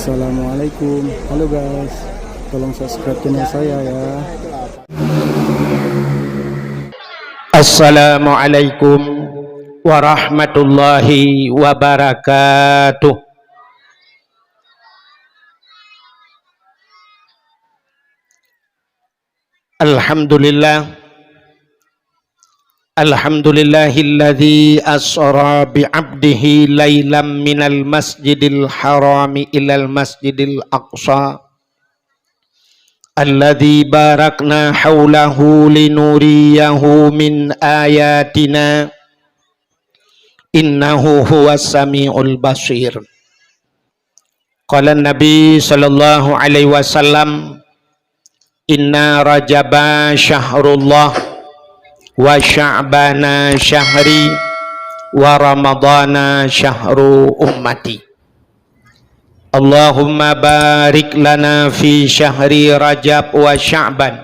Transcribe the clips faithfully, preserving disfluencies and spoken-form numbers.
Assalamualaikum. Halo guys, tolong subscribe channel saya ya. Assalamualaikum warahmatullahi wabarakatuh. Alhamdulillah. Alhamdulillahilladzi asra bi 'abdihi lailam minal masjidil harami ilal masjidil aqsa. Alladzi barakna haulahu linuriyahu min ayatina. Innahu huwas samiul basir. Qala Nabi sallallahu alaihi wasallam, "Inna Rajaba syahrullah, wa Sya'bana syahri, wa Ramadana syahru ummati. Allahumma barik lana fi syahri Rajab wa Sya'ban,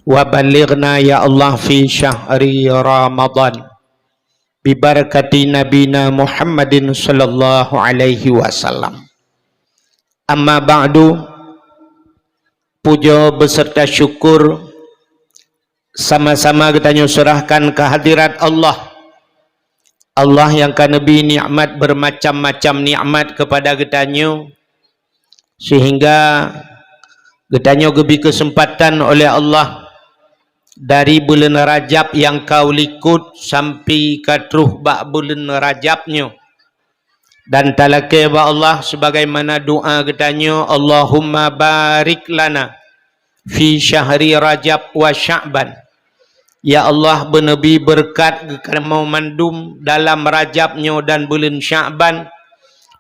wa ballighna ya Allah fi syahri Ramadan." Bibarakati Nabina Muhammadin sallallahu alaihi wasallam. Amma ba'du, puja beserta syukur sama-sama geutanyoe serahkan kehadirat Allah. Allah nyang ka neubri nikmat bermacam-macam nikmat kepada geutanyoe, sehingga geutanyoe geubri keuseumpatan oleh Allah dari buleuen Rajab nyang ka u likot sampai ka troh bak buleuen Rajab nyoe. Dan talakée bak Allah sebagaimana doa geutanyoe, "Allahumma barik lana fi syahri Rajab wa Sya'ban." Ya Allah, beuneubri beureukat geukamoe mandum dalam Rajab nyoe dan buleuen Sya'ban.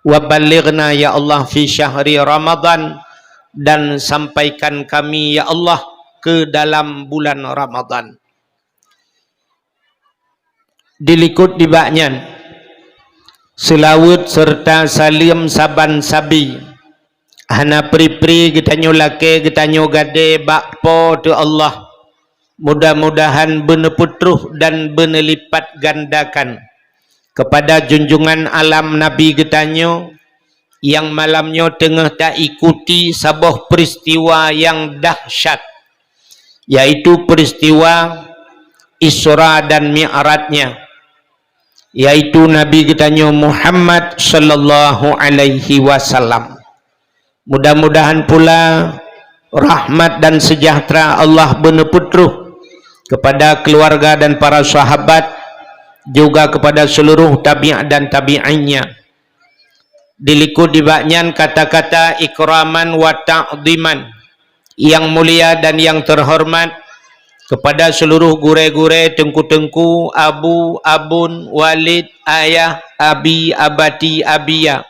Wa ballighna ya Allah fi syahri Ramadan, dan sampaikan kami ya Allah ke dalam bulan Ramadan. Dilikot nibak nyan, seulaweuet serta saleuem saban sabe hana pri-pri geutanyoe lakée geutanyoe gadée bak Po teu Allah. Mudah-mudahan beuneupeutroh dan beuneulipat gandakan kepada junjungan alam Nabi geutanyoe, nyang malam nyoe teungoh taikuti saboh peuristiwa nyang dahsyat, yaitu peuristiwa Isra dan Mi'raj-Nya, yaitu Nabi geutanyoe Muhammad sallallahu alaihi wasallam. Mudah-mudahan pula rahmat dan sejahtera Allah beuneupeutroh kepada keluarga dan para sahabat, juga kepada seluruh tabi'at dan tabi'innya. Dilikot nibak nyan kata-kata ikraman wa ta'dhiman, yang mulia dan yang terhormat kepada seluruh gurée-gurée, teungku-teungku, abu, abon, walid, ayah, abi, abati, abiya,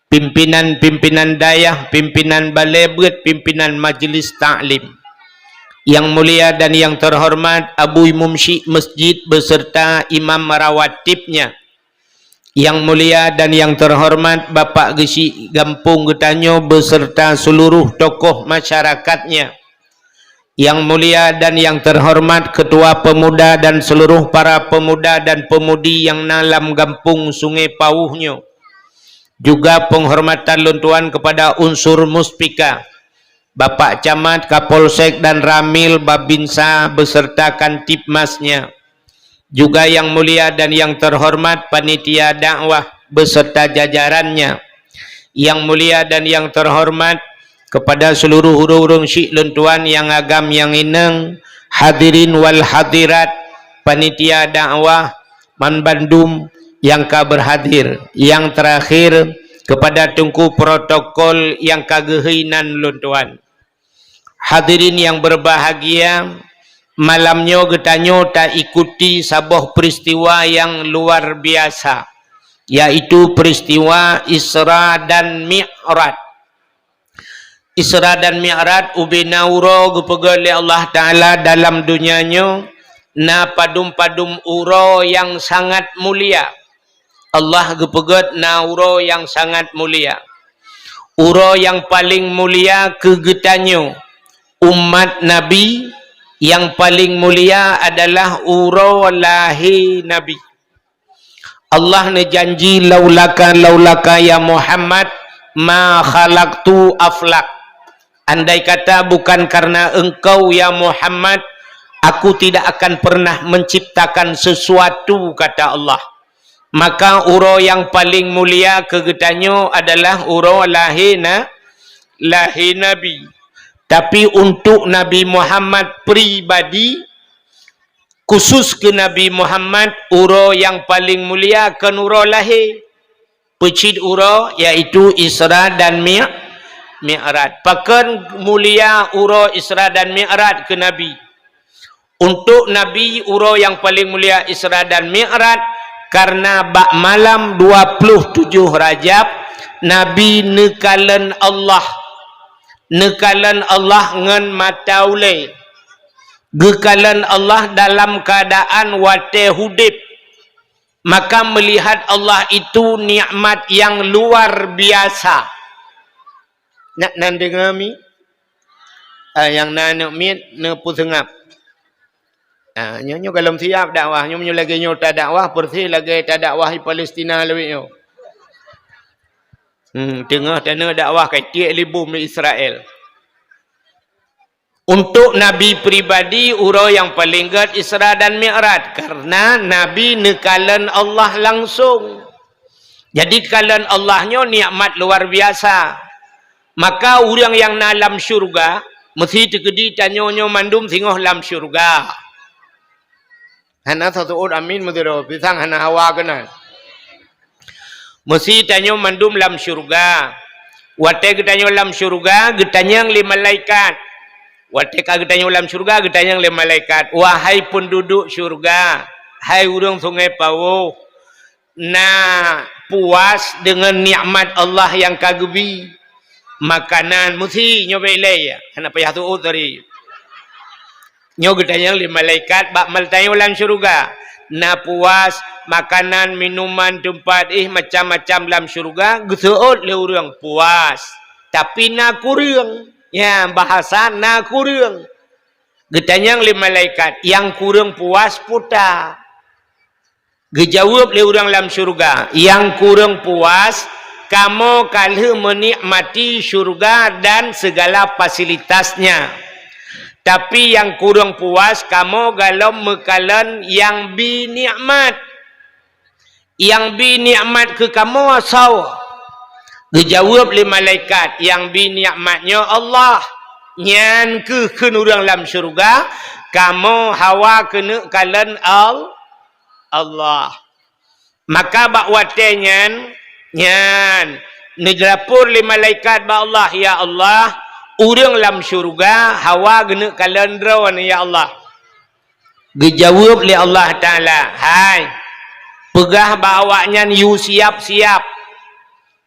pimpinan-pimpinan dayah, pimpinan balée beuet, pimpinan majlis taklim. Yang mulia dan yang terhormat Abu Imum Syik Masjid beserta imam rawatibnya. Yang mulia dan yang terhormat Bapak Geuchik Gampông geutanyoe beserta seluruh tokoh masyarakatnya. Yang mulia dan yang terhormat Ketua Pemuda dan seluruh para pemuda dan pemudi yang na lam gampông Sungai Pawuh nyoe. Juga penghormatan lôn tuan kepada unsur Muspika, Bapak Camat, Kapolsek dan Ramil, Babinsa beserta Kantibmasnya. Juga yang mulia dan yang terhormat panitia dakwah beserta jajarannya. Yang mulia dan yang terhormat kepada seluruh ureuëng-ureuëng syik lôn tuan nyang agam nyang inong, hadirin wal hadirat, panitia dakwah, man bandum nyang ka berhadir. Yang terakhir, kepada teungku protokol nyang ka geuhei nan lôn tuan. Hadirin yang berbahagia, malam nyoe geutanyoe taikuti saboh peristiwa yang luar biasa, yaitu peristiwa Isra dan Mi'raj. Isra dan Mi'raj ubena uroe geupeugét lé Allah Ta'ala dalam dunia nyoe, na padum-padum uroe yang sangat mulia. Allah geupeugét na uroe yang sangat mulia. Uroe yang paling mulia keu geutanyoe, umat Nabi, yang paling mulia adalah uroe lahé Nabi. Allah neujanji, "Laulaka, laulaka ya Muhammad, ma khalaqtu aflak. Andai kata bukan karena engkau, ya Muhammad, aku tidak akan pernah menciptakan sesuatu, kata Allah. Maka uroe nyang paling mulia keu geutanyoe adalah uroe lahé na-, lahé Nabi. Tapi untuk Nabi Muhammad pribadi, khusus keu Nabi Muhammad, uroe nyang paling mulia kon uroe lahé. Peucit uroe, yaitu Isra dan Mi-, Mi'raj. Pakon mulia uroe Isra dan Mi'raj keu Nabi? Untuk Nabi, uroe nyang paling mulia Isra dan Mi'raj, karena bak malam dua puluh tujoh Rajab, Nabi neukalon Allah. Neukalon Allah ngon mata ulée. Geukalon Allah dalam keuadaan watée udeb. Maka meulihat Allah itu nikmat nyang luar biasa. Nyak nan deungoe mi? Ah, nyang na aneuk miet neupeuseungab. Ah, nyoe, nyoe gohlom siap dakwah. Nyoe, nyoe lagée nyoe tadakwah, persis lagée tadakwah di Palestina lawét nyoe. Hmm, teungoh taneuk dakwah ka itiek lé bom lé Israel. Untuk Nabi pribadi, uroe nyang paleng gét Isra dan Mi'raj, karena Nabi neukalon Allah langsong. Jadi, kalon Allah nyoe nikmat luar biasa. Maka, ureuëng nyang na lam syeuruga, meusti teukeudi tanyoe nyoe mandum singoh lam syeuruga. Hana sasuôt amin meusidroe, pisang hana hawa keunan. Meusti tanyoe mandum lam syeuruga. Watée geutanyoe lam syeuruga, geutanyong lé malaikat. Watée ka geutanyoe lam syeuruga, geutanyong lé malaikat, "Wahai peunduduek syeuruga, hai ureuëng Sungai Pawôh, na puas deungon nikmat Allah nyang ka geubi?" Makanan meusti nyoe bék lé, hana payah tuôt tadi. Nyoe geutanyong lé malaikat bak malaikat lam syeuruga. Na puas, makanan, minuman, teumpat, ih, macam-macam lam syeuruga, geuseuôt lé ureuëng puas. Tapi na kureueng. Ya, bahasa na kureueng. Geutanyong lé malaikat, nyang kureueng puas peue ta? Geujaweueb lé ureuëng lam syeuruga, "Nyang kureueng puas, kamoe ka lheueh meunikmati syeuruga dan segala fasilitasnya. Tapi nyang kureueng puas, kamoe gohlom meukalon nyang bi nikmat. Nyang bi nikmat keu kamoe soe?" Geujaweueb lé malaikat, "Nyang bi nikmat nyoe Allah." "Nyan kheueh," kheun ureuëng lam syeuruga, "kamoe hawa keuneuk kalon Al-, Allah." Maka bak watée nyan, nyan, neulapor lé malaikat bak Allah, "Ya Allah, ureuëng lam syeuruga hawa geuneuk kalon Droeneuh, ya Allah." Geujaweueb lé Allah Taala, "Hai, peugah bak awaknyan yue siab-siab."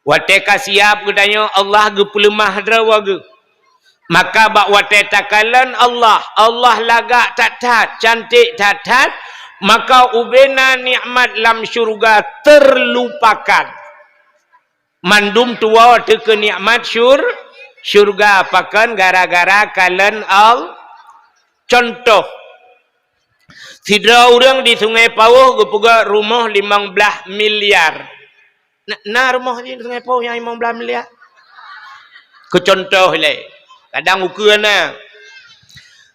Watée ka siab geutanyoe, Allah geupeuleumah droe geuh. Maka bak watée takalon Allah, Allah lagak that-that, cantik that-that, maka ubena nikmat lam syeuruga terlupakan. Mandum tuwoe teuh keu nikmat syur-, syeuruga, pakon gara-gara kalon Al-, contoh, sidroe ureuëng di Sungai Pawôh geupeugét rumoh limong blaih miliar. Na, na rumoh di Sungai Pawôh nyang limong blaih miliar? Keu contoh lé, kadang ukeue na.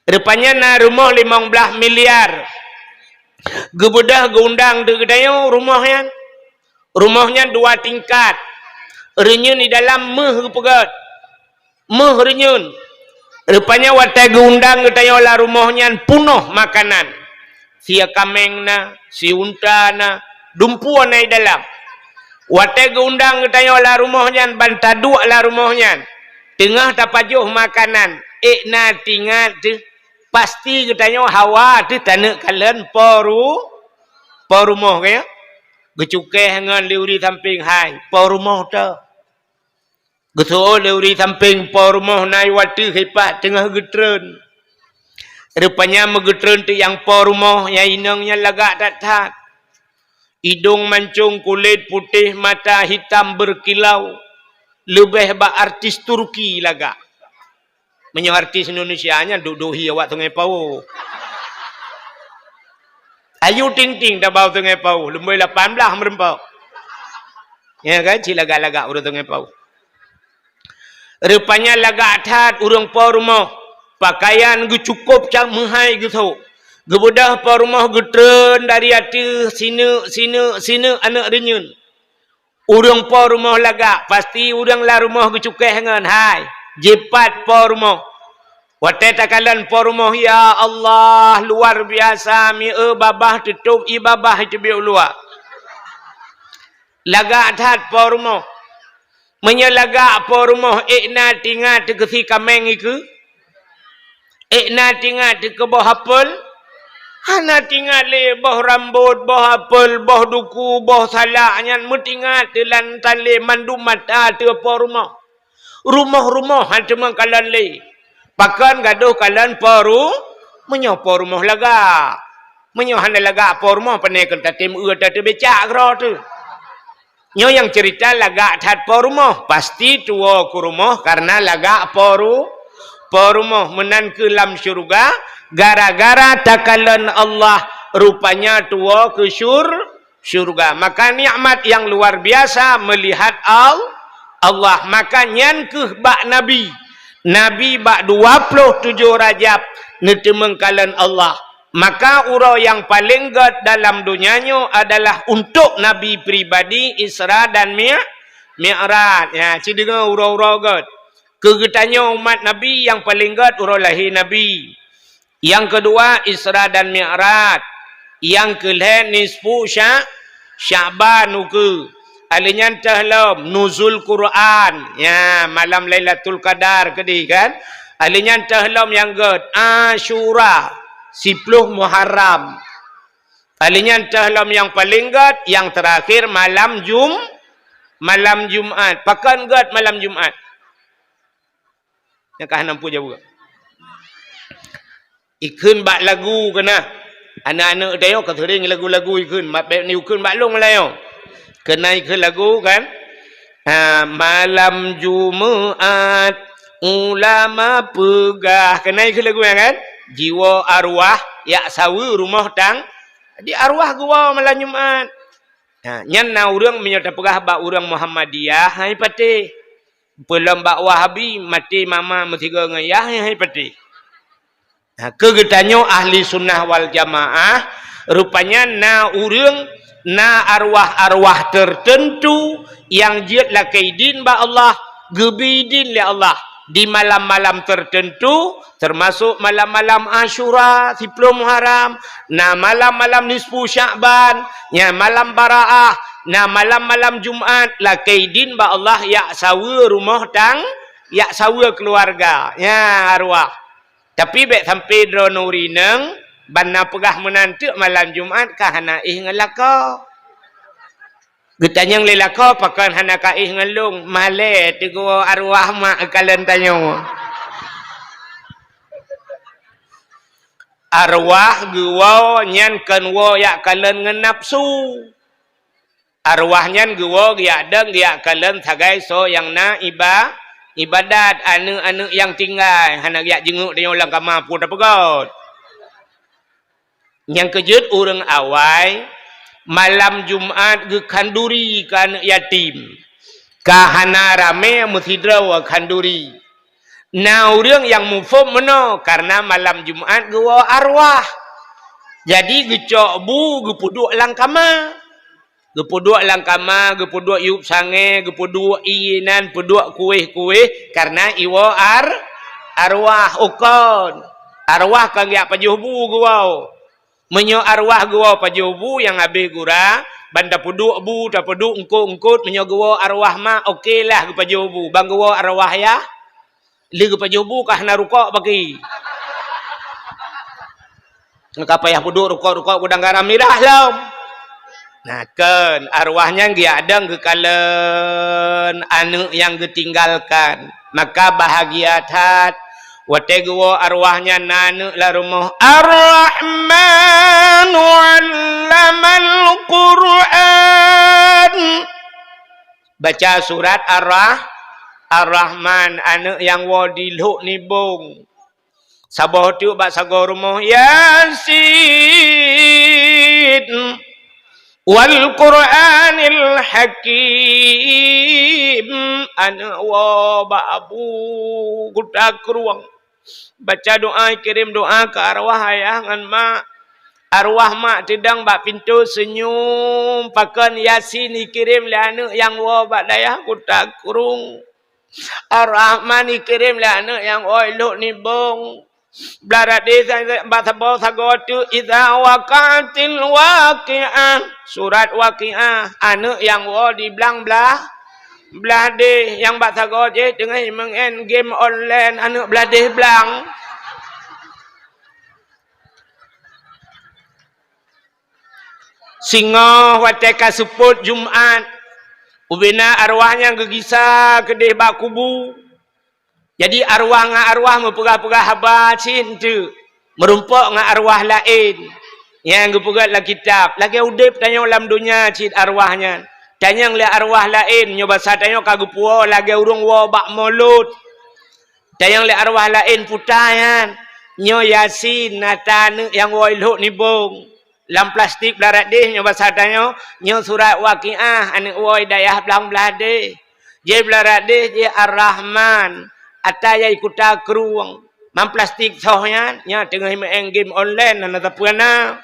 Rupanya na rumoh limong blaih miliar. Geubeudôh geuundang di geutanyoe rumoh nyan. Rumoh nyan dua tingkat. Reunyeun di dalam méuh geupeugét. Méuh reunyeun. Rupanya watée geuundang geutanyoe lam rumoh nyan punoh makanan. Sie kaméng na, sie unta na, dumpeue na di dalam. Watée geuundang geutanyoe lam rumoh nyan, ban taduek lam rumoh nyan, teungoh tapajoh makanan, ék na tingat teuh, pasti geutanyoe hawa teuh taneuk kalon po ru-, po rumoh, ka nyo? Geucukéh ngon lé ureuëng sampéng, "Hai, po rumoh teuh." Geuseuôt lé ureuëng sampéng po rumoh na i watée hipat teungoh geutreun. Rupanya meugeutreun teuh nyang po rumoh nyang inong nyan lagak that-that. Idong mancong, kulét putéh, mata hitam berkilau, leubeh bak artis Turki lagak. Meunyoe artis Indonesia nyan duek-duek hi awak Sungai Pawôh. Ayu Ting Ting tabau Sungai Pawôh, lumbôi lapan blaih meureumpok. Ya kan, cit lagak-lagak ureuëng Sungai Pawôh. Rupanya lagak that ureuëng po rumoh, pakaian geucukôp cak meuhai geusôk. Geubeudôh po rumoh geutreun dari ateueh, sineuk, sineuk, sineuk aneuëk reunyeun. Ureuëng po rumoh lagak, pasti ureuëng lam rumoh geucukéh ngon hai, jipat po rumoh. Watée takalon po rumoh, ya Allah, luar biasa, mieu babah teutôb ié babah teubiet u luwa. Lagak that po rumoh. Meunyoe lagak po rumoh, ék na tingat teukeusi kaméng ikeue? Ék na tingat teukeu boh apel? Hana tingat lé boh rambot, boh apel, boh duku, boh salak nyan meutingat teuh lam tan lé mandum mata teuh po rumoh. Rumoh-rumoh han teuma kalon lé. Pakon gadôh kalon po ru-, meunyoe po rumoh lagak. Meunyoe hana lagak po rumoh, pane kon tatem eu tateubecak keudroe teuh. Nyoe nyang ceurita lagak that po rumoh, pasti tuwoe keu rumoh kareuna lagak po ru-, po rumoh. Meunan kheueh lam syeuruga, gara-gara takalon Allah, rupanya tuwoe keu syur-, syeuruga. Maka nikmat nyang luar biasa meulihat Al-, Allah. Maka nyan kheueh bak Nabi. Nabi bak dua ploh tujoh Rajab neuteumeung kalon Allah. Maka uroe nyang paleng gét dalam donya nyoe adalah untuk Nabi pribadi, Isra dan Mi-, Mi'raj. Ya, ci deungoe uroe-uroe gét. Keu geutanyoe umat Nabi nyang paleng gét uroe lahé Nabi. Nyang keudua Isra dan Mi'raj. Nyang keulhée nisfu Sya-, Sya'ban ukeue. Alheuh nyan teuh lom Nuzul Quran. Ya, malam Lailatul Qadar keudeh kan. Alheuh nyan teuh lom nyang gét Asyura, siploh Muharram. Alheuh nyan teuh lom nyang paleng gét, nyang teurakhir malam Jum-, malam Jumat. Pakon gét malam Jumat? Nyang ka hana muphom jaweub. Ikheun bak lagu keunan. Aneuëk-aneuëk tanyoe ka seuring lagu-lagu ikheun, mak bék ni ikheun bak lôn meulayeue. Keunan ikheun lagu kan? Ha, malam Jumat ulama peugah. Keunan ikheun lagu nyan kan? Jiwoe arwah jak saweue rumoh tang. Jadi arwah geuwoe malam Jumat. Ha, nyan na ureuëng meunyoe tapeugah bak ureuëng Muhammadiyah, hai patéh. Peulom bak Wahabi, maté mama meusigoe ngon yah, hai patéh. Ha, keu geutanyoe ahli sunnah wal jamaah, rupanya na ureuëng, na arwah-arwah tertentu nyang jeuet lakée idin bak Allah, geubri idin lé Allah di malam-malam tertentu, termasuk malam-malam Asyura, siploh Muharram, na malam-malam nisfu Sya'ban, na malam Baraah, na malam-malam Jumat, lakée idin bak Allah jak saweue rumoh tang, jak saweue keuluwarga. Nyan arwah. Tapi bék sampoe droeneuh ureuëng inong, ban na peugah meunan teuk malam Jumat ka hana éh ngon lakoe. Geutanyong lé lakoe, pakon hana ka éh ngon lôn? Malée teuh geuwoe arwah mak kalon tanyoe. Arwah geuwoe nyan kon woe jak kalon ngon nafsu. Arwah nyan geuwoe geujak dong geujak kalon sagai soe nyang na iba-, ibadat, aneuëk-aneuëk nyang tinggai, hana geujak jeungeuk tanyoe lam kama peue tapeugét. Nyang keujeuet ureuëng awai, malam Jumat geukhanduri keu aneuëk yatim. Ka hana ramé meusidroe khanduri. Na ureuëng nyang muphom meunoe, kareuna malam Jumat geuwoe arwah. Jadi geucok bu geupeuduek lam kama. Geupeuduek lam kama, geupeuduek yueb sangée, geupeuduek ié nan, peuduek kuéh-kuéh, kareuna iwoe ar-, arwah ukon. Arwah kon geujak pajoh bu geuwoe. Meunyoe arwah geuwoe pajoh bu nyang habéh gura, ban tapeuduek bu, tapeuduek eungkot-eungkot, meunyoe geuwoe arwah mak, oke lah geupajoh bu, ban geuwoe arwah yah. Lé geupajoh bu ka hana rukok bagi. Ka payah peuduek rukok-rukok gudang garam mirah lom. Nah, kon arwah nyan geujak dong geukalon aneuëk nyang geutinggalkan. Maka bahagia that watée geuwoe arwah nyan na aneuëk lam rumoh. Ar-Rahmanu 'allamal Qur'an. Baca surat Ar-Rah-, Ar-Rahman, aneuëk nyang woe dilhok nibong. Saboh teuk bak sagoe rumoh, Yasin. Wal Qur'anil Hakim, aneuk woe bak Abu Kuta Krueng. Baca doa, kirim doa keu arwah ayah ngon mak. Arwah mak teudong bak pintoe seunyum, pakon Yasin ikirém lé aneuk nyang woe bak dayah Kuta Krueng. Ar-Rahman ikirém lé aneuk nyang woe i Lhok Nibong. Blaih radéh sa-, bak saboh sagoe teuk, "Idza waqa'atil waqi'ah." Surat Waqi'ah, aneuk nyang woe di blang blah, blah déh, nyang bak sagoe jih teungoh meu'en game online, aneuk blah déh blang. Singoh watée ka seupôt Jumat, ubena arwah nyan geugisa keudeh bak kubu. Jadi, arwah ngon arwah meupeugah-peugah haba cit teuk, meurumpok ngon arwah laén. Nyang geupeugah lam kitab, lagée udeb tanyoe lam donya cit arwah nyan. Tanyong lé arwah laén, nyoe basa tanyoe ka geupuwoe lagée ureuëng woe bak mulod. Tanyong lé arwah laén puta nyan. Nyoe Yasin, ata aneuk nyang woe i Lhok Nibong. Lam plastik blaih radéh nyoe basa tanyoe, nyoe surat Waqiah aneuk woe i dayah blang blah déh. Jih blaih radéh, jih Ar-Rahman, ata nyang i Kuta Krueng. Lam plastik soh nyan, nyan teungoh meu'en game online, hana sapeue na.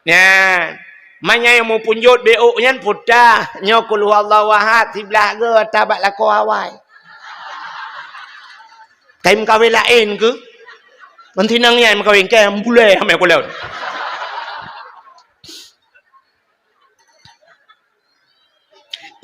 Nyan. Manyang nyang meupunjot B O nyan puta, nyoe Qul Huwallahu Ahad, siblaih goe ata bak lakoe awai. Ka meukawen laén keuh? Meutinang nyan meukawen, keu bulée amai kulon.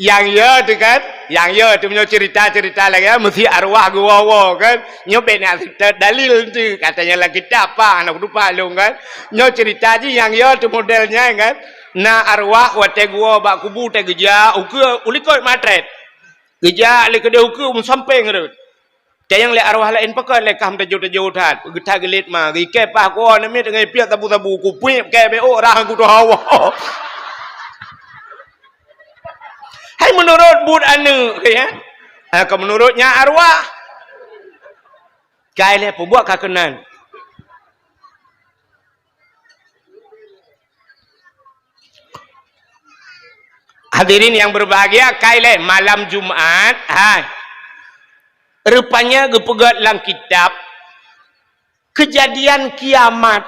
Nyang yo teuh kan? Nyang yo teuh meunyoe cerita-cerita lagée nyan, meusti arwah geuwoe-woe kan? Nyoe bék na dalil teuh, katanya lam kitab apa, hana kutupat lôn kan? Nyoe cerita jih nyang yo teuh model nyan kan? Na arwah watée geuwoe bak kubu teuh geujak ukeue u likot matrét. Geujak lé keudeh ukeue meusampéng rot. Tanyong lé arwah laén, pakon lé kah meutajô-tajô that, geutha geulet ma, geukée paih kuwoe namiet ngon piet sabu-sabu, kupiep kée bék ôk rhah kutoh hawa. Hai meunurot buet aneuk, ya? Ha, ka meunurot nyan arwah. Kai lé peubuet ka keunan. Hadirin yang berbahagia, kai lé malam Jumat, hai. Rupanya geupeugah lam kitab, kejadian kiamat.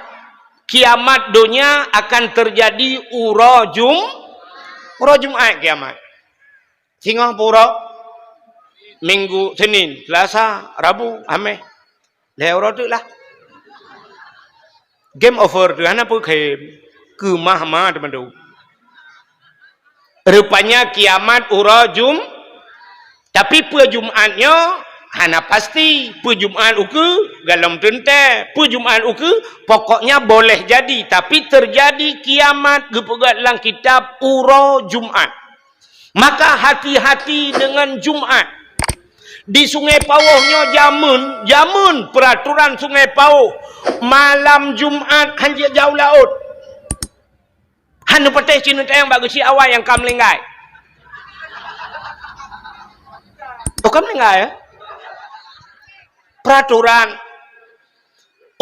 Kiamat donya akan terjadi uroe Jum-, uroe Jumat kiamat. Singoh pue uroe? Minggu, Senin, Selasa, Rabu, Hameh. Lhée uroe teuk lah. Game over teuh, hana peue game. Keumah-mah teuma tu. Rupanya kiamat uroe Jum-, tapi peue Jumat nyoe hana pasti. Peue Jumat ukeue galom teuntée. Peue Jumat ukeue, pokoknya boleh jadi. Tapi terjadi kiamat geupeugah lam kitab uroe Jumat. Maka hati-hati dengan Jumat. Di Sungai Pawôh nyoe jameun, jameun peraturan Sungai Pawôh, malam Jumat hanjeuet jak u laôt. Hana patéh cit neutanyong bak geuchik awai nyang ka meuninggai. Oh, ka meuninggai, ya? Peraturan.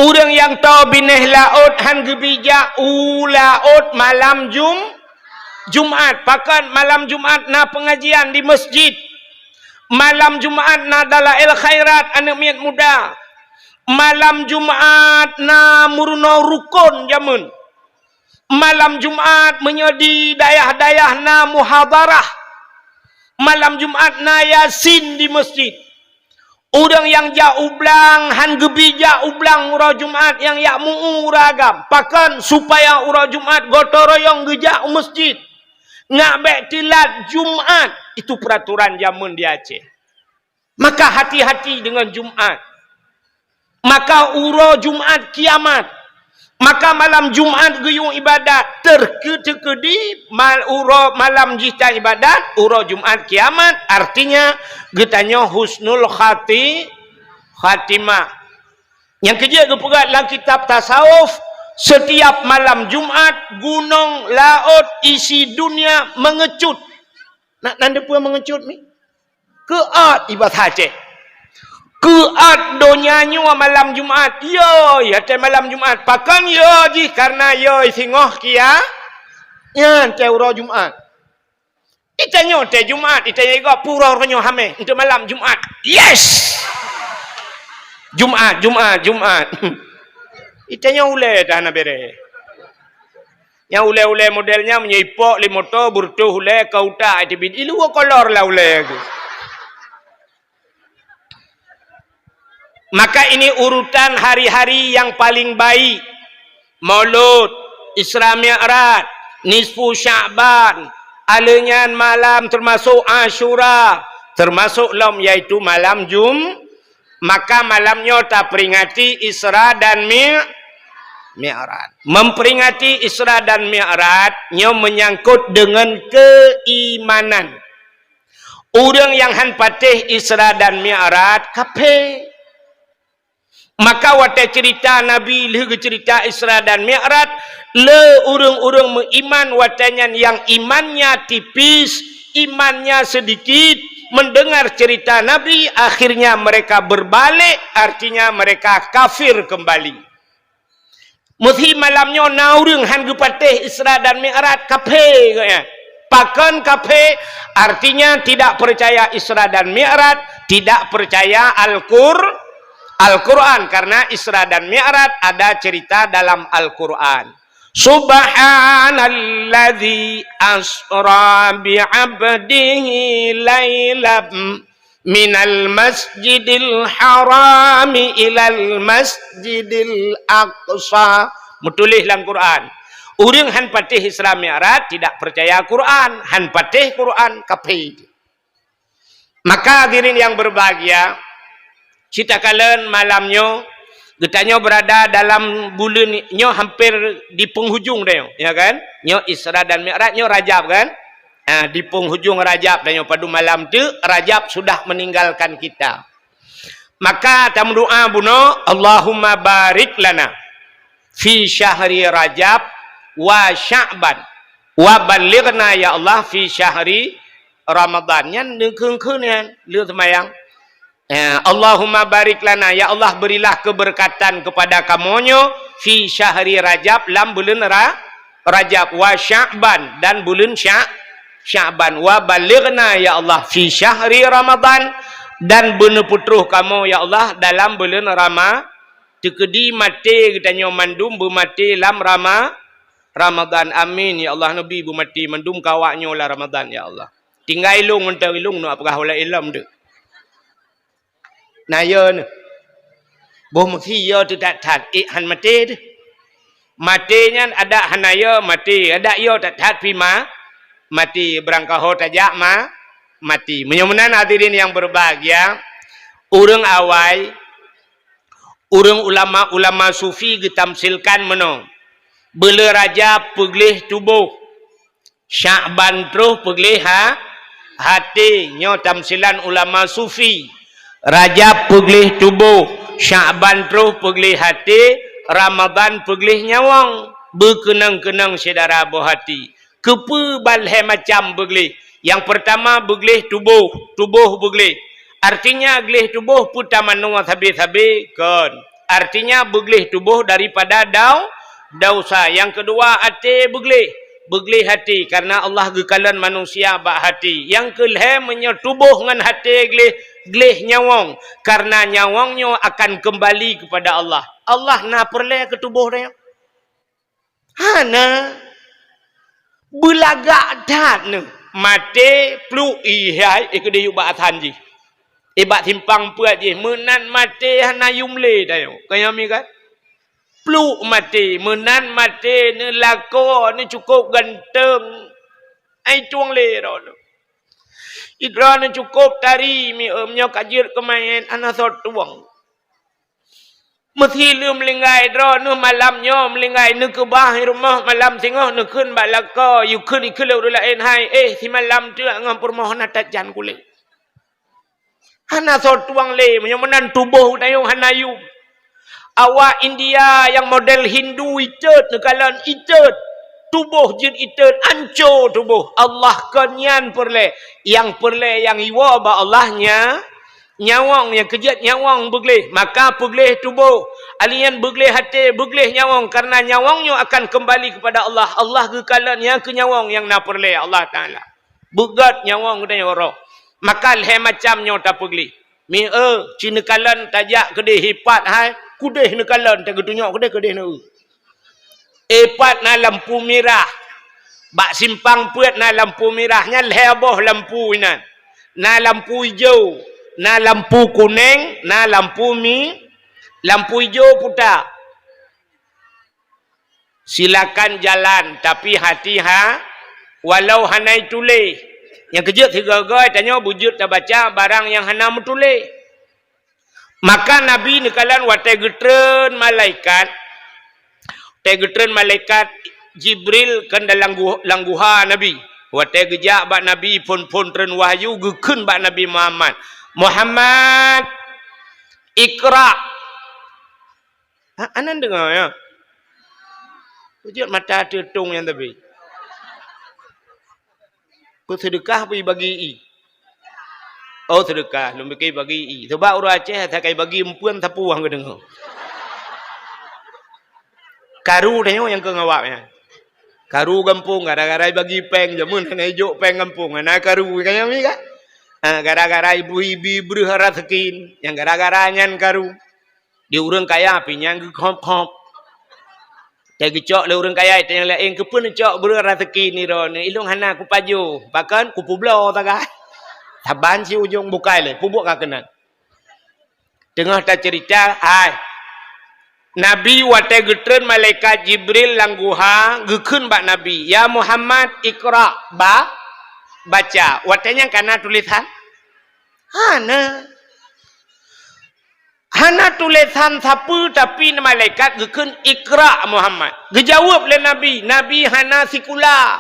Ureuëng nyang toe binéh laôt han geubi jak u laôt malam Jum-, Jumat. Pakon malam Jumat na pengajian di masjid. Malam Jumat na dalail khairat aneuk miet muda. Malam Jumat na meurunoe rukon jameun. Malam Jumat meunyoe di dayah-dayah na muhadharah. Malam Jumat na Yasin di masjid. Ureuëng nyang jak u blang han geubi jak u blang uroe Jumat, nyang jak meu-uroe agam. Pakon? Supaya uroe Jumat gotong royong geujak u masjid. Ngat bék teulat Jumat. Itu peraturan jameun di Aceh. Maka hati-hati dengan Jumat. Maka uroe Jumat kiamat. Maka malam Jumat geuyue ibadat, teukeudi-keudi mal-, uroe malam jih tan ibadat, uroe Jumat kiamat, artinya geutanyoe husnul khati-, khatimah. Nyang keujeuet geupeugah lam kitab tasawuf, setiap malam Jumat gunong, laôt, isi dunia mengecut. Nak nan dipeue mengecut ni? Keuat ibarat Aceh. Keuat donya nyoe malam Jumat. Yoi, até malam Jumat. Pakon yoi jih? Karena yoi singoh kia-, Nyan teuh uroe Jumat. Itanyoe teuh Jumat, itanyoe igoe pura uroe nyoe Hameh, untuk malam Jumat. Yes! Jumat, Jumat, Jumat. Itanyoe ulèe dah na bèrèh. Nyang ulèe-ulèe model nyan meunyoe ipok lé moto beureutoh ulèe ka utak iteubiet. Iluwa kolor lah ulèe geuh. Maka ini urutan hari-hari yang paling baik. Maulud, Isra Mi'raj, nisfu Sya'ban, aleuh nyan malam teumasok Asyura, teumasok lom yaitu malam Jum-, maka malam nyoe taperingati Isra dan Mi-, Mi'raj. Memperingati Isra dan Mi'raj nyoe menyangkut dengan keimanan. Ureuëng nyang hán patéh Isra dan Mi'raj, kafé. Maka watée ceurita Nabi lheueh geuceurita Isra dan Mi'raj, le ureuëng-ureuëng meuiman watée nyan nyang imannya tipis, imannya sedikit, mendengar cerita Nabi, akhirnya mereka berbalik, artinya mereka kafir kembali. Meusi malam nyoe na ureuëng hán geupatéh Isra dan Mi'raj, kafé geuh nyan. Pakon kafé? Artinya tidak percaya Isra dan Mi'raj, tidak percaya Al-Qur-, Al-Quran, karena Isra dan Mi'raj ada cerita dalam Al-Quran. Subhanalladzi asra bi 'abdihi lailam minal masjidil harami ilal masjidil aqsa. Meutuléh lam Quran. Ureuëng hán patéh Isra Mi'raj tidak percaya Quran, hán patéh Quran, kafé. Maka hadirin yang berbahagia, cit takalon malam nyoe, geutanyoe berada dalam buleuen nyoe hampir di penghujung dah nyoe, ya kan? Nyoe Isra dan Mi'raj, nyoe Rajab kan? Ah, di penghujung Rajab dan nyoe padum malam tu, Rajab sudah meninggalkan kita. Maka tameudoa bunoe, Allahumma barik lana fi syahri Rajab wa Sya'ban wa ballighna ya Allah fi syahri Ramadan. Nyan neukheun-kheun nyan, le seumayang. Ya, Allahumma barik lana, ya Allah, berilah keberkatan kepada kamoe nyoe fi syahri Rajab, lam buleuen Ra-, Rajab, wa Sya'ban, dan buleuen Sya-, Sya'ban, wa ballighna, ya Allah, fi syahri Ramadan, dan beuneupeutroh kamoe, ya Allah, dalam buleuen Rama-, teukeudi maté geutanyoe mandum beumaté lam Rama-, Ramadan. Amin, ya Allah, neubi beumaté mandum keu awak nyoe lam Ramadan, ya Allah. Tinggai ilong mantong ilong nyoe peugah ulèe ilom tu. Na yo nyoe. Boh meusi yo teuh that-that, ék hán maté teuh. Maté nyan adak hana yo maté, adak yo that-that pih ma-, maté, beurangkaho tajak ma-, maté. Meunyoe meunan hadirin yang berbahagia, ureuëng awai, ureuëng ulama-ulama sufi geutamsilkan meunoe, buleuen Rajab peugleh tuboh, Sya'ban troh peugleh ha-, haté, nyoe tamsilan ulama sufi. Rajab peugleh tuboh, Sya'ban troh peugleh haté, Ramadan peugleh nyawöng. Beukeunong-keunong syedara boh haté. Keupeue ban lhée macam beugleh? Nyang peurtama beugleh tuboh, tuboh beugleh. Artinya gleh tuboh peue tamanoe sabe-sabe? Kon. Artinya beugleh tuboh daripada dau-, dosa. Nyang keudua até beugleh. Beugleh haté, karena Allah geukalon manusia bak haté. Nyang keulhée meunyoe tuboh ngon haté gleh, gleh nyawöng, karena nyawöng nyoe akan keumbali keupada Allah. Allah na peureulée keu tuboh tanyoe? Hana. Beulagak that neuh. Maté, pluek, ih hai, eh, keudeh yue bak athan jih. Eh, bak simpang peuet jih. Meunan maté hana yum lé tanyoe. Ka nyan mi kan? Pluek maté, meunan maté neuh lakoe neuh cukôp ganteng. Ai tueng lé droeneuh. Ih droeneuh cukôp tari mi, eh, meunyoe ka jeuet keu manyét hana soe tueng. Meusi lheueh meulinggai droeneuh malam nyoe, meulinggai neukeubah rumoh malam singoh, neukheun bak lakoe, yue kheun ikheun lé ureuëng laén, hai, eh, simalam teuk ngon peurumoh na that jan kulét. Hana soe tueng lé, meunyoe meunan tuboh tanyoe hana yum. Awak India nyang model Hindu itot, neukalon itot. Tuboh jeuet itot, anco tuboh. Allah kon nyan peureulée. Nyang peureulée nyang iwoe bak Allah nya, nyawöng nyang keujeuet nyawöng beugleh, maka peugleh tuboh. Alian beugleh até, beugleh nyawöng, karena nyawöng nyoe akan kembali kepada Allah. Allah geukalon nyang keu nyawöng nyang na peureulée Allah Taala. Beugöt nyawöng geutanyoe roh. Maka lhée macam nyoe tapeugleh. Mi eu, ci neukalon tajak keudeh ipat hai, keudeh neukalon, tageutunyok keudeh, keudeh neu. Ipat na lampu mirah. Bak simpang peuet na lampu mirah, nyan lhée boh lampu inan. Na lampu ijo, na lampu kuneng, na lampu mi-, lampu ijo puta. Silakan jalan, tapi hati-ha, walau hana ituléh. Nyang keujeuet sigoe-goe tanyoe beujeuet tabaca barang nyang hana meutuléh. Maka Nabi neukalon watée geutreun malaikat, watée geutreun malaikat Jibril kan dalam gu-, lam guha Nabi. Watée geujak bak Nabi phon-phon treun wahyu geukheun bak Nabi Muhammad, "Muhammad, iqra." Ha, anan deungoe ya. Peujeuet mata teutong nyan tapi. Peuseudeukah bagi-bagi i. Oh, seudeukah, lôn pike bagi i. Sebab ureuëng Aceh sakai bagi empeuen sapeue han geudeungoe. Karu tanyoe nyang keu ngawak nyan. Karu gampông gara-gara bagi péng, jameun hana ijok péng gampông, hana karu kan nyang mi kan? Ha, gara-gara ibu-ibu breuh raseukin, nyang gara-gara nyan karu. Di ureuëng kaya pih nyang geukhop-khop. Tageucok lé ureuëng kaya, tanyong laén, "Keupeue neucok breuh raseuki nirone? Ilong hana kupajoh, pakon kupubloe sagai." Saban si ujong bukai lé, pubuet ka keunan. Teungoh taceurita, hai. Nabi watée geutreun malaikat Jibril lam guha, geukheun bak Nabi, "Ya Muhammad, iqra, ba-, baca." Watée nyan kana tulésan? Hana. Hana tulésan sapeue, tapi malaikat geukheun, "Iqra, Muhammad." Geujaweueb lé Nabi, Nabi hana sikula.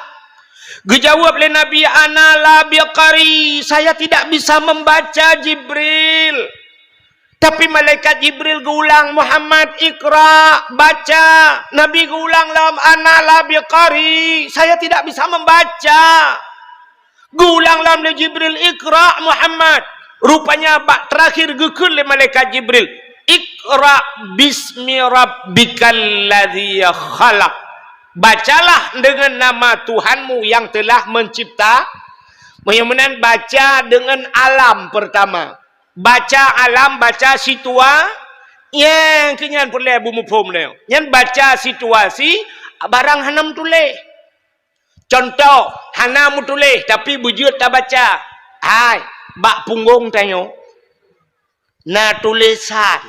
Geujaweueb lé Nabi, "Ana la biqari, saya tidak bisa membaca, Jibril." Tapi malaikat Jibril geuulang, "Muhammad, iqra, baca." Nabi geuulang lom, "Ana la biqari, saya tidak bisa membaca." Geuulang lom lé Jibril, "Iqra, Muhammad." Rupanya bak terakhir geukheun lé malaikat Jibril, "Iqra bismi rabbikal ladzi khalaq." Bacalah dengan nama Tuhanmu yang telah mencipta. Meunyoe meunan, baca dengan alam pertama. Baca alam, baca situa-, nyang keu nyan peureulée beumuphom lé. Nyan baca situasi barang hana meutuléh. Contoh, hana meutuléh tapi beujeuet tabaca. Hai, bak punggong tanyoe na tulésan.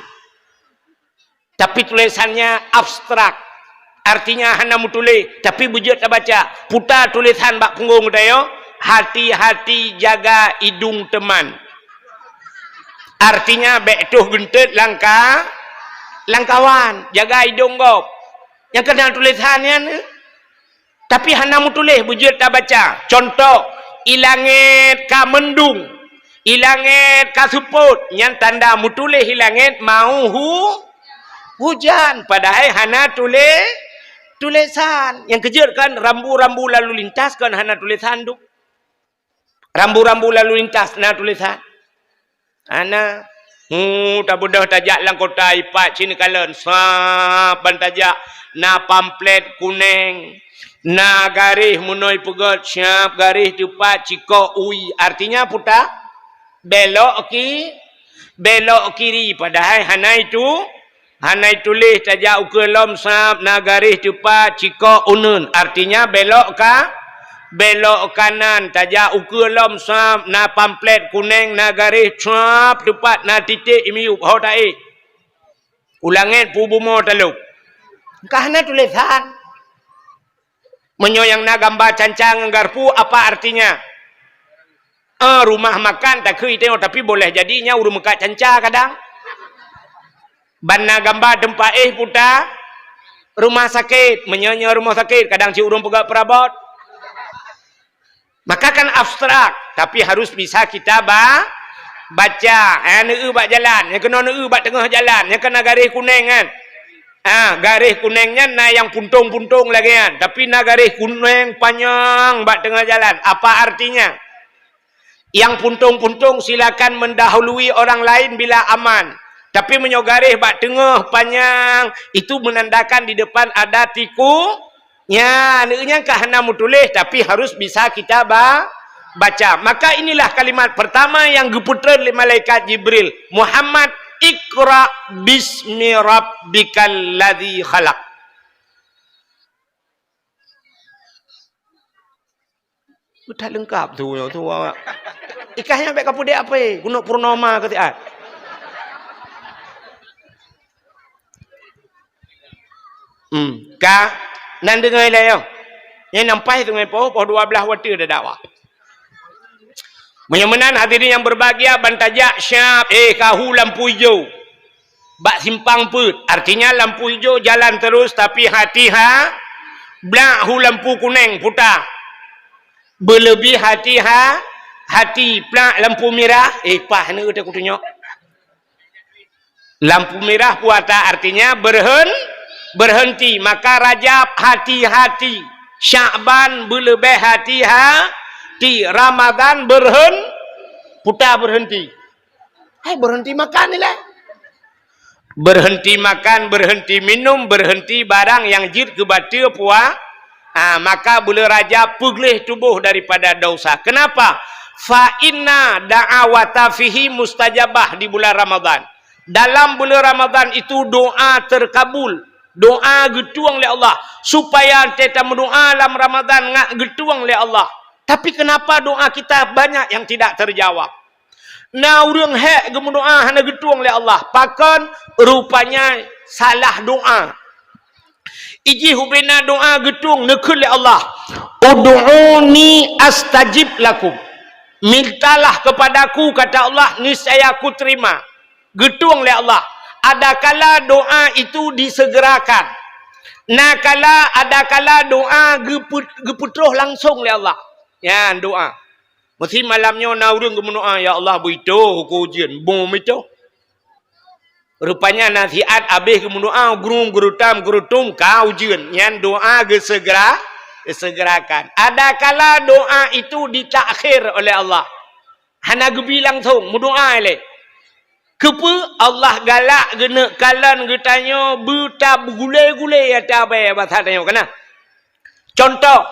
Tapi tulésannya abstrak. Artinya hana meutuléh, tapi beujeuet tabaca. Puta tulésan bak punggong tanyoe, "Hati-hati jaga idung teman." Artinya, bék toh geunteut langka-, langkawan, jaga idong gob. Nyang keunan tulésan nyan, eh? Tapi hana meutuléh, beujeuet tabaca. Contoh, i langét ka meundung, i langét ka seupôt, nyan tanda meutuléh i langét mau hu-, hujan. Padahai hana tulé-, tulésan. Nyang keujeuet kan rambu-rambu lalu lintas kan hana tulésan tu. Rambu-rambu lalu lintas na tulésan. Hana. Hu, tabeudôh tajak lam kota ipat sinoe kalon, sab ban tajak na pamflet kuneng, na garéh meunoe peugét siab garéh teupat cikok ui. Artinya puta belok ki, belok kiri, padahai hana itu. Hana ituléh tajak ukeue lom sab na garéh teupat cikok uneun, artinya belok ka, belok kanan, tajak ukeue lom sab na pamflet kuneng na garéh sab teupat na titék i miyueb ho taéh. U langét pu bumoe talop. Ka hana tulésan. Meunyoe nyang na gamba canca ngon garpu, apa artinya? Eh, rumah makan takheun tanyoe, tapi boleh jadi nyan ureuëng meukat canca kadang. Ban na gamba teumpat éh puta rumah sakét, meunyoe nyoe rumah sakét, kadang cit ureuëng peugah peurabot. Maka kan abstrak, tapi harus bisa kita ba-, baca. Eh, neueu bak jalan, nyang keunoe neueu bak teungoh jalan, nyang keunoe garéh kuneng kan. Ah, garéh kuneng nyan na nyang puntông-puntông lagée nyan, tapi na garéh kuneng panyang bak teungoh jalan. Apa artinya? Nyang puntông-puntông silakan mendahului orang lain bila aman. Tapi meunyoe garéh bak teungoh panyang, itu menandakan di depan ada tiku. Nya, aneuk nyan ka hana meutuléh, tapi harus bisa kita ba-, baca. Maka inilah kalimat pertama yang geupeutreun lé malaikat Jibril, "Muhammad, iqra bismi rabbikal ladzi khalaq." Udah lengkap tu, tu awak. Ikah nyan bèk kapeudeh apa, eh? Gunok purnama ke siat. Hmm, ka nan deungoe lé, yo. Nyan nampai tu ngon poh, poh dua belas watèe dah dakwah. Meunyoe meunan hadirin yang berbahagia, ban tajak syap, eh, ka hu lampu ijo. Bak simpang peuet. Artinya lampu ijo jalan terus, tapi hati ha, blak hu lampu kuneng puta. Beuleubeh hati ha, hati plak lampu mirah, eh, pah ni udah kutunyok. Lampu mirah puata artinya berhen-, berhenti. Maka Rajab hati-hati. Syakban beuleubeh hati-hati. Ramadan berhen-, puta berhenti. Hai, berhenti makan ni lah. Berhenti makan, berhenti minum, berhenti barang yang jeuet keu bateue pua-, ha, maka buleuen Rajab peugleh tuboh daripada dosa. Kenapa? Fa inna da'awata fihi mustajabah di bulan Ramadan. Dalam bulan Ramadan itu doa terkabul, doa geutueng lé Allah, supaya teutameudoa lam Ramadan ngat geutueng lé Allah. Tapi kenapa doa kita banyak yang tidak terjawab? Na ureuëng hék geumeudoa hana geutueng lé Allah. Pakon? Rupanya salah doa. Ijih ubena doa geutueng neukheun lé Allah, "Ud'uni astajib lakum." Mintalah kepadaku, kata Allah, niscaya aku terima. Geutueng lé Allah. Adakala doa itu disegerakan. Nakala, adakala doa geupeu-, geupeutroh langsung lé Allah. Nyan doa. Meusé malam nyoe na ureuëng geumeudoa, "Ya Allah, beuitoh uku ujeuen." Bom itoh. Rupanya nasihat habéh geumeudoa, gurung geurutam geurutum ka ujeuen. Nyan doa geusegera, geusegerakan. Adakala doa itu ditakhir oleh Allah. Hana geubi langsung, meudoa ilée. Keupeue? Allah galak geuneuk kalon geutanyoe beuta beugulée-gulée ata bée basa tanyoe, kana? Contoh,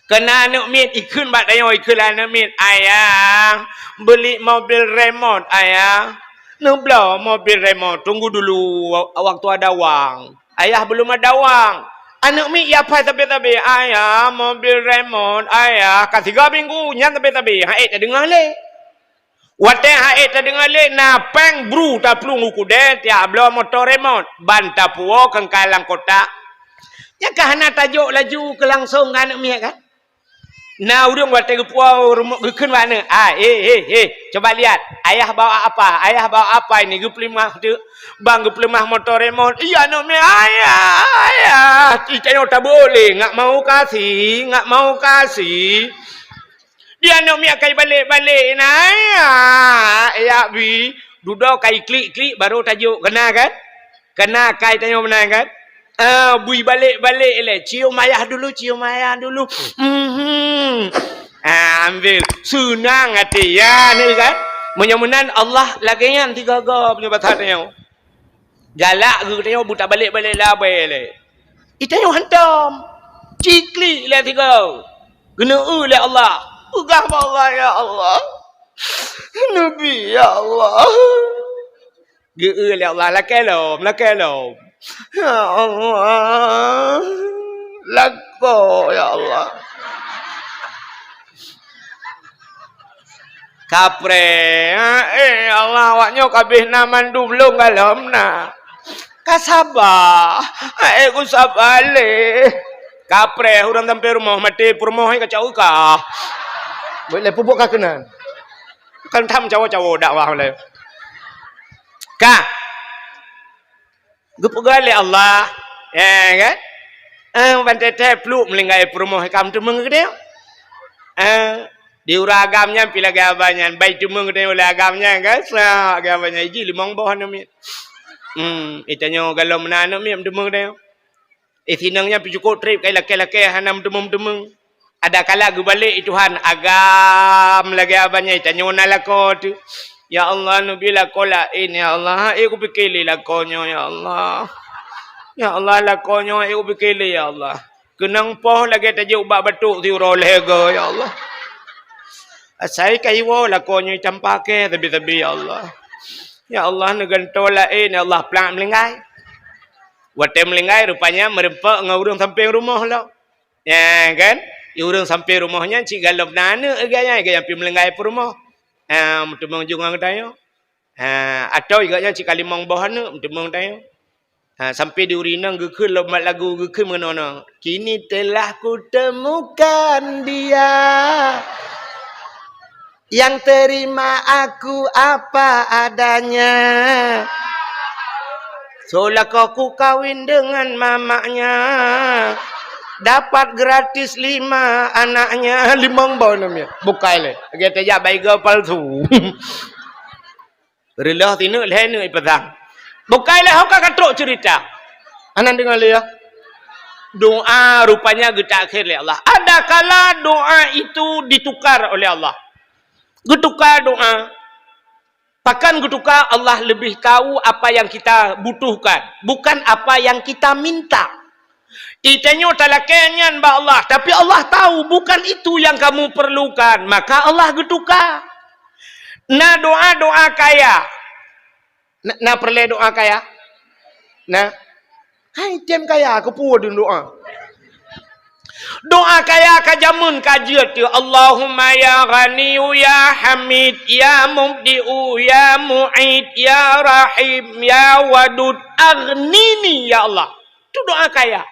keu na aneuëk miet ikheun bak tanyoe, ikheun lé aneuëk miet, "Ayah, beli mobil remot, Ayah." "Neubloe mobil remot, tunggu dulu wa-, waktu ada wang." "Ayah, belum ada wang." Aneuëk miet ya pai sabe-sabe, "Ayah, mobil remot, Ayah." Ka siga minggu nyan sabe-sabe, han ék tadeungoe lé. Watée han ék tadeungoe lé, na péng bru taplueng u keudée, tiak bloe moto remot, ban tapuwoe keungkai lam kotak. Nyan ka hana tajok laju keu langsong ngon aneuëk miet kan? Na ureuëng watée geupuwoe rumoh geukheun bak aneuëk, "Ah, eh, eh, eh, coba lihat, ayah bawa apa? Ayah bawa apa ini?" Geupeuleumah teuk, ban geupeuleumah moto remot. Iya aneuëk miet, "Ayah, ayah, itanyoe tabeuoh lé, nggak mau kasih, nggak mau kasih." Di aneuëk miet kai balek-balek na, ya, ya bi. Dudoe kai klik-klik baru tajok, kena kan? Kena kai tanyoe meunan kan? Ah, bui balek-balek lé. "Cium ayah dulu, cium ayah dulu." Mhm. Ah, ambil. Seunang até ya ni kan? Meunyoe meunan Allah lagée nyan tiga-tiga punya basa tanyoe. Galak geutanyoe beuta balek-balek labai lé. Itanyoe hantom. Ciklik lé tiga. Geuneu lé Allah. Peugah bak Allah, "Ya Allah. Neubi, ya Allah." Geu lé Allah, lakée lom, lakée lom. "Ya Allah. Lakoe, ya Allah." Kapreh, ha, eh, Allah, awak nyoe ka abéh na mandum lôn galom na. Ka saba, ha, eh, ku saba lé. Kapreh, ureuëng sampai rumoh, maté peurumoh, eh, kacau ka. Boleh pubuk ka keunan. Kan tham cawo-cawo dakwah lé. Ka. Geupeugah lé Allah, ya kan? Eh, ban teuntèe pluek meuninggai peurumoh ka meuteumeung keudéh. Eh, di ureueng agam nyan pih lagèe abang nyan, bai teumeung keudéh ulèe agam nyan kan? Sa lagèe abang nyan, iji limong boh aneuk miet. Hmm, itanyoe galom meunan aneuk miet meuteumeung keudéh. Eh, sinong nyan pih cukôp trép kai lakèe-lakèe hana meuteumeung-meuteumeung. Ada kala geubalek i Tuhan, agam lagèe abang nyan, itanyoe na lakoe teuh. Ya Allah, neubi lakoe laén, ya Allah. Ék kupike lé lakoe nyoe, ya Allah. Ya Allah, lakoe nyoe ék kupike lé, ya Allah. Keunong poh lagée tajok bak batok siuroe lhée goe, ya Allah. Asai ka iwoe lakoe nyoe tampa kée sabe-sabe, ya Allah. Ya Allah, neugantoe laén, ya Allah, plak meulinggai. Watée meulinggai, rupanya meureumpok ngon ureuëng sampéng rumoh lom. Ya kan? Di ureuëng sampéng rumoh nyan cit galom na aneuëk gaya, gaya pi meulinggai peurumoh. Ha, meuteumong ju ngon geutanyoe. Ha, atau gobnyan cit ka limong boh aneuëk, meuteumong tanyoe. Ha, sampai di ureuëng inong geukheun lom mat lagu, geukheun meunoe-noe. Kini telah kutemukan dia yang terima aku apa adanya. Soe lakoe kukawin dengan mamaknya, dapat gratis lima anaknya. Limong boh namiet. Bukai lé. Lagée tajak baigo palsu. Reuloh sineuk lhée neuk ipasang. Bukai lé ho ka katrok ceurita. Anan deungoe lé ya. Doa rupanya geutakhir lé Allah. Adakala doa itu ditukar oleh Allah. Geutukar doa. Pakon geutukar? Allah lebih tahu apa yang kita butuhkan, bukan apa yang kita minta. Itanyoe talakée nyan bak Allah, tapi Allah tahu bukan itu yang kamu perlukan, maka Allah geutukar. Na doa-doa kaya. Na, na peureulée doa kaya? Na. Hai tem kaya, keupeue deun doa? Doa kaya ka jameun ka jeuet tu. Allahumma ya Ghaniyu ya Hamid, ya Mubdi'u, ya Mu'id, ya Rahim, ya Wadud, aghnini ya Allah. Tu doa kaya.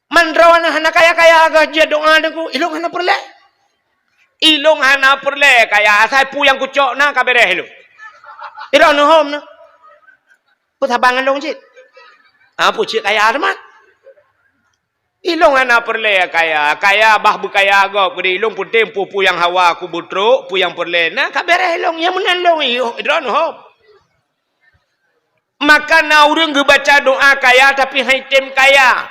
Man droeneuh hana kaya-kaya geuh jeuet doa Teungku, ilong hana peureulée. Ilong hana peureulée kaya, asai peue nyang kucok na ka beureh ilong. Droeneuh hom na. Peue saban ngon lôn cit? Ah, peue cit kaya teuma? Ilong hana peureulée kaya, kaya bah beukaya gob. Jadi ilong peunteng peue-peue nyang hawa kubeutrok, peue nyang peureulée na ka beureh ilong, nyang meunan lôn, iyo, droeneuh hom. Maka na ureuëng geubaca doa kaya tapi hai tem kaya.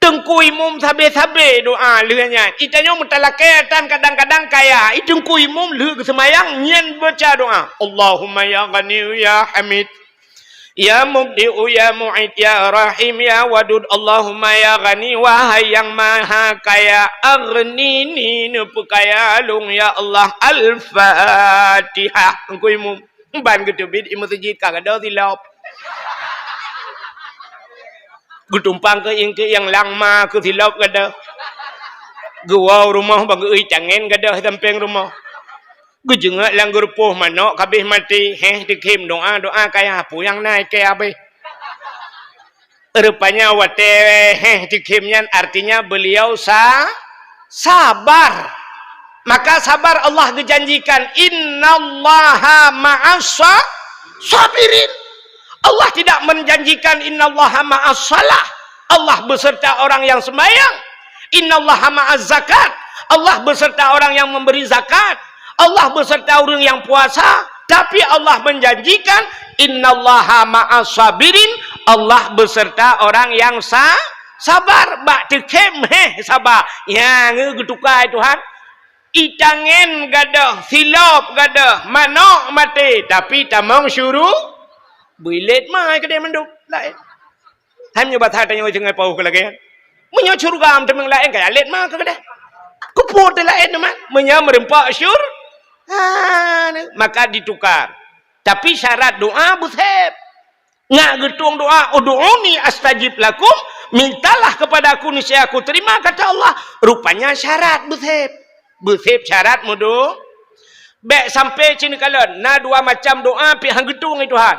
Teungku imum sabe-sabe doa lheueh nyan. Itanyoe meutalakée tan kadang-kadang kaya. I teungku imum lheueh geuseumayang nyan baca doa. Allahumma ya Ghaniyu ya Hamid. Ya Mubdi'u ya Mu'id ya Rahim ya Wadud. Allahumma ya Ghani, wahai yang maha kaya, aghnini, neupeukaya lôn ya Allah. Al-Fatihah. Teungku imum. Ban geuteubiet i meuseujid ka gadôh silop. Geutumpang keu ieng-keu ieng lam ma keu silop gadôh. Geuwoe rumoh bak geuui tangen gadôh sampéng rumoh. Geujeungok lam geurupoh manok kabéh maté, héh, teukhém doa, doa kaya peue nyang na ikée abéh. Rupanya watée héh teukhém nyan artinya beliau sa-, sabar. Maka sabar Allah geujanjikan, "Innallaha ma'as sa-, sabirin." Allah tidak menjanjikan, "Innallaha ma'as salah." Allah beserta orang yang sembahyang. "Innallaha ma'az zakat." Allah beserta orang yang memberi zakat. Allah beserta ureuëng nyang puasa, tapi Allah menjanjikan, "Innallaha ma'as sabirin," Allah beserta orang yang sa-, sabar. Bak teukhém héh sabar. Nyang geutukai Tuhan. Itangen gadôh, silop gadôh, manok maté, tapi tamong syuru-, beuilet mai keudeh mandum laén. Hai meunyoe basa tanyoe singoh paoh keu lagée nyan. Meunyoe syeuruga meuteumèe laén, ka lét ma keu keudeh. Keupeue teu laén teuma? Meunyoe meurumpok syur-, ha, maka ditukar. Tapi syarat doa beusép. Nyak geutueng doa, "Ud'uni astajib lakum," mintalah kepada Aku, niscaya Aku terima, kata Allah. Rupanya syarat beusép. Beusép syarat meudo-, bék sampai cit neukalon, na dua macam doa pih han geutueng lé Tuhan.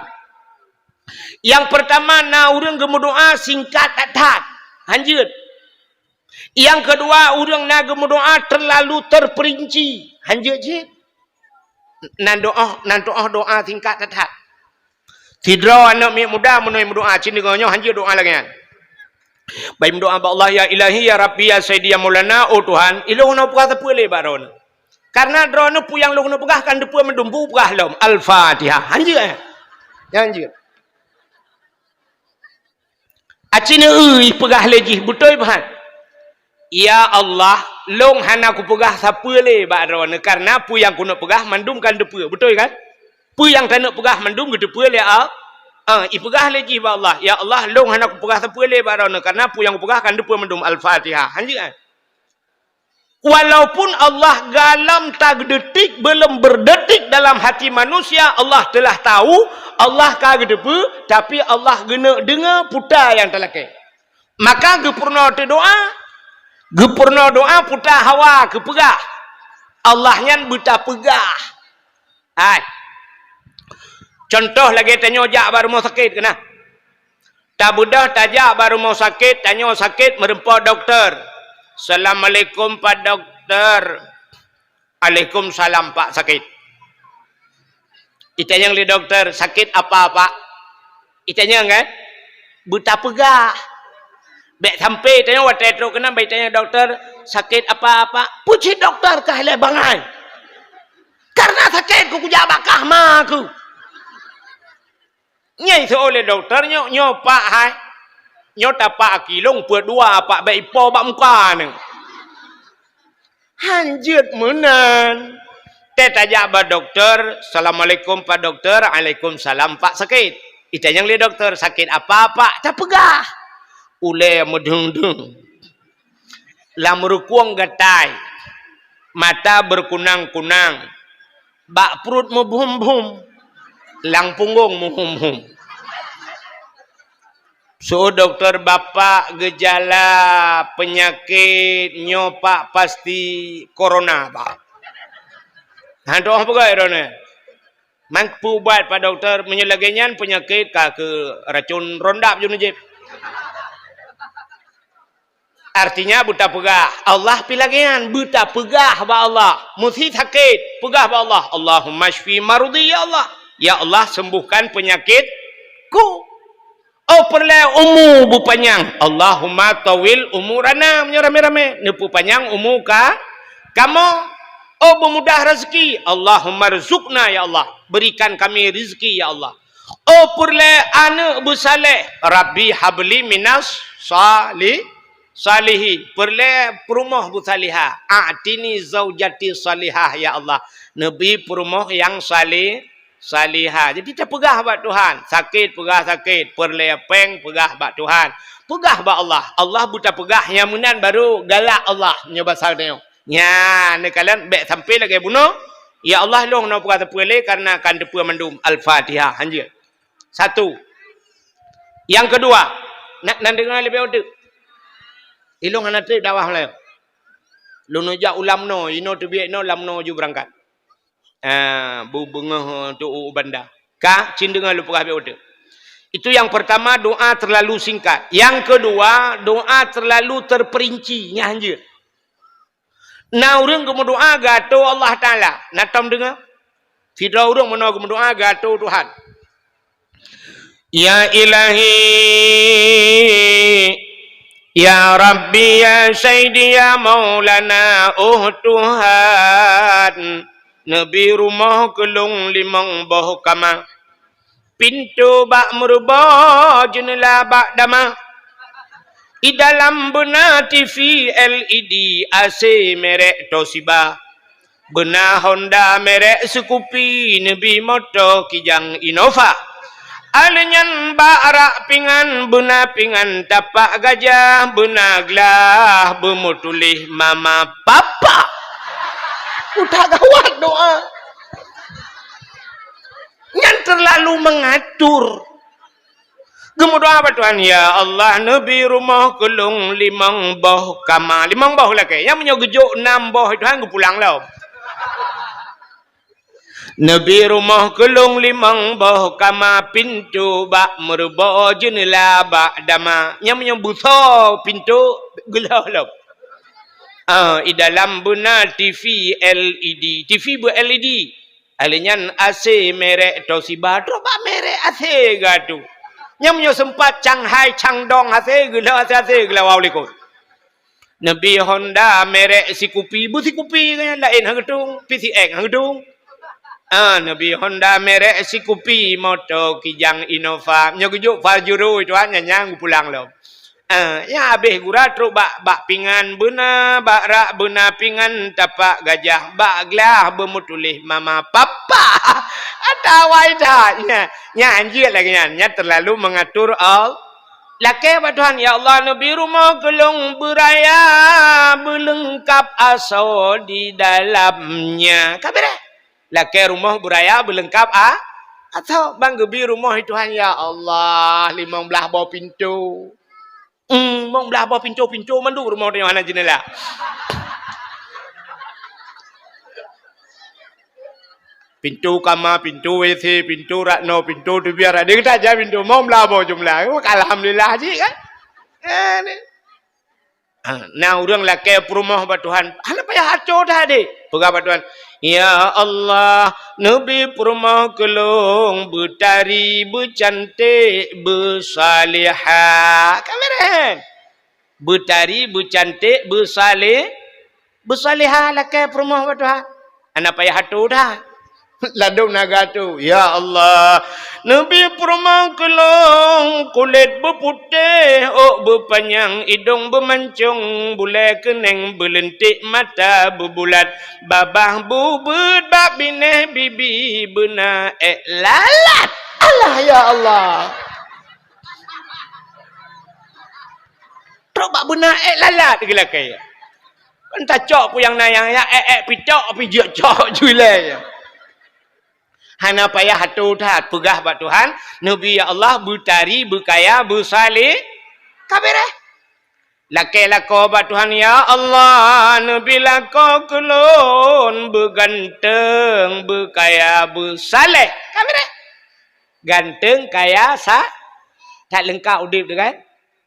Nyang peurtama na ureuëng geumeudoa singkat that-that, hanjeuet. Nyang keudua ureuëng na geumeudoa teurlalu teurpeurinci, hanjeuet jih. Nan doa, nan doa, doa singkat that-that. Sidroe aneuëk miet muda meunyoe meudoa, cit deungoe nyoe hanjeuet doa lagée nyan. Bai meudoa bak Allah, "Ya Ilahi, ya Rabbi, ya Sayyidi, ya Maulana, oh Tuhan, ilôn hana peugah sapeue lé bak droeneuh." Karena droeneuh peue nyang lôn peugah kan dipeue meudumbu peugah lom. Al-Fatihah. Hanjeuet, eh? Hanjeuet. Aci neueu peugah lé jih, beutôi Tuhan. Ya Allah, Lôn hana kupeugah sapeue lé bak droeneuh, kareuna peue nyang keuneuk peugah mandum kan teupeue. Beutôi kan? Peue nyang taneuk peugah mandum geuteupeue lé Allah. Ah, ipeugah lé jih bak Allah, "Ya Allah, lôn hana kupeugah sapeue lé bak droeneuh, kareuna peue nyang kupeugah kan teupeue mandum." Al-Fatihah. Hanjeuet kan? Walaupun Allah galom tadetik, belum berdetik dalam hati manusia, Allah telah tahu, Allah ka geuteupeue, tapi Allah geuneuk deungoe peue nyang talakée. Maka geupeurunoe teuh doa, geupeurunoe doa peue hawa geupeugah. Allah nyan beutapeugah. Hai. Contoh lagée tanyoe jak bak rumoh sakét keunan. Tabeudôh tajak bak rumoh sakét, tanyoe sakét, meureumpok dokto. "Assalamualaikum, Pak Dokto." "Alaikumsalam, Pak, sakét." Itanyong lé dokto, "Sakét apa, Pak?" Itanyong kan? Beutapeugah. Bék sampai tanyoe watée trok keunan, bék itanyong dokto, "Sakét apa, Pak?" Peue cit dokto ka ilée bangai. Kareuna sakét ku kujak bak kah ma ku. Nyai seuôt lé dokto, "Nyoe, nyoe Pak hai. Nyoe tapak aki lôn peuet dua Pak, bék ipo bak muka neuh." Hanjeuet meunan. Teuh tajak bak dokto, "Assalamualaikum, Pak Dokto." "Alaikumsalam, Pak, sakét." Itanyong lé dokto, "Sakét apa, Pak?" Tapeugah. Ulée meudeueng-deueng. Lam rukueng gatai, mata beukunang-kunang, bak pruet meubuem-buem, lam punggong meuhum-hum. Seuôt dokto, "Bapak, geujala peunyakét nyoe, Pak, pasti corona, Pak." Hana tu'oh peugah droeneuh. "Man peue ubat, Pak Dokto?" "Meunyoe lagée nyan peunyakét ka keu racon rondap jeuet neujieb." Artinya beutapeugah, Allah pih lagée nyan, beutapeugah bak Allah. Meusé sakét, peugah bak Allah, "Allahumma syfi maradhi, ya Allah." "Ya Allah, sembuhkan penyakitku." Oh, peureulée umu beupanyang, "Allahumma tawil umurana." Meunyoe ramé-ramé, neupeupanyang umu ka-, kamoe. Oh, beumudah rezeki, "Allahumma rzuqna, ya Allah." Berikan kami rezeki, ya Allah. Oh, peureulée aneuëk beusaléh, "Rabbi habli minas sali-, salihin." Peureulée peurumoh beusalihah, "A'tini zaujati salihah, ya Allah." Neubi peurumoh nyang sali-, salihah. Jadi, tapeugah bak Tuhan, sakét peugah sakét, peureulée péng peugah bak Tuhan. Peugah bak Allah, Allah beutapeugah nyang meunan baru galak Allah, nyoe basa tanyoe. Nyan, neukalon bék sampai lagée bunoe, "Ya Allah, lôn hana peugah sapeue lé kareuna kan teupeue mandum." Al-Fatihah, hanjeuet. Satu. Nyang keudua, na-, na deungoe leubeh uteuk. Ilôn hana treb dakwah Meulayu. Lôn jak u Lamno, inoe teubiet inoe, Lamno ju beurangkat. Ah, bu-, beungoh tu u Banda. Ka, cit deungoe lôn peugah bék uteuk. Itu yang pertama, doa terlalu singkat. Yang kedua, doa terlalu terperinci. Nyan hanjeuet. Na ureuëng geumeudoá geuatô Allah Taala. Na tom deungoe? Sidroe ureuëng meunoe geumeudoá geuatô Tuhan. Ya Ilahi, ya Rabbi, ya Sayyidi, ya Maulana, oh Tuhan, neubi rumoh keu lôn limong boh kama. Pintoe bak meuruboh, jeuneula bak dama. I dalam beuna T V L E D, A C merek Toshiba. Beuna Honda merek Scoopy, neubi moto Kijang Innova. Alèh nyan bak rak pingan, beuna pingan tapak gajah, beuna glah beumeutuléh mama papa. Udah gawat doa. Nyan terlalu mengatur. Geumeudoá bak Tuhan, "Ya Allah, neubi rumoh keu lôn limong boh kama." Limong boh lakèe. Nyang meunyoe geujok nam boh, Tuhan geupulang lom. "Neubi rumoh keu lôn limong boh kama, pintoe bak meuruboh, jeuneula bak dama." Nyang meunyoe beusoe pintoe, geulhôh lom. Ah, i dalam beuna T V L E D. T V beu L E D. Alèh nyan A C merek Toshiba, trok bak merek A C geuatô. Nyang meunyoe seumpat Shanghai, Shandong A C, geulhôh A C, A C geulawa u likot. Neubi Honda merek Scoopy, beu Scoopy nyan laén han geutung, P C X han geutung. Ah, neubi Honda merek Scoopy, moto Kijang Innova. Nyoe geujok Pajero itu, ah, nyan, nyan geupulang lom. Ah, nyang habéh gura trok bak, bak pingan beuna, bak rak beuna pingan tapak gajah, bak glah beumeutuléh mama papa. Ata awai that nyan. Nyan jeuet lagée nyan, nyan teulalu meungatur Allah. Lakée bak Tuhan, "Ya Allah, neubi rumoh keu lôn beuraya, beuleungkab asoe di dalamnya." Ka beureh. Lakée rumoh beuraya beuleungkab a-, asoe. Ban geubi rumoh di Tuhan, "Ya Allah, limong blaih boh pintoe." Hmm, limong blaih boh pintoe, pintoe mandum rumoh tanyoe hana jeunela. Pintoe kama, pintoe W C, pintoe rakno, pintoe teubiet, ada kita aja pintoe, limong blaih boh jumlah. Alhamdulillah jih kan. Eh, ni. Ha, na ureuëng lakée peurumoh bak Tuhan, hana payah aco that deh. Peugah bak Tuhan, "Ya Allah, neubi peurumoh keu lôn beutari, beucanték, beusalihah." Ka beureh. Beutari, beucanték, beusalih-, beusalihah lakée peurumoh bak Tuhan. Hana payah ato that. Ladôm naga tu, "Ya Allah, neubi peurumoh keu lôn kulét beuputéh, ôk beupanyang, idông beumancông, bulée keuneng beuleuntik, mata beubulat, babah bubeuet, bak binéh bibi beuna ék lalat." Allah, ya Allah. Trok bak beuna ék lalat geulakée. Kan tacok peue nyang na nyang ya ék-ék pitok pih jeuet cok julée. Hana payah ato that peugah bak Tuhan, neubi ya Allah beutari, beukaya, beusaleh. Ka beureh. Lakée lakoe bak Tuhan, "Ya Allah, neubi lakoe keu lôn beuganteueng, beukaya, beusaleh." Ka beureh. Ganteueng, kaya, sa-, that leungkap udeb tu kan?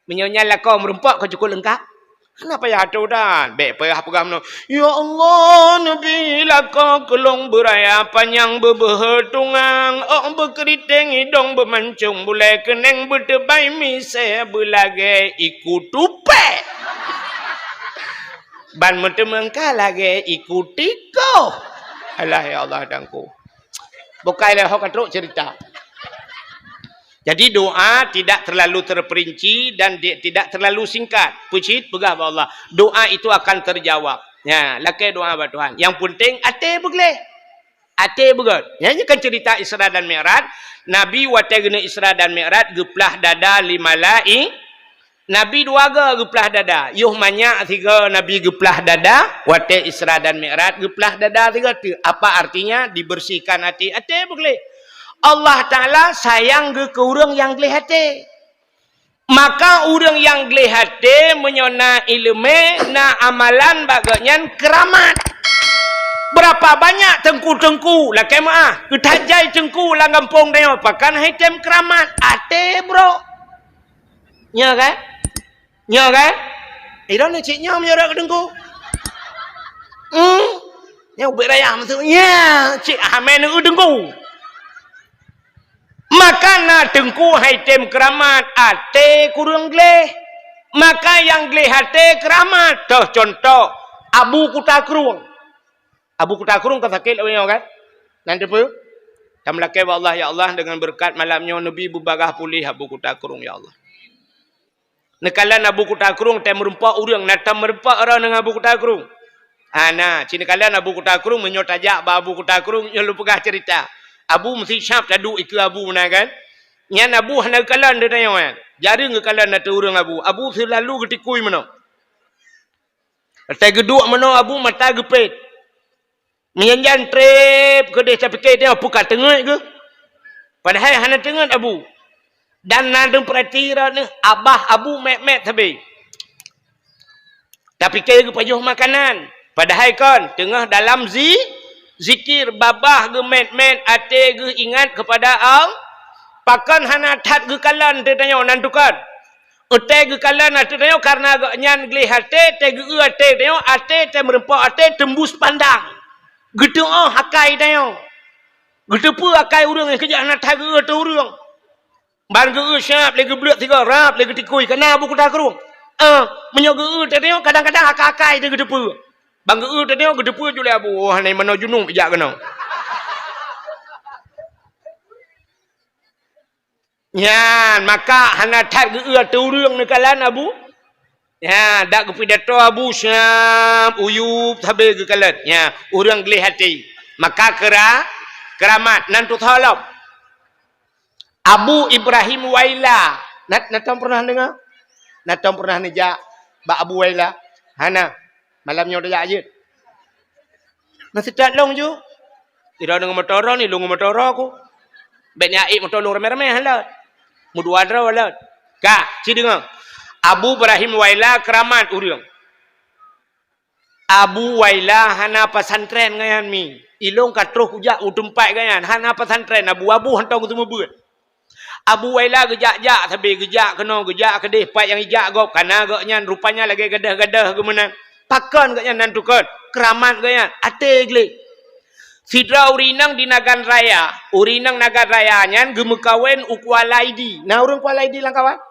Meunyoe nyan lakoe meurumpok ka cukop leungkap, hana payah ato that. Bék payah peugah meunoe, "Ya Allah, neubi lakoe keu lôn beuraya panyang, beubeuhe tungang, ôk beukeuriteng, idông beumancông, bulée keuneng beuteubai misée, beulagée iku tupée, ban meuteumangka lagée iku tikoh." Alah, ya Allah, Tuhanku. Bukai lé ho ka trok cerita. Jadi, doa tidak terlalu terperinci dan di-, tidak terlalu singkat. Peucit peugah bak Allah, doa itu akan terjawab. Ya, lakée doa bak Tuhan. Yang penting até beugleh. Até beugét. Nyan kan cerita Isra dan Mi'raj. Nabi watée geuneuk Isra dan Mi'raj geuplah dada lé malai-, Nabi dua go geuplah dada. Yoh manyak sigo Nabi geuplah dada watée Isra dan Mi'raj, geuplah dada sigo teuk. Apa artinya? Dibersihkan até. Até beugleh. Allah Taala sayang geuh keu ureuëng nyang gleh até. Maka ureuëng nyang gleh até meunyoe na iéleumé, na amalan bak gobnyan keuramat. Berapa banyak teungku-teungku, lakée meuáh, geuthat jai teungku lam gampông tanyoe, pakon han tem keuramat, até brok. Nyo kan? Nyo kan? Eh, droeneuh cit nyoe meunyoe rot keu teungku. Hmm. Nyoe ubit raya maksud. Nya, cit hamé neu teungku. Maka na teungku han tem keuramat, até kureueng gleh. Maka nyang gleh até keuramat. Toh contoh, Abu Kuta Krueng. Abu Kuta Krueng ka sakét lagée nyoe kan? Nan teupeu? Tameulakée bak Allah, "Ya Allah, deungon beureukat malam nyoe neubi beubagaih puléh Abu Kuta Krueng, ya Allah." Neukalon Abu Kuta Krueng, tém meurumpok ureuëng, na tém meurumpok droe ngon Abu Kuta Krueng. Hana, ci neukalon Abu Kuta Krueng, meunyoe tajak bak Abu Kuta Krueng, nyoe lôn peugah cerita. Abu meusi sab taduek ikeue Abu meunan kan? Nyan Abu hana geukalon di tanyoe nyan. Jareueng geukalon ateueh ureuëng Abu. Abu seulalu geutikui meunoe. Watée geuduek meunoe Abu mata geupét. Meunyan jan treb keudeh tapike tanyoe peue ka teungeut geuh. Padahai hana teungeut Abu. Dan na deuh peurati droeneuh, abah Abu mét-mét sabe. Tapike geupajoh makanan. Padahai kon teungoh dalam zi-, zikir, babah geumét-mét, até geuh ingat keupada Allah. Pakon hana that geukalon teuh tanyoe nan tukon. Watée geukalon ateueh tanyoe kareuna gobnyan gleh até, tée geu-eu até tanyoe, até tée meurumpok até teumbus pandang. Geuteuôh akai tanyoe. Geuteupeue akai ureuëng nyang keujak hana that geu-eu ateueh ureuëng. Ban geu-eu sab lé geubleuet sigoe rab lé geutikui kana Abu Kuta Krueng. Eh, meunyoe geu-eu teuh tanyoe kadang-kadang akai-akai teuh geuteupeue. Ban geu-eu teuh tanyoe geuteupeue ju lé Abu, oh, hana meunoe junub jak keunoe. Nyan, maka hana that geu-eu ateueh ureuëng neukalon Abu. Nyan, dak geupidato Abu Syam, uyueb sabe geukalon. Nyan, ureuëng gleh até. Maka kera-, keuramat nan tutoe lom. Abu Ibrahim Waila. Na, na tom pernah deungoe? Na tom pernah neujak bak Abu Waila? Hana. Malam nyoe tajak jeuet. Masih that lông ju. Ira deungon motor ni, lông motor ku. Bèk nyak ék motor lông ramé-ramé han lôt. Meudua droe lôt. Ka, ci deungoe. Abu Ibrahim Waila keuramat ureuëng. Abu Waila hana pesantren gobnyan mi. Ilông ka troh kujak u teumpat gobnyan. Hana pesantren Abu, Abu hantom geuseumeubeuet. Abu Waila geujak-jak sabe, geujak keunoe, geujak keudeh, pat nyang jijak gob, kana gobnyan rupanya lagèe gadôh-gadôh geumeunan. Pakon gobnyan nan tukon? Keuramat gobnyan, até gleh. Sidroe ureuëng inong di Nagan Raya, ureuëng inong Nagan Raya nyan geumeukawen u Kuala Idi. Na ureuëng Kuala Idi lam kawan?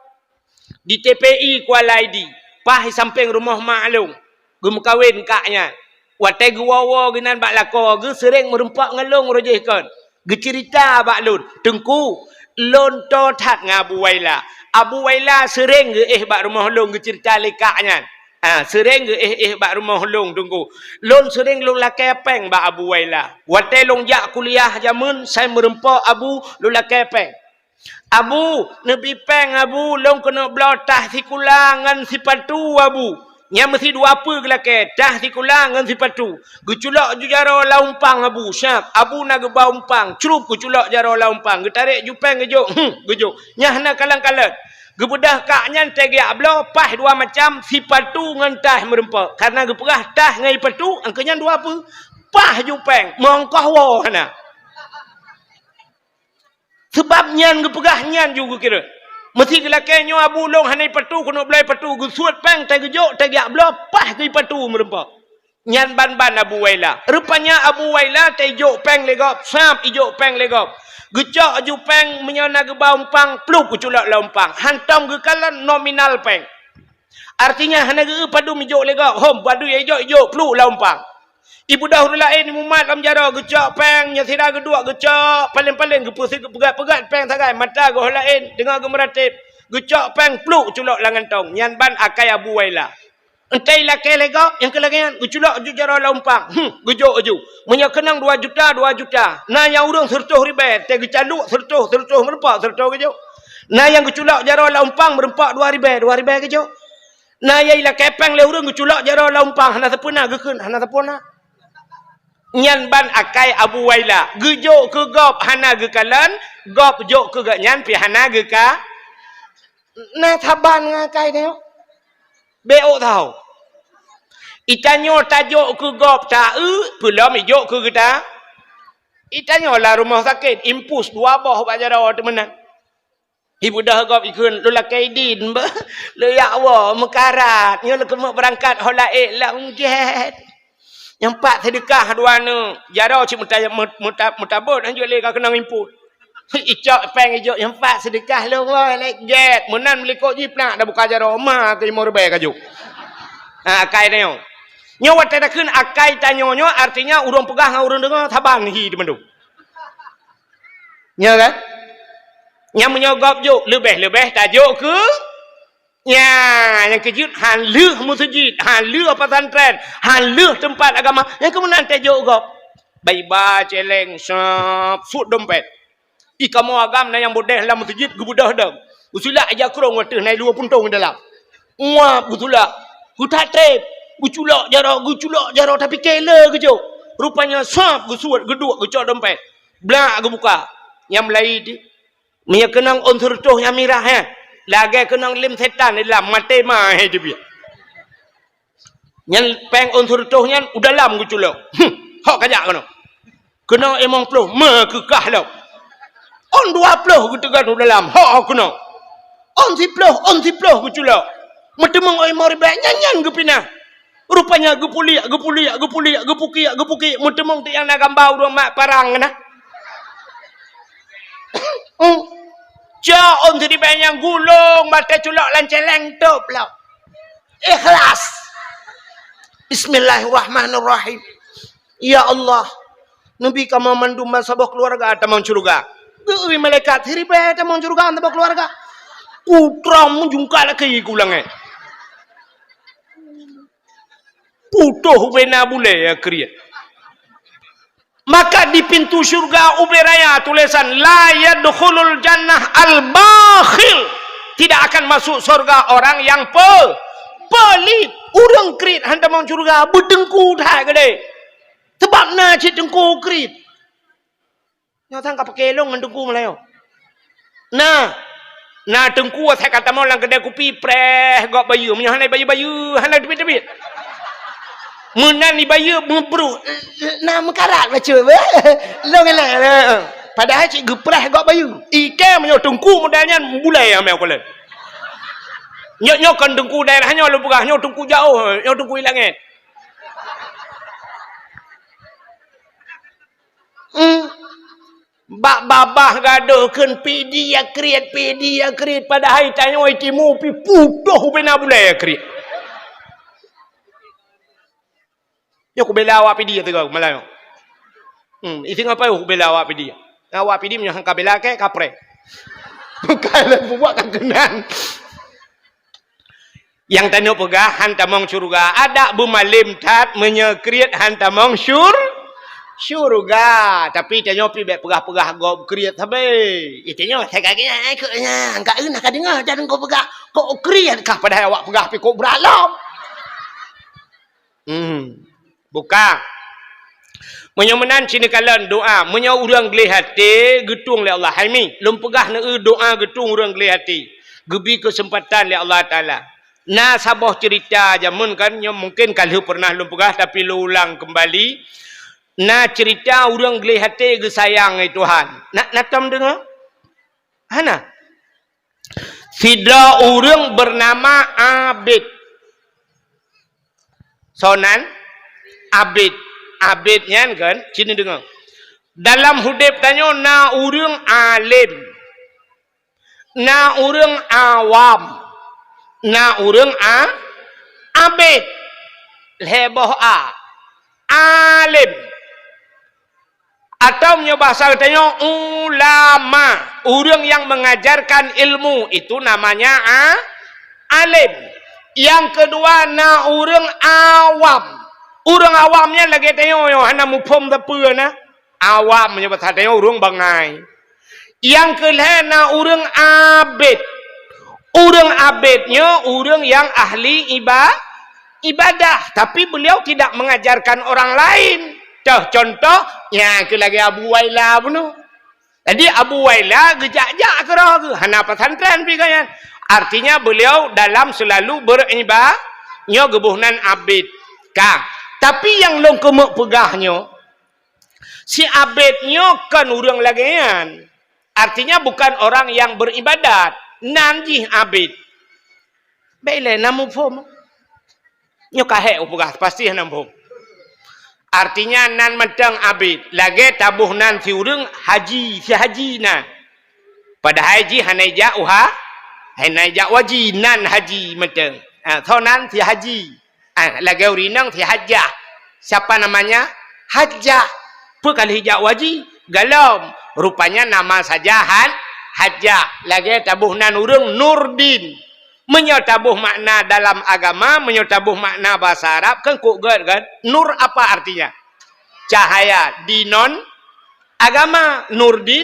Di T P I Kuala Idi, paih sampéng rumoh mak lôn, geumeukawen kak nyan. Watèe geuwoe-woe geunan bak lakoe, geuh seuréng meureumpok ngon lôn roh jih kon. Geuceurita bak lôn, "Teungku, lôn toe that ngon Abu Waila. Abu Waila seuréng geuéh bak rumoh lôn geuceurita lé kak nyan. Ha, seuréng geuéh-éh bak rumoh lôn, Teungku. Lôn seuréng lôn lakèe pèng bak Abu Waila. Watèe lôn jak kuliah jameun, sai meureumpok Abu, lôn lakèe pèng." "Abu, neubi pèng, Abu, lôn keuneuk bloe tah sikula ngon sipatu, Abu." Nyan meusi dua peue geulakèe, tah sikula ngon sipatu. Geuculok ju jaroe lam umpang Abu, siap. Abu na geuba umpang, crup geuculok jaroe lam umpang. Geutarek ju pèng geujok, hmm, geujok. Nyan hana kalon-kalon. Geubeudôh kak nyan teugiak bloe, paih dua macam, sipatu ngon tah meureumpok. Karena geupeugah tah ngon sipatu, angkeu nyan dua peue. Paih ju pèng, meungkoh woe hana. Sabab nyan geupeugah nyan ju geukira. Meusi geulakèe nyoe Abu lôn hana sipatu, keuneuk bloe sipatu, geusuet pèng, teugeujok, teugiak bloe, paih keu sipatu meureumpok. Nyan ban-ban Abu Waila. Rupanya Abu Waila teuijok pèng lé gob, sab ijok pèng lé gob. Geucok ju pèng meunyoe na geuba umpang, plup geuculok lam umpang. Hantom geukalon nominal pèng. Artinya hana geu padum ijok lé gob, hom padum ijok, ijok plup lam umpang. Ibeudôh ureueng laén imumat lam jaroe, geucok pèng, nyoe sira geuduek geucok, paleng-paleng geupeusi-, geupeugöt-peugöt pèng sagai, mata geuh laén, teungoh geumeuratéb, geucok pèng pluek culok lam gantong, nyan ban akai Abu Waila. Enteuk ilakèe lé gob, nyang keu lagèe nyan, geuculok ju jaroe lam umpang, hmm, geujok ju. Meunyoe keunong dua juta, dua juta. Na nyang ureueng sireutôh ribèe, teuh geucaluk sireutôh, sireutôh meureumpok, sireutôh geujok. Na nyang geuculok jaroe lam umpang meureumpok dua ribèe, dua ribèe geujok. Na nyang ilakèe pèng lé ureueng geuculok jaroe lam umpang, hana sapeue na geukheun, hana sapeue na. Nyan ban akai Abu Waila. Geujok keu gob hana geukalon, gob jok keu gobnyan pih hana geuka-, na saban ngon akai nyoe. Bèk ôk tau. Itanyoe tajok keu gob ta-eu, peulom ijok keu geuta. Itanyoe lam rumoh sakét, impus dua boh bak jaroe teumeunan. Ibeudôh gob ikheun, "Lôn lakèe idin, beuh, lôn jak woe meukarat, nyoe lôn keumeuk beurangkat ho laén lam gèt. Nyang pat seudeukah dua neuk, jaroe cit meuta-, meuta-, meutabot, hanjeuet lé ka keunong impot." Icok pèng ijok, "Nyang pat seudeukah lôn woe lé gèt." Meunan meulikot jiplak, dak buka jaroe, ma keu limong ribèe ka jok. Ha, akai tanyoe. Nyoe watèe takheun akai tanyoe nyoe, artinya ureueng peugah ngon ureueng deungoe saban hi teumandum. Nyo kan? Nyang meunyoe gob jok, leubeh-leubeh tajok keu, nya, nyang keujeuet han lheueh meuseujid, han lheueh pesantren, han lheueh teumpat agama, nyang keu meunan tajok gob. Baiba, cèlèng, sab, suet dompet. Ih, kamoe agam na nyang beudeh lam meuseujid geubeudôh dong. Geusulak ija krong ateueh na lhèe puntông dalam. Uap geusulak. Geutat trép. Geuculok jaroe, geuculok jaroe, tapi kèe le geujok. Rupanya sab geusuet, geuduek, geucok dompet. Blak geubuka. Nyang meulayi di. Meunyoe keunong ôn sireutôh nyang mirah, he. Lagèe keunong lem setan di dalam, maté ma, he, teubiet. Nyan pèng ôn sireutôh nyan u dalam geuculok. Huh, hok kajak keunoe. Keunong limong ploh, meukeukah lom. Ôn dua ploh geuteugon u dalam, hok keunoe. Ôn siploh, ôn siploh geuculok. Meuteumeung limong ribèe, nyan-nyan geupinah. Rupanya geupuliek, geupuliek, geupuliek, geupukiek, geupukiek, meuteumeung teuk nyang na gamba ureueng mat parang na. Hmm. Cok ôn siribèe nyang gulong, batèe culok lam cèlèng, tôb lom. Ikhlas. Bismillahirrahmanirrahim. Ya Allah, neubi kamoe mandum bansaboh keuluwarga tamong syeuruga. Teui malaikat, siribèe tamong syeuruga, tamong keuluwarga. Kutrong meujungkat lagi ku langèt. Putôh ubena bulèe kriet. Maka di pintu syurga ubé raya tulésan, "La yadkhulul jannah al-bakhil." Tidak akan masuk surga orang yang pe-, pelit. Ureueng kriet han tamong syurga, beuteungku that keudéh. Sabab na cit teungku kriet. Nyoe sang ka pike lôn ngon teungku meulayeue. Na, na teungku asai ka tamong lam keudè kupi, preh gob bayeue. Meunyoe hana bayeue-bayeue, hana teubiet-teubiet. Meunan ibayeue meubruh, na meukarat bacut. Lôn ilèe. Padahai cit geupreh gob bayeue. Ikèe meunyoe teungku model nyan bulèe amé kulôn. Nyoe, nyoe kon teungku daerah nyoe lôn peugah, nyoe teungku jaoh, nyoe teungku ilangét. Hmm. Bak babah gadôh kheun pidi ya kriet, pidi ya kriet, padahai tanyoe timu pi putôh ubena bulèe ya kriet. Nyoe kubela awak pidi ya teuga malam nyoe. Hmm, isi ngapai kubela awak pidi. Awak pidi meunyoe han kabela ke kapreh. Bukan lah bubuak ka keunan. Nyang tanyoe peugah han tamong syeuruga, adak beumalém that meunyoe kriet han tamong syur-, syeuruga. Tapi tanyoe pi bèk peugah-peugah gob kriet sabe. Eh, tanyoe, hai ka geuh, hai keu nyan, ka eunah ka deungoe, jangan kau peugah, kok kriet kah padahai awak peugah pi kok brat lom. Hmm. Buka. Meunyoe meunan, sini kalon doa. Meunyoe ureueng gleh até, geutueng lé Allah. Hai mi, lôn peugah neueu doa geutueng ureueng gleh até. Geubi keuseumpatan lé Allah Taala. Na saboh ceurita jameun kan, nyoe mungken ka lheueh peureunah lôn peugah, tapi lôn ulang keumbali. Na ceurita ureueng gleh até geusayang lé Tuhan. Na, na tom deungoe? Hana? Sidroe ureueng beunama Abid. Soe nan? Abid. Abid nyan kan, sini deungoe. Dalam udép tanyoe na ureueng além, na ureueng awam, na ureueng a-, abid. Lhèe boh a. Além. Atau meunyoe bahasa geutanyoe, ulama, ureueng nyang mengajarkan ilmu, itu namanya a-, alim. Nyang keudua na ureueng awam. Ureueng awam nyan lagèe tanyoe nyoe hana muphom sapeue na. Awam meunyoe bahasa tanyoe ureueng bangai. Nyang keulhèe na ureueng abid. Ureueng abid nyoe ureueng nyang ahli iba-, ibadah, tapi beliau tidak mengajarkan orang lain. Toh contoh, nyan keuh lagèe Abu Waila bunoe. Jadi Abu Waila geujak-jak keudroe geuh, hana pesantren pi gobnyan. Artinya beliau dalam selalu beriba-, nyoe geuboh nan abid. Ka. Tapi nyang lôn keumeuk peugah nyoe, si abid nyoe kon ureueng lagèe nyan. Artinya bukan orang yang beribadat. Nan jih abid. Bèk ilèe na muphom. Nyoe ka hék kupeugah, pasti hana muphom. Artinya nan mantong abid. Lagèe taboh nan si ureueng haji, si haji nan. Padahai jih hana ijak u ha-, hana ijak u haji, nan haji mantong. Ha, soe nan si haji. Ah, lagèe ureueng inong si hajah. Siapa namanya? Hajah. Peue ka lheueh ijak u haji? Galom. Rupanya nama saja han-, hajah. Lagèe taboh nan ureueng Nurdin. Meunyoe taboh makna dalam agama, meunyoe taboh makna bahasa Arab, kan kok gèt kan? Nur apa artinya? Cahaya. Di non agama, Nurdin,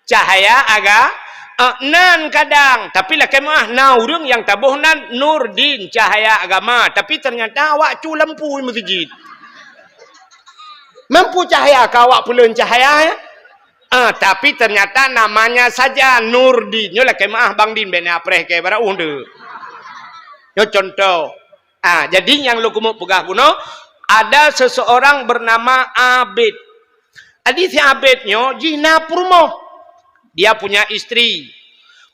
cahaya aga-, eh, nan kadang. Tapi lakèe meu'ah, na ureueng nyang taboh nan Nurdin, cahaya agama. Tapi ternyata awak cu lampu meuseujid. Lampu cahaya ka awak peuleuen cahaya, ya? Ah, tapi ternyata namanya saja Nurdin. Nyoe lakèe meu'ah Bang Din, bèk neuapreh keu barô ueh deuh. Nyoe contoh. Ah, jadi nyang lôn keumeuk peugah bunoe, ada seseorang bernama Abid. Jadi si Abid nyoe jih na peurumoh. Dia punya istri.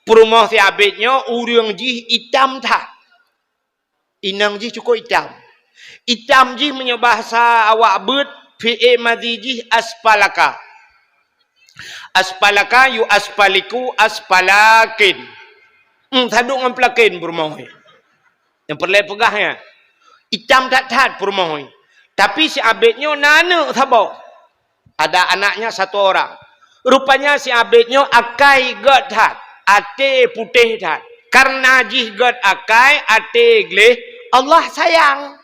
Peurumoh si Abid nyoe ureueng jih itam that. Inong jih cukup itam. Itam jih meunyoe bahasa awak beuet, fi'il madhi jih aspalaka. Aspalaka yu aspaliku aspalakin. Hmm, sadok ngon pelakin peurumoh nyoe. Nyang peureulèe peugah nyan. Itam that-that peurumoh nyoe. Tapi si Abid nyoe na aneuk saboh. Ada anaknya satu orang. Rupanya si Abid nyoe akai gét that, até putéh that. Karena jih gét akai, até gleh, Allah sayang.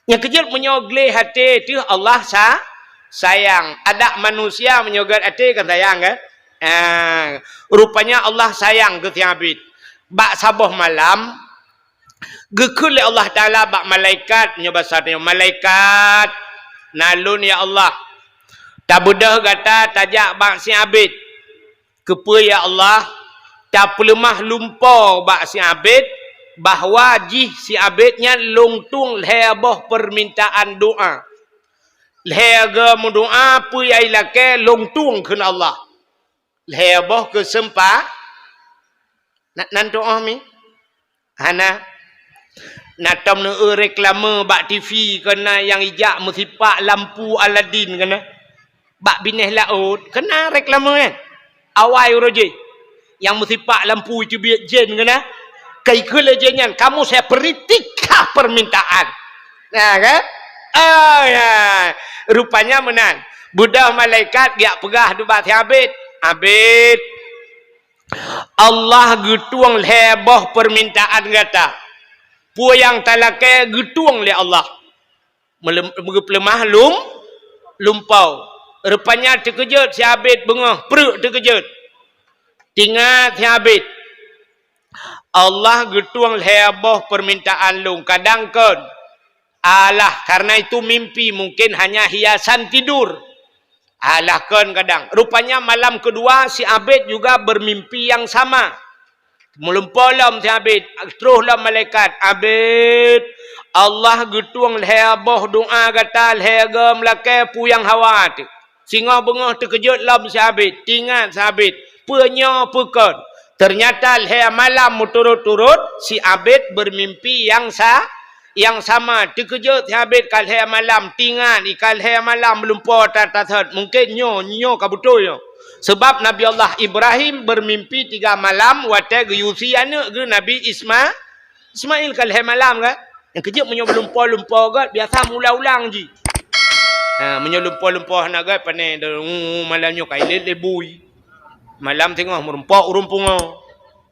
Nyang keujeuet meunyoe gleh até teuh Allah sa-, sayang. Adak manusia meunyoe gét até kan sayang kan? Ah, rupanya Allah sayang keu si Abid. Bak saboh malam, geukheun lé Allah Taala bak malaikat, nyoe basa tanyoe, "Malaikat, na lôn ya Allah, tabeudôh gata tajak bak si Abid." Keupeue ya Allah, tapeuleumah lumpoe bak si Abid, bahwa jih si Abid nyan lôn tueng lhée boh peumintaan doá. Lhée goe meudoá peue nyang ilakée lôn tueng kheun Allah. Lhée boh keuseumpa-, na-, nan tuoh mi? Hana. Na tom neu reklame bak T V keu na nyang ijak meusipak lampu Aladin keu na. Bak binéh laôt keu na reklame nyan. Awai uroe jih. Nyang meusipak lampu teubiet jén keu na. Kai keu lé jén nyan, kamu saya beri tiga permintaan. Nah kan? Oh ya. Rupanya meunan. Beudôh malaikat geujak peugah bak si Abid. Abid. Allah geutueng lhée boh peumintaan gata. Peue nyang talakée geutueng lé Allah. Meulem-, geupeuleumah lum-, lumpoe. Rupanya teukeujot si Abid beungoh, preuk teukeujot. Tingat si Abid, Allah geutueng lhée boh peumintaan lôn, kadang kon. Alah, karena itu mimpi, mungkin hanya hiasan tidur. Alah kon kadang. Rupanya malam kedua si Abid juga bermimpi yang sama. Meulumpoe lom si Abid, troh lom malaikat, "Abid, Allah geutueng lhée boh doá gata lhée goe meulakée peue nyang hawa teuh." Singoh beungoh teukeujot lom si Abid, tingat si Abid, peue nyoe peue kon. Ternyata lhée malam meuturot-turot si Abid bermimpi yang sa-, nyang sama. Teukeujot si Abid ka lhée malam, tingat i ka lhée malam lumpoe that-that. Mungkin nyoe, nyoe ka beutôi nyoe. Sebab Nabi Allah Ibrahim bermimpi tiga malam watée geuyue sie aneuëk geuh Nabi Isma-, Ismail ka lhée malam kan? Nyang keujeuet meunyoe lumpoe-lumpoe gét biasa meuulang-ulang jih. Ha, meunyoe lumpoe-lumpoe hana gét, pane, malam nyoe ka ilét lé bui. Malam singoh meurumpok ureuëng pungo.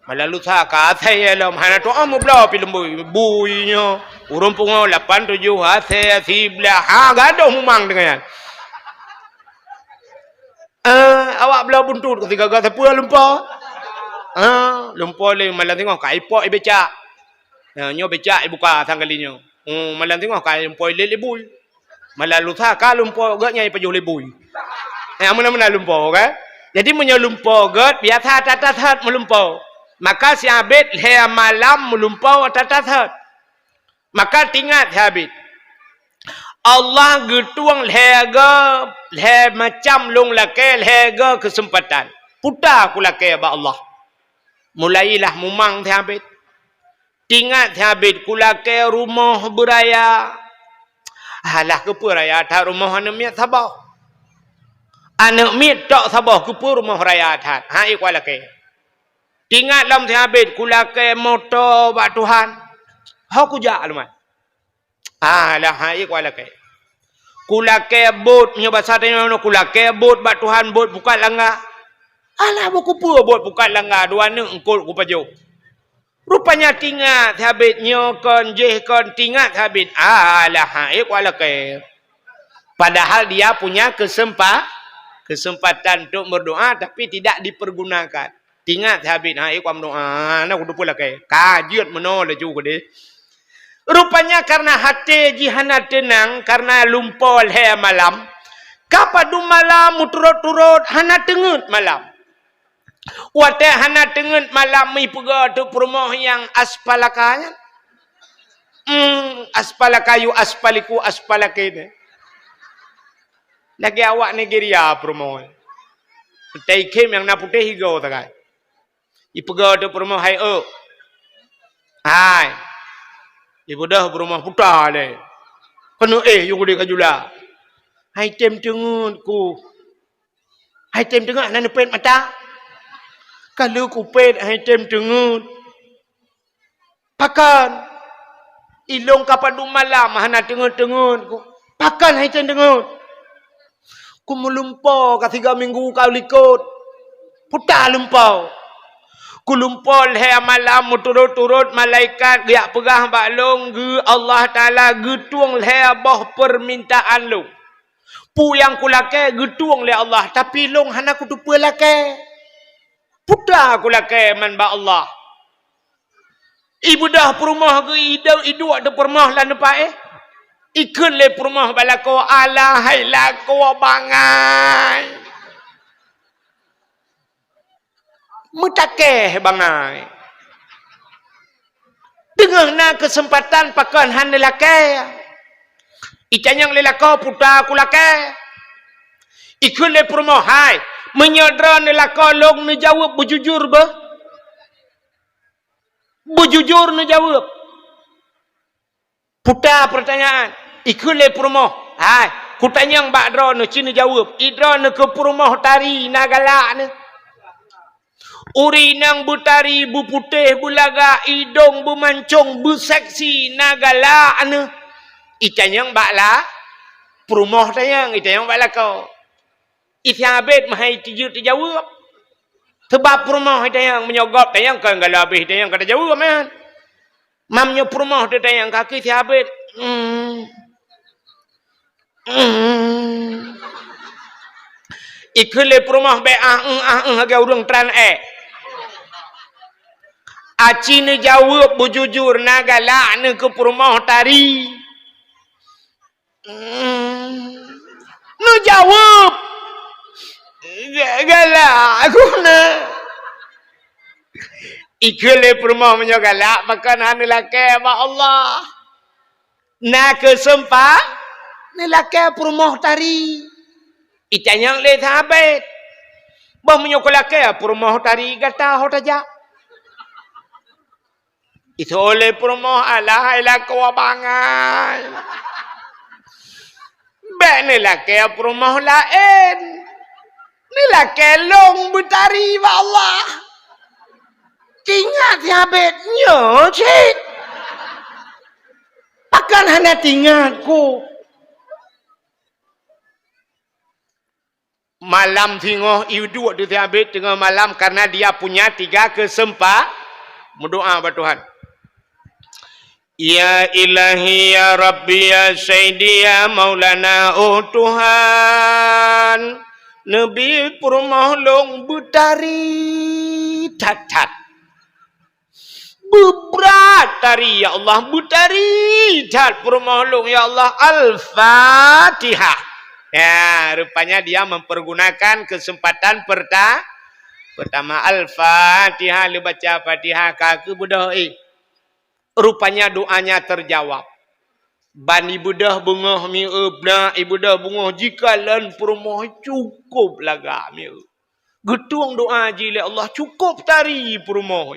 Malam lusa ka asai lom, hana tuoh meubloe pi leumbui. Bui nyoe, ureuëng pungo lapan tujoh asai, siblaih. Ha, gadoh mumang deungon nyan. Ah, awak bloe buntut keu sigaga sapeue lumpoe. Ah, lumpoe lé malam singoh ka ipok ibecak. Nah, nyoe becak ibuka sang kali nyoe. Hmm, malam singoh ka lumpoe ilét lé bui. Malam lusa ka lumpoe gét nyang ipajoh lé bui. Eh, meunan-meunan lumpoe kan? Jadi meunyoe lumpoe gét biasa that-that meulumpoe. Maka si Abid lhée malam meulumpoe that-that. Maka tingat si Abid. Allah geutueng lhée goe, lhée macam lôn lakée, lhée goe keuseumpatan. Puta kulakée bak Allah. Mulailah mumang si Abid. Tingat si Abid kulakée rumoh beuraya. Alah, keupeue raya that rumoh aneuëk miet saboh. Aneuëk miet tok saboh, keupeue rumoh raya that. Ha, i kulakée. Tingat lom si Abid kulakée moto bak Tuhan. Ho kujak lom. Alah, ha, i kulakée. Kulakée bot, nyoe basa tanyoe, kulakée bot bak Tuhan, bot pukat langga. Alah, bukeupeue bot pukat langga, dua aneuëk eungkot kupajoh. Rupanya tingat si Abid nyoe kon, jih kon, tingat si Abid. Alah, ha, i kulakée. Padahal dia punya kesempa-, kesempatan untuk berdoa, tapi tidak dipergunakan. Tingat si Abid, ha, i kuam doa, na kuteupeu lakée. Ka jeuet meunoe laju keudeh. Rupanya karena até jih hana teunang, karena lumpoe lhée malam, ka padum malam meuturot-turot hana teungeut malam. Watée hana teungeut malam, ipeugah teuk peurumoh nyang aspalaka nyan. Hmm, aspalaka yu aspaliku aspalakene. Lagée awak Nigeria peurumoh. Taikhém nyang na putéh igoe sagai. Ipeugah teuk peurumoh, "Hai, eu." "Hai." Ibeudôh peurumoh puta lé. Keuneuk éh yue gudée ka jula. "Hai tem teungeut ku." "Hai tem teungeut hana neupét mata." "Ka lheueh kupét hai tem teungeut." "Pakon?" "Ilong ka padum malam hana teungeut-teungeut ku." "Pakon hai tem teungeut?" Ku meulumpo ka tiga minggu ka likot. Puta lumpo. Ku lumpo lhèe malam meuturot-turot malaikat geujak peugah bak lôn geu Allah Taala geutueng lhèe boh peumintaan lôn. Peue nyang kulakèe geutueng lé Allah, tapi lôn hana kuteupeue lakèe. Puta kulakèe man bak Allah. Ibeudôh peurumoh geuh idôk iduek di peurumoh lam teumpat, eh. Ikheun lé peurumoh bak lakoe, "Alah hai lakoe bangai. Meutakèe bangai. Teungoh na keuseumpatan pakon hana lakèe." Itanyong lé lakoe, "Puta kulakèe." Ikheun lé peurumoh, "Hai, meunyoe droeneuh lakoe lôn neujaweueb beujujur beuh?" Beujujur neujaweueb. Puta peurtanyaan. Ikheun lé peurumoh, "Hai, kutanyong bak droeneuh ci neujaweueb. Idroeneuh keu peurumoh tari na galak neuh? Ureueng inong beutari, beuputéh, beulagak, idong beumancong, beuseksi, na galak neuh?" Itanyong bak la, peurumoh tanyong, itanyong bak lakoe. Isabet meuhai tijeuet teujaweueb. Sebab peurumoh itanyong, meunyoe gob tanyong kon galak abéh itanyong ka teujaweueb, man. Mam nyoe peurumoh teutanyong ka keu Isabet. Hmm. Hmm. Ikheun lé peurumoh bèk ah, eung, ah, eung, lagèe ureueng tran èk. Aci neujaweueb beujujur na galak neuh keu peurumoh tari. Hmm. Neujaweueb. Ga-, galak guna. Ikheun lé peurumoh meunyoe galak, pakon hana lakèe bak Allah. Na keuseumpa-, neulakèe peurumoh tari. Itanyong lé sahabat. Bah meunyoe kulakèe peurumoh tari gata ho tajak. Isoe lé peurumoh, "Alah hai lakoe bangai. Bèk neulakèe peurumoh laén. Neulakèe lôn beutari bak Allah." Tingat Isabet nyoe cit. Pakon hana tingat ku. Malam singoh iduek di Isabet teungoh malam karena dia punya tiga keuseumpa-, meudoa bak Tuhan. Ya Ilahi, ya Rabbi, ya Sayyidi, ya Maulana, oh Tuhan, neubi peurumoh lôn beutari that-that. Beubrat tari, ya Allah, beutari that peurumoh lôn, ya Allah. Al-Fatihah. Ya, rupanya dia mempergunakan kesempatan perta-, pertama. Al-Fatihah, lheuh baca Fatihah ka keubeudôh, eh. Rupanya doanya terjawab. Ban ibeudôh beungoh mieu, blah ibeudôh beungoh jikalon peurumoh cukôp lagak mieu. Geutueng doa jih lé Allah, cukôp tari peurumoh.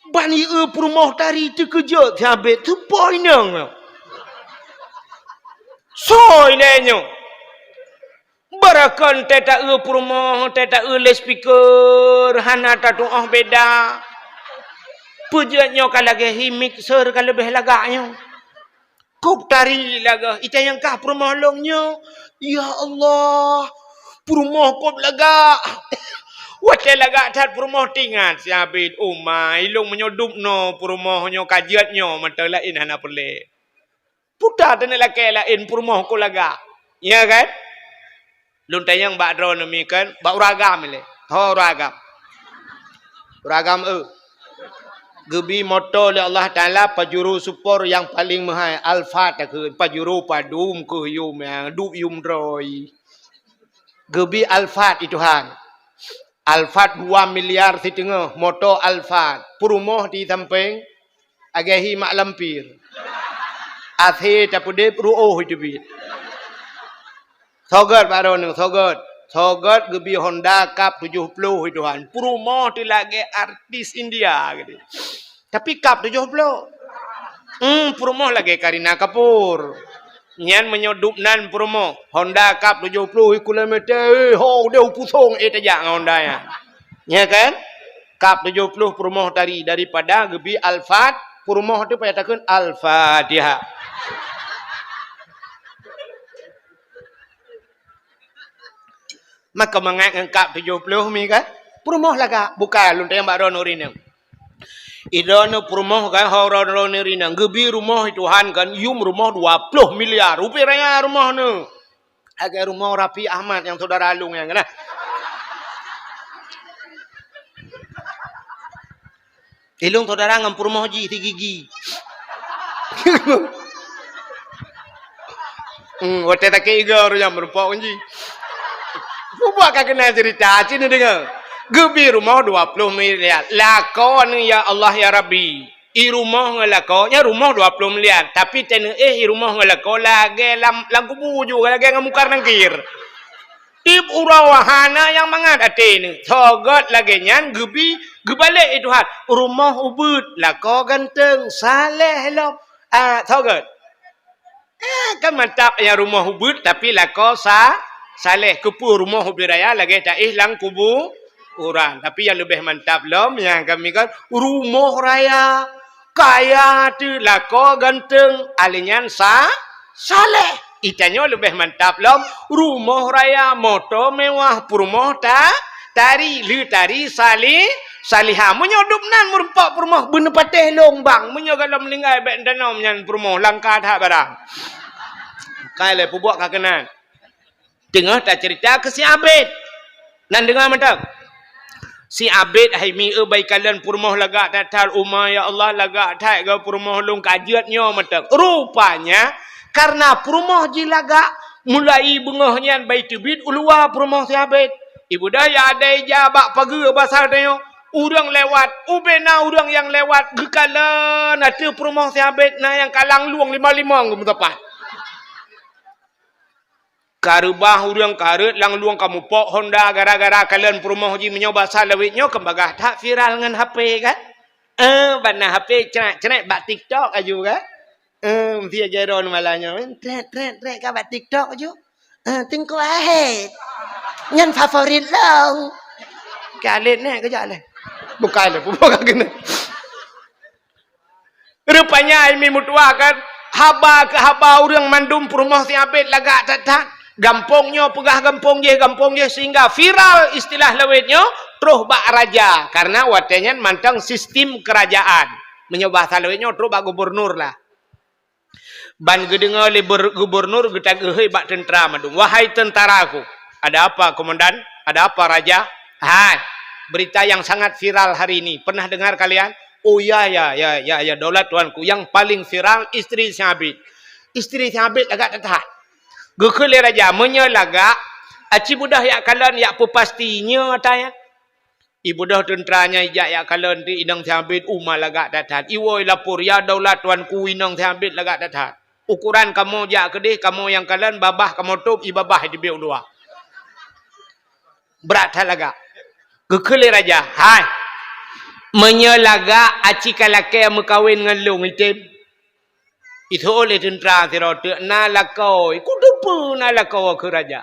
Ban ié peurumoh tari teukeujot sabé teupoi nang. Soe lé nyoe. Barakon teuta-eu peurumoh, teuta-eu loudspeaker, hana tatuoh beda. Peujeuet nyoe ka lagèe hi mixer ka leubeh lagak nyoe. Kôp tari lagak, itanyong kah peurumoh lôn nyoe. Ya Allah, peurumoh kôp lagak. Watèe lagak that peurumoh teuingat, si Abid, "Oh ma, ilôn meunyoe dub noe peurumoh nyoe ka jeuet nyoe, mantong laén hana peureulèe." Puta teuneuk lakèe laén peurumoh kôp lagak. Ya kan? Lôn tanyong bak droeneuh mi kan, bak ureueng agam ilèe. Ho ureueng agam. Ureueng agam, eh. Geubi moto lé Allah Taala Pajero Sport nyang paleng meuhai, Alphard takheun, Pajero padum keuh yum nyang duek yum droe. Geubi Alphard i Tuhan. Alphard dua miliar siteungoh, moto Alphard. Peurumoh di sampéng, lagèe hi mak lampir. Asé tapeudeb, ruoh teubiet. Sogét baroe nyoe, sogét. Sogét geubi Honda Cup tujoh ploh i Tuhan. Peurumoh teuh lagèe artis India geude. Tapi Cup tujoh ploh. Hmm, peurumoh lagèe Kareena Kapoor. Nyan meunyoe dub nan peurumoh, Honda Cup tujoh ploh kilometer, eh, ho, deuh pusong, eh, tajak ngon Honda nyan. Ya kan? Cup tujoh ploh peurumoh tari daripada geubi Alphard, peurumoh teuh payah takheun Al-Fatihah. Maka mangat ngon kap tujoh ploh mi kan? Peurumoh lagak, bukan lôn tanyong bak droeneuh rineueng. Idroeneuh peurumoh kan, ho droeneuh rineueng. Geubi rumoh Tuhan kan, yum rumoh dua ploh miliar. Rupiah raya rumoh neuh. Lagèe rumoh Raffi Ahmad nyang syedara lôn nyan kan. Ilôn syedara ngon peurumoh jih si Gigi. Hmm, watèe sakét igoe ureueng nyan meurumpok ngon jih. Peubuet ka keunan cerita, ci neudeungö. Geubi rumoh dua ploh miliar. Lakoe neuh, ya Allah, ya Rabbi. I rumoh ngon lakoe, nyan rumoh dua ploh miliar. Tapi teuh neuéh i rumoh ngon lakoe lagèe lam, lam kubu ju, lagèe ngon Mungkar Nangkir. Tiep uroe hana nyang mangat até neuh. Soe gèt lagèe nyan geubi, geubalek i Tuhan. Rumoh ubit, lakoe ganteng, saleh lom. Ah, soe gèt? Eh, kan mantap nyang rumoh ubit tapi lakoe sa-, saleh. Keupeue rumoh ubit raya lagèe taéh lam kubu urang. Tapi nyang leubeh mantap lom nyang kami kan rumoh raya, kaya teuh, lakoe ganteng, alèh nyan sa-, saleh. Itanyoe leubeh mantap lom, rumoh raya, moto mewah, peurumoh ta-, tari, lé tari sali-, salihah. Meunyoe dub nan meurumpok peurumoh, beuneupatéh lôn bang. Meunyoe gohlom meuninggai bèk tanom nyan peurumoh, langka that barang. Kai lé peubuet ka keunan. Teungoh taceurita keu si Abed. Nan deungö mantong. Si Abed hai mi eu bai kalon peurumoh lagak that-that, uma ya Allah lagak that geu peurumoh lôn ka jeuet nyoe mantong. Rupanya karena peurumoh jih lagak, mulai beungoh nyan bai teubiet u luwa peurumoh si Abed. Ibu dah ya ada ija bak pageue basa tanyoe, ureueng lewat, ubena ureueng nyang lewat geukalon ateueh peurumoh si Abed na nyang ka langlueng lima-lima geumeusapat. Ka reubah ureueng ka rhot langlueng ka mupok Honda gara-gara kalon peurumoh jih meunyoe basa lawét nyoe kan bagah that viral ngon H P kan? Eh, bak na H P cret-cret bak TikTok aju kan? Eh, meusti jaroe malam nyoe kan? Tret, tret, tret ka bak TikTok aju. Eh, Teungku Ahet. Nyan favorit lôn. Ka lét nèh keujak lé. Bukan lé, bukan keuneuk. Rupanya hai mi meutuah kan, haba keu haba ureueng mandum peurumoh si Abed lagak that-that. Gampông nyoe peugah gampông jih, gampông jih, sehingga viral istilah lawét nyoe troh bak raja. Karena watèe nyan mantong sistem kerajaan. Meunyoe basa lawét nyoe troh bak gubernur lah. Ban geudeungö lé ber-, gubernur geutageuhôi bak teuntra mandum, "Wahai teuntraku!" "Ada apa, komandan?" "Ada apa, raja?" "Hai, berita yang sangat viral hari ini. Pernah dengar kalian?" "Oh ya, ya, ya, ya, ya, daulat tuanku, yang paling viral istri si Abed." Istri si Abed lagak that-that. Geukheun lé raja, "Meunyoe lagak, aci beudôh jak kalon jak peupasti nyoe ata nyan." Ibeudôh teuntra nyan ijak jak kalon teuk inong si Abed, uma lagak that-that. Iwoe ilapor, "Ya daulat tuanku, inong si Abed lagak that-that. Ukuran kamoe jak keudeh, kamoe nyang kalon, babah kamoe tôb, i babah iteubiet u luwa." Brat that lagak. Geukheun lé raja, "Hai, meunyoe lagak aci ka lakèe meukawen ngon lôn item?" Iseuôt lé teuntra sidroe teuk, "Na lakoe." "Kuteupeue na lakoe," kheun raja.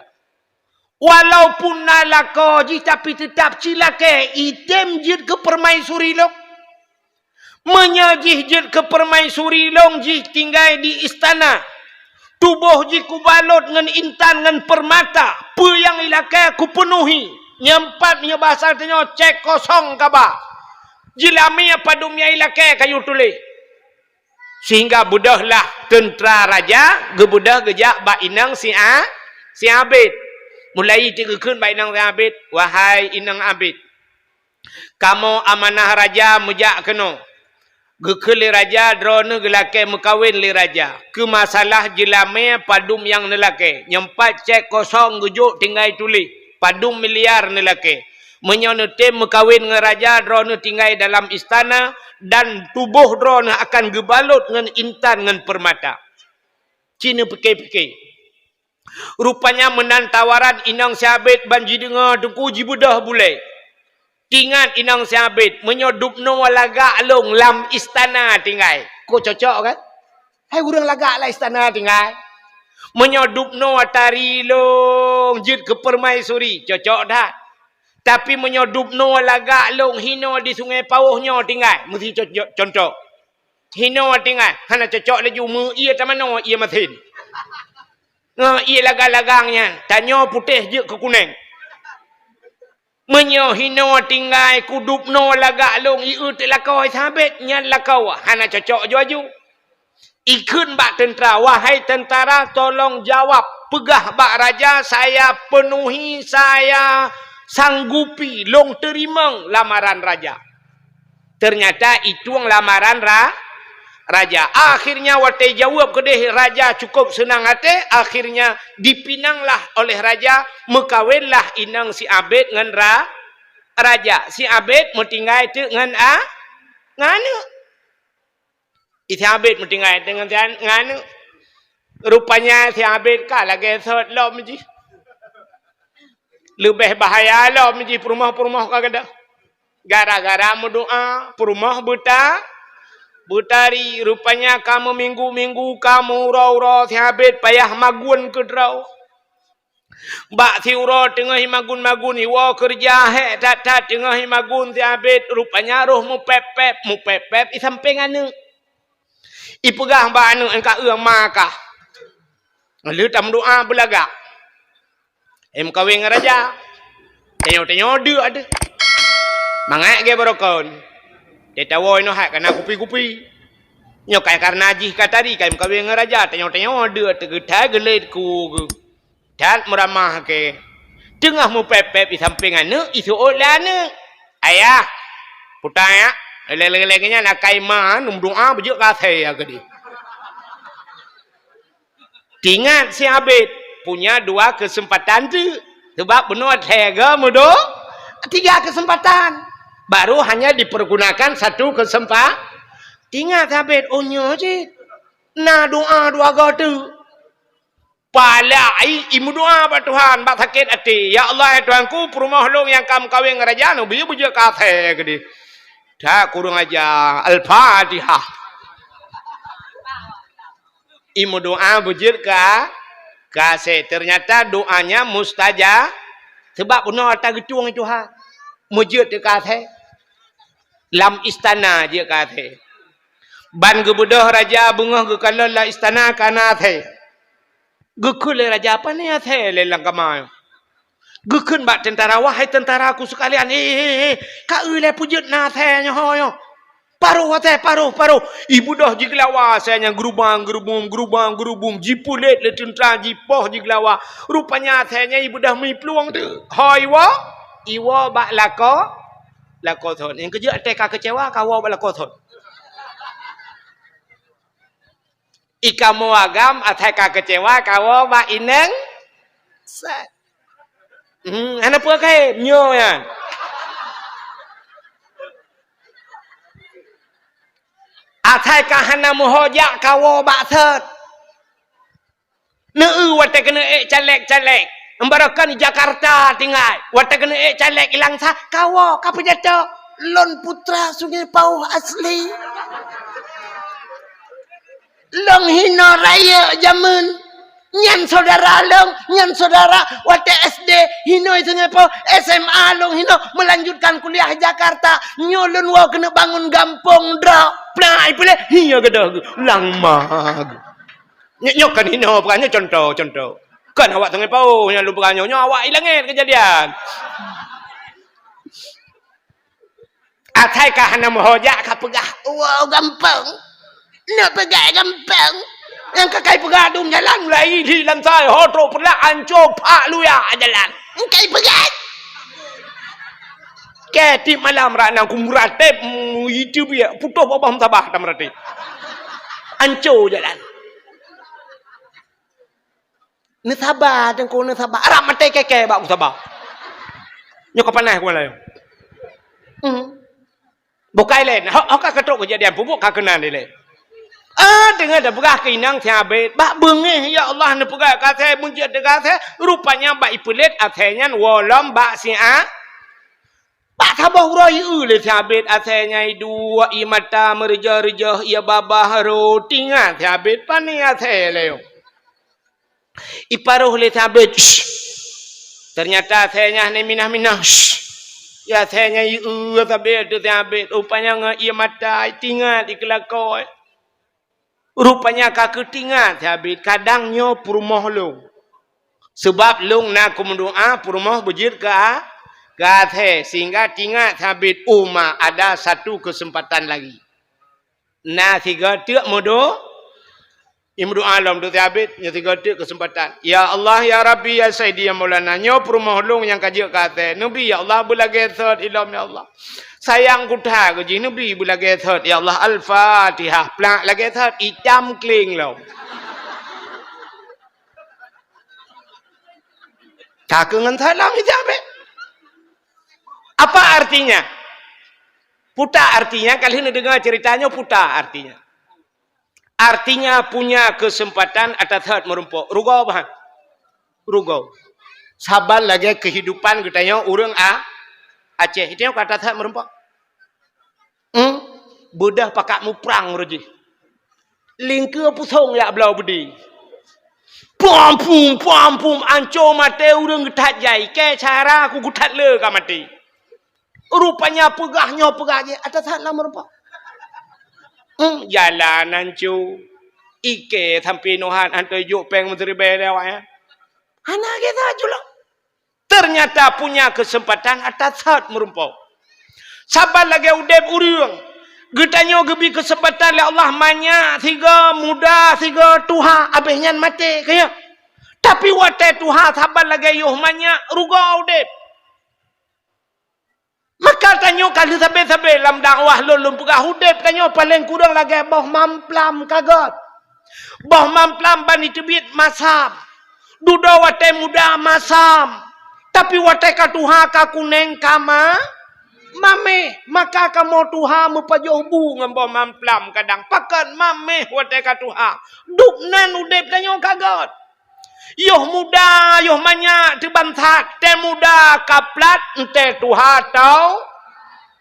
"Walaupun na lakoe jih, tapi teutap ci lakèe item jeuet keu peurumaisuri lôn. Meunyoe jih jeuet keu peurumaisuri lôn, jih tinggai di istana. Tuboh jih kubalot ngon intan ngon peurmata, peue nyang ilakèe kupeunuhi. Nyan pat meunyoe basa tanyoe cèk kosong kaba. Jeulamé padum nyang ilakèe kayue tuléh." Sehingga beudôhlah teuntra raja geubeudôh geujak bak inong si A-, si Abed. Mulai geukheun bak inong si Abed, "Wahai inong Abed, kamoe amanah raja meujak keunoe." Geukheun lé raja, "Droeneuh geulakèe meukawen lé raja. Keu masalah jeulamé padum nyang neulakèe, nyan pat cèk kosong geujok tinggai tuléh padum miliar neulakèe. Meunyoe neutem meukawen ngon raja, droeneuh tinggai dalam istana dan tuboh droeneuh akan geubalot ngon intan ngon peurmata." Ci neupike-pike. Rupanya meunan tawaran inong si Abed ban jideungö teungku jibeudôh bulèe. Ingat inong si Abed, "Meunyoe dubnoe lagak lôn lam istana tinggai." Ko cocok kan? Hai ureueng lagak lam istana tinggai. "Meunyoe dubnoe tari lôn jeuet keu peurumaisuri," cocok that. "Tapi meunyoe dubnoe lagak lôn hinoe di Sungai Pawôh nyoe tinggai," meusti co-, co-, contoh. Hinoe tinggai, hana cocok laju meu ié tamanoe ié masen. Ngon ié lagang-lagang nyan, tanyoe putéh jeuet keu kuneng. Meunyoe hinoe tinggai kudubnoe lagak lôn ié teulakôi sabe, nyan lakoe hana cocok aju-aju. Ikheun bak teuntara, "Wahai teuntara, tolong jawab, peugah bak raja, saya penuhi, saya sanggupi, lôn teurimong lamaran raja." Teunyata itueng lamaran ra-, raja. Akhirnya watée jaweueb keudeh raja cukup seunang até, akhirnya dipinanglah oleh raja, meukawenlah inong si Abed ngon ra-, raja. Si Abed meutinggai teuk ngon a-, ngon aneuk. Si Abed meutinggai teuk ngon, ngon aneuk. Rupanya si Abed ka lagée sot lom jih. Leubeh bahaya lom jih peurumoh-peurumoh ka gadôh. Gara-gara meudoá, peurumoh beuta-, beutari. Rupanya ka meuminggu-minggu, ka meuuroe-uroe si Abed payah magun keudroe. Bak siuroe teungoh imagun-magun, iwoe keureuja hék that-that teungoh imagun si Abed, rupanya roh meupép-pép, meupép-pép i sampéng aneuk. Ipeugah bak aneuk, "Engka eu ma kah." Lheueh tameudoá beulagak. Em kawén ngon raja. Tanyoe-tanyoe deuk deh. Mangat gée barokon. Teuh tawoe inoe hai kana kupi-kupi. Nyoe kai karna jih ka tari kai meukawen ngon raja, tanyoe-tanyoe deuk teugeutai geulet ku geu. That meuramah ke. Teungoh meupép-pép i sampéng aneuk, iseuôt lé aneuk. "Ayah, puta ya, lé-lé nyan akai ma neumeudoá beujeuet keu asèe ya keudeh." Tingat si Abed punya dua kesempatan tu. Sebab bunoe lhèe go meudo-, tiga kesempatan. Baru hanya dipergunakan satu kesempa-, tingat si Abed, oh nyoe cit. Na doa dua go tu. Pala ai, imeudoa bak Tuhan, bak sakét até. "Ya Allah, ya Tuhanku, peurumoh lôn nyang ka meukawen ngon raja nyoe, beujeuet keu asèe keudeh." That kurang aja. Al-Fatihah. Imeudoa beujeuet ka, keu asèe. Ternyata doanya mustajab. Sebab bunoe ata geutueng Tuhan. Meujeuet keu asèe. Lam istana jeuet keu asèe. Ban geubeudôh raja beungoh geukalon lam istana kana asèe. Geukheun lé raja, "Pane asèe lé lam kama nyoe?" Geukheun bak teuntara, "Wahai teuntara ku seukalian, he, he, he, ka eu lé peujeuet na asèe nyoe ho nyoe. Paroh asèe, paroh, paroh." Ibeudôh jigeulawa asèe nyan geurubang-geurubum, geurubang-geurubum, jipeulet lé teuntara, jipoh jigeulawa. Rupanya asèe nyan ibeudôh miplueng teuk. Ho iwoe, iwoe bak lakoe, lakoe thon. Nyang keujeuet até ka keucewa, ka woe bak lakoe thon. Ikamoe agam asai ka keucewa kawoe bak inong sat. Hmm, hana peue kayém nyoe nyan. Asai ka hana meuhojak kawoe bak sot. Neu watée keuneuk ék caleg-caleg. Barokon di Jakarta tinggai. Watée keuneuk ék caleg ilang sa, kawoe ka peujato. Lôn putra Sungai Pauh asli. Lôn hinoe rayeuk jameun. Nyan syedara lôn, nyan syedara watée S D hinoe Sungai Pauh, S M A lôn hinoe melanjutkan kuliah Jakarta. Nyoe lôn woe keuneuk bangun gampông droe. Plak ipeulé, hiya gadoh geuh, lang ma geuh. Nyoe, nyoe kan hinoe, bukan nyoe contoh, contoh. Kan awak Sungai Pauh nyang lôn peugah nyoe, nyoe awak i langét keujadian. Asai ka hana meuhojak ka peugah, "Wow, gampông." Nak peugah gampông. Nyang ka kai peugah dum jalan mulai di lansai ho trok peureulak anco pak luya jalan. Engkai peugah. Keu tiep malam rak nang ku meurateb, mu itu biak putoh babah musabah tam rateb. Anco jalan. Neusaba, Teungku, neusaba. Arab maté kèe-kèe bak usaba. Nyoe ka panas ku malam. Hmm. Bukai lé, ho, ho ka keutrok keujadian peubuet ka keunan dilèe. Ah, deungon tapeugah keu inong si Abed, bak beungéh, ya Allah, neupeugah keu asèe, meujeuet teuka asèe, rupanya bak ipeulét asèe nyan woe lom bak si A-, bak saboh uroe ieu lé si Abed asèe nyan iduek, ié mata meureujoh-reujoh, ié babah rhot, tingat si Abed, pane asèe lé nyoe. Iparoh lé si Abed. Shh. Ternyata asèe nyan hana minah-minah. Shh. Ya asèe nyan ieu sabe ateueh si Abed. Rupanya ngon ié mata itingat ikeulakoe. Rupanya ka keutingat si Abed, kadang nyoe peurumoh lôn. Seubab lôn na kumeudoa peurumoh beujeuet keu a-, Ka akhé, sehingga teuingat sabit uma ada satu kesempatan lagi. Na sigoe teuk meudo-, imeudoa lom tu sabit, nyoe sigoe teuk kesempatan. Ya Allah, ya Rabbi, ya Sayyidi, ya Maulana, nyoe peurumoh lôn nyang ka jeuet ka akhé. Neubi, ya Allah, beulagée thot ilom, ya Allah. Sayang kuta keu jih, neubi beulagée thot, ya Allah. Al-Fatihah, plak lagée thot, itam kling lom. Ka keu ngon thot lom itam, eh? Apa artinya? Puta artinya, kalian dengar ceritanya, puta artinya. Artinya punya kesempatan ata thot meurumpok. Rugoe bah. Rugoe. Saban lagée kehidupan geutanyoe ureuëng a-, Aceh. Itu yang kata thot meurumpok. Hmm? Beudah pakat muprang uroe jih. Lingkeue pusong yak bloe beudé. Pom pum, pom pum, anco maté ureuëng geuthat jai. Keu cara ku geuthat le ka maté. Rupanya peugah nyoe peugah jih, ata that lam rupa. Hmm, jalan anco. Ikée sampai nohat hantoi jok péng meusiribée lé awaknyan. Hana gét that julok. Ternyata punya kesempatan ata that meurumpok. Saban lagée udeb ureuëng. Geutanyoe geubi kesempatan lé Allah manyak sigoe, muda sigoe, tuha, abéh nyan maté, kaya. Tapi watée tuha saban lagée yoh manyak, rugoe udeb. Maka tanyoe ka lheueh sabe-sabe lam dakwah lôn, lôn peugah udeb tanyoe paleng kurang lagée boh mamplam ka gét. Boh mamplam ban jiteubiet masam. Dudoe watée muda masam. Tapi watée ka tuha ka kuneng ka ma-, mameh. Maka kamoe tuha meupajoh bu ngon boh mamplam kadang. Pakon mameh watée ka tuha. Dubnan udeb tanyoe ka gét. Yoh muda, yoh manyak teubansat, tée muda ka plat, tée tuha tau-,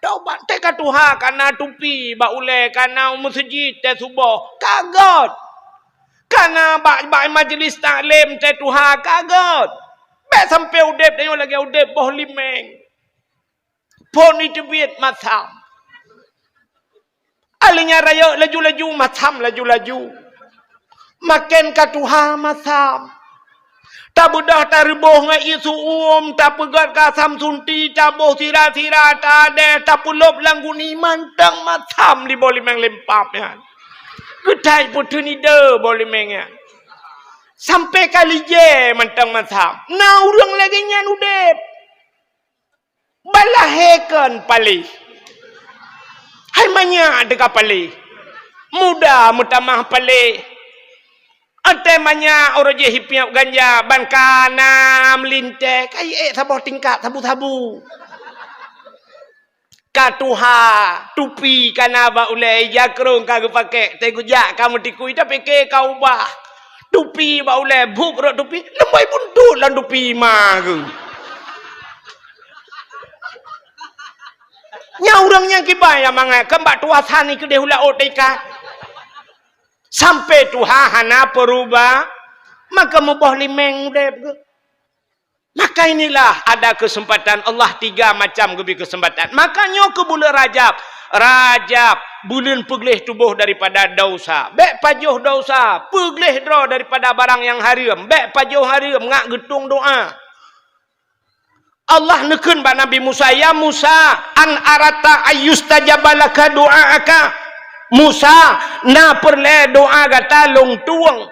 taubat, tée ka tuha ka na tupi bak ulée, ka na u meuseujid tée suboh, ka gét. Ka na bak, bak majlis taklim tée tuha, ka gét. Bék sampoe udeb tanyoe lagée udeb boh limeng. Phon jiteubiet masam. Akhé nyan rayeuk laju-laju, masam laju-laju. Maken ka tuha masam. Tabeudoh tareuboh ngon ié su'uem, tapeugét keu asam sunti, taboh sira-sira, tadeh, tapeulop lam guni, mantong masam di boh limeng lempap nyan. Geuthai peuteun ide boh limeng nyan. Sampoe ka lijée mantong masam. Na ureuëng lagée nyan udeb. Balahé kon paléh. Hai manyak teuka paléh. Muda meutamah paléh. Até manyak uroe jih hipiep ganja ban ka na meulintée, ka ék saboh tingkat sabu-sabu. Ka tuha, tupi ka na bak ulée, ija krong ka geupakék, teugeujak ka meutikui, tapike ka ubah. Tupi bak ulée, buet rot tupi, leumboi buntut lam tupi ma geuh. Nyan ureuëng nyang kiban nyang mangat, kan bak tuha sani keudeh u laôt teuikat. Sampoe tuha hana peuruba, maka muboh limeng udeb geuh. Maka inilah ada kesempatan Allah, tiga macam geubi kesempatan. Maka nyoe keu buleuen Rajab. Rajab, buleuen peugleh tuboh daripada dosa. Bék pajoh dosa, peugleh droe daripada barang nyang hareuem. Bék pajoh hareuem, ngak geutueng doa. Allah neukheun bak Nabi Musa, "Ya Musa, an arata ayyustajaba laka du'aaka." Musa, na peureulée doa gata lôn tueng.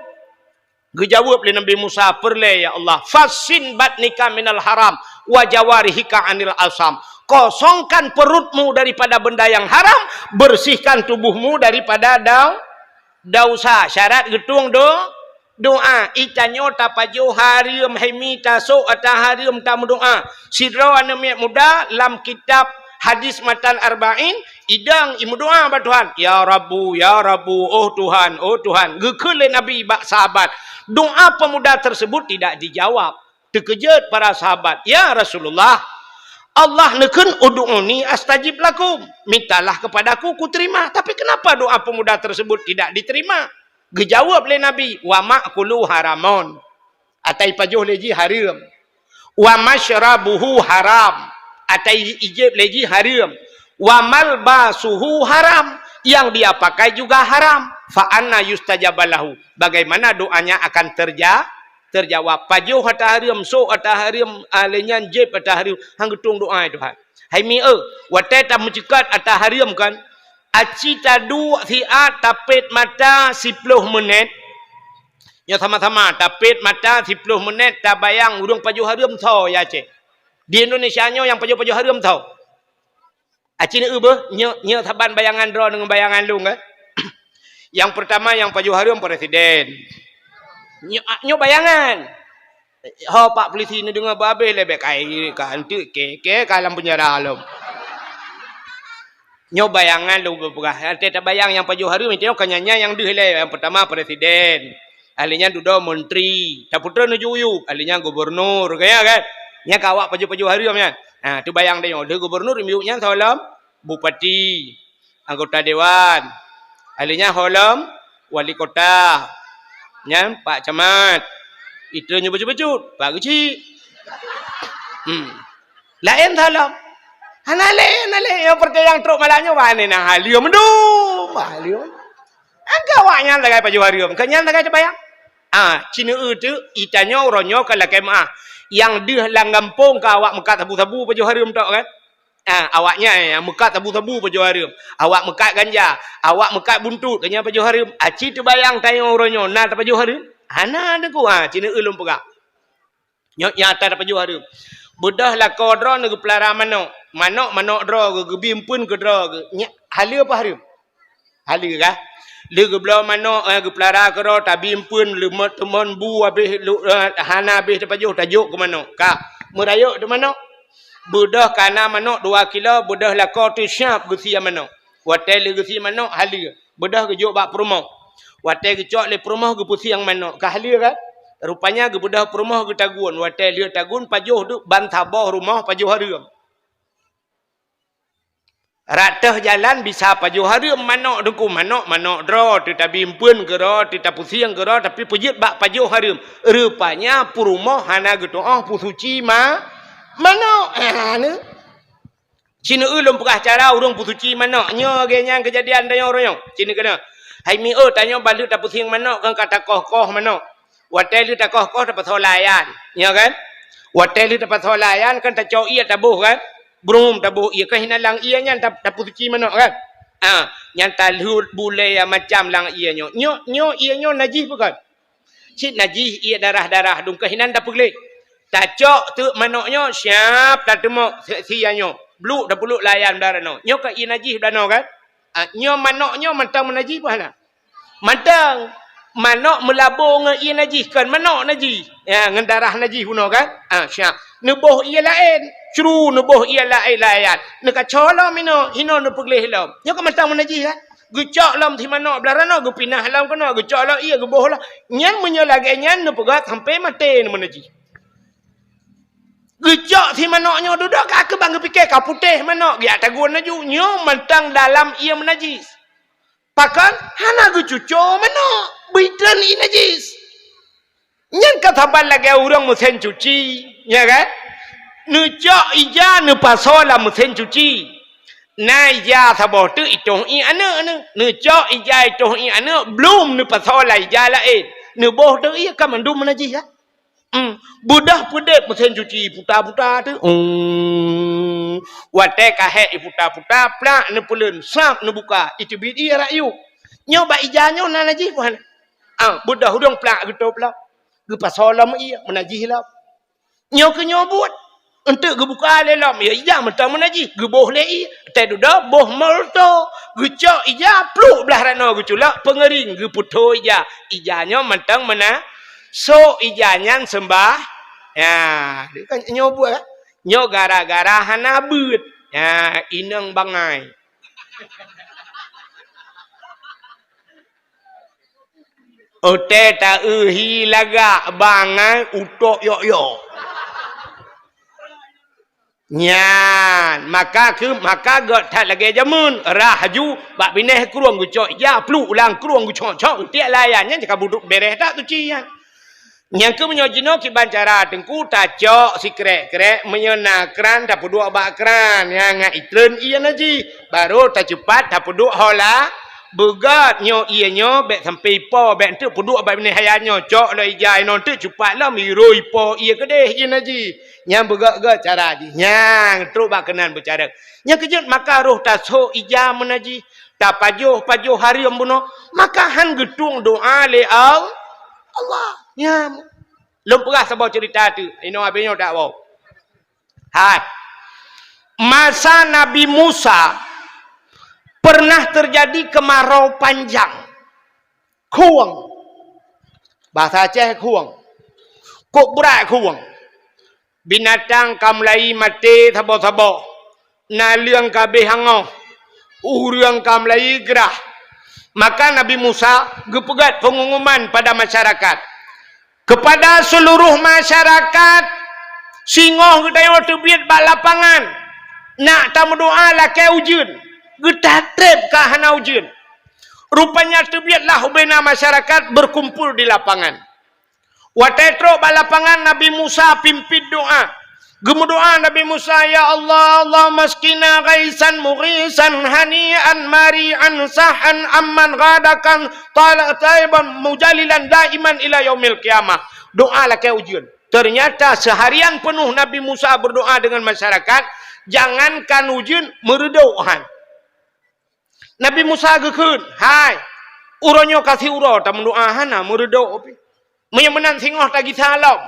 Geujaweueb lé Nabi Musa, "Peureulée, ya Allah." "Fassin batnika minal haram, wa jawarihika anil asam." Kosongkan perutmu daripada benda yang haram, bersihkan tubuhmu daripada dau-, dosa. Syarat geutueng do-, doa. Itanyoe tapajoh hareuem, hai mi tasok ata hareuem tameudoa. Sidroe aneuk miet muda lam kitab hadis matan arba'in, idong imeudoa bak Tuhan, "Ya Rabbu, ya Rabbu, oh Tuhan, oh Tuhan." Geukheun lé Nabi bak sahabat, doa pemuda tersebut tidak dijawab. Teukeujot para sahabat, "Ya Rasulullah, Allah neukheun, 'Ud'uni astajib lakum,' mintalah kepadaku, kuterima. Tapi kenapa doa pemuda tersebut tidak diterima?" Geujaweueb lé Nabi, "Wa ma'kulu haramun." Atai pajoh lé jih hareuem. "Wa masyrabuhu haram." Atai ijeb lé jih hareuem. "Wa malbasuhu haram." Yang dia pakai juga haram. "Fa anna yustajabu lahu." Bagaimana doanya akan terja-, Teujawab, pajoh ata hareuem, sôk ata hareuem, ah, lheueh nyan jieb ata hareuem, han geutueng doa Tuhan. Hai mi eu, watée tameuceukat ata hareuem kan, aci taduek siat tapet mata siploh meunét. Nyoe sama-sama tapet mata siploh meunét tabayang ureuëng pajoh hareuem soe ya cék. Di Indonesia nyoe nyang pajoh-pajoh hareuem soe. Aci neu beuh, nyoe, nyoe saban bayangan droe ngon bayangan lôn, eh. Nyang peurtama nyang pajoh hareuem presiden. Nyoe, ah, nyoe bayangan. Ho pak polisi neudeungoe beu habéh lé bék kai ka anteuk ke, ke ka lam penjara lom. Nyoe bayangan lôn beupeugah. Watée tabayang nyang pajoh hareuem, nyoe ka nyan-nyan nyang deuh lé. Nyang peurtama presiden. Ahli nyan dudoe menteri. Tapeutrön neujuyueb. Ahli nyan gubernur. Kaya kan? Nyan ka awak pajoh-pajoh hareuem nyan. Ha, teubayang tanyoe, lheueh gubernur miyueb nyan soe lom bupati, anggota dewan. Ahli nyan soe lom wali kota. Nyan pak camat. Itrön nyoe bacut-bacut, pak geuchik. Hmm. Laén soe lom. Hana lé, hana lé. Nyang percaya nyang trok malam nyoe, wah, ni nah, haleuem dum, haleuem. Angka awak nyan sagai pajoh hareuem, keu nyan sagai teubayang. Ah, ci neu teuk, itanyoe uroe nyoe ka lakée meuáh. Nyang deuh lam gampông ka awak meukat sabu-sabu pajoh hareuem tok kan? Ah, awak nyan nyang meukat sabu-sabu pajoh hareuem. Awak meukat ganja, awak meukat buntut, keu nyan pajoh hareuem. Aci teubayang tanyoe uroe nyoe na tapajoh hareuem? Hana teungku, ah, ci neu lôn peugah. Nyoe nyata tapajoh hareuem. Beudôh lakoe droe neugeupeulara manök. Manök, manök droe geuh, geubi eumpeuen keu droe geuh. Nyak haleue apa hareuem? Haleue kah? Lheueh geubloe manök, eh, geupeulara keudroe, tabi eumpeuen, leumot teumon bu habéh lu-, eh, hana habéh tapajoh, tajok keu manök. Ka, meurayeuk teuh manök. Beudôh kana manök dua kilo, beudôh lakoe teuh siab geusie manök. Watée lheueh geusie manök, haleue. Beudôh geujok bak peurumoh. Watée geucok lé peurumoh geupeusieng manök. Ka haleue kan? Rupanya geubeudôh peurumoh geutagun. Watée lheueh tagun pajoh duek ban saboh rumoh pajoh hareuem. Rot teuh jalan bisa pajoh hareuem manök teungku, manök, manök droe, teutabi eumpeuen keudroe, teutapeusieng keudroe, tapi peujeuet bak pajoh hareuem. Rupanya peurumoh hana geutu'oh peusuci ma-, manök. Ha, neu. Ci neu lôn peugah cara ureuëng peusuci manök. Nyoe lagée nyan keujadian tanyoe uroe nyoe. Ci neu keunoe. Hai mi eu, tanyoe balut tapeusieng manök kan ka takoh-koh manök. Watée lheueh takoh-koh tapasoe layan. Nyoe kan? Watée lheueh tapasoe layan kan tacok ié taboh kan? Brum taboh ié. Keuh hinan lam ié nyan ta-, tapeusuci manök kan? Ah, nyan talhot bulée macam lam ié nyoe. Nyoe, nyoe ié nyoe najih bukan? Cit najih ié darah-darah dum keuh hinan tapeugléh. Tacok teuk manök nyoe siab tateumok si-, sia nyoe. Bluk tapuluk layan bak nyoe. Nyoe ka ié najih bak nyoe kan? Ah, nyoe manök nyoe mantong meunajih bah na. Mantong manök meulabo ngon ié najih kon manök najih. Ya, ngon darah najih bunoe kan? Ah, siab. Neuboh ié laén, cru neuboh ié laén layan. Neukaco lom inoe, inoe neupeugléh lom. Nyoe ka mantong meunajih kan? Geucok lom si manök blah ranoe, geupinah lom keunoe, geucok lom ié geuboh lom. Nyan meunyoe lagée nyan neupeugah sampoe maté neumeunajih. Geucok si manök nyoe dudoe ka keubang geupike ka putéh manök, geujak tagun laju. Nyoe mantong dalam ié meunajih. Pakon? Hana geucuco manök, beuitrön ié najih. Nyan ka saban lagée ureuëng meusén cuci, ya kan? Neucok ija neupasoe lam meusén cuci. Na ija saboh teuk itoh ié aneuëk neu. Neucok ija itoh ié aneuëk, blum neupasoe lam ija laén. Neuboh teuk ié ka mandum meunajih ya. Hmm. Beudôh peudép meusén cuci puta-puta teuk. Hmm. Watée ka hék iputa-puta, plak neupeuleuen, sab neubuka, iteubiet ié rayuek. Nyoe bak ija nyoe na najih buhan. Ah, beudôh udong plak geutôb lom. Geupasoe lom ié, meunajih lom. Nyoe keuh nyoe buet. Eunteuk geubuka lé lom, ya ija mantong meunajih. Geuboh lé ié, teududoe boh molto. Geucok ija, pluk blah ranoe geuculok, peungeuring, geupeutho ija. Ija nyoe mantong meuna-, sok ija nyan seumbah. Ya, kan nyoe buet kan? Nyoe gara-gara hana beuet. Ya, inong bangai. Ote taeu hi lagak bangai utok yok-yok. Nyan, maka keu, maka gét that lagée jameun, rhah aju bak binéh krueng geucok ija, pluk lam krueng geucok-cok, geutiek layan nyan cakap buduk bereh that tuci nyan. Nyang keu meunyoe jinoe kiban cara teungku tacok sikrek-krek, meunyoe na kran tapeuduek bak kran, nyan ngat itreun ié najih, barô taceupat tapeuduek hola, Beugét nyoe ie nyoe, bék sampai ipo, bék enteuk peuduek bak binéh ayah nyoe, cok lom ija inoe enteuk cupak lom, iroi ipo ie keudeh jih na jih. Nyan beugét-gét cara jih. Nyan trok bak keunan beucarông. Nyan keujeuet maka roh tasok ija meunan jih, tapajoh-pajoh hareuem bunoe, maka han geutueng doa lé Al-, Allah. Nyan. Lôn peugah saboh ceurita teuk. Inoe abéh nyoe dak woe. Hai. Masa Nabi Musa pernah terjadi kemarau panjang. Khueng. Bahasa Aceh khueng. Kok brat khueng. Binatang ka mulai maté saboh-saboh. Naleueng ka abéh angoh. Ureuëng ka mulai grah. Maka Nabi Musa geupeugét pengumuman pada masyarakat. Kepada seluruh masyarakat, singoh geutanyoe teubiet bak lapangan, nak tameudoa lakée ujeuen, geutatreb ka hana ujeuen. Rupanya teubietlah ubena masyarakat berkumpul di lapangan. Watée trok bak lapangan, Nabi Musa pimpin doa. Geumeudoa Nabi Musa, "Ya Allah, Allahumma askina ghaisan mughisan hani'an mari'an sahan amman ghadakan tala taiban mujalilan daiman ila yaumil qiyamah." Doa lakée ujeuen. Ternyata seharian penuh Nabi Musa berdoa dengan masyarakat, jangankan ujeuen, meureudok han. Nabi Musa geukheun, "Hai, uroe nyoe ka siuroe tameudoa hana meureudok pih. Meunyoe meunan singoh tagisa lom."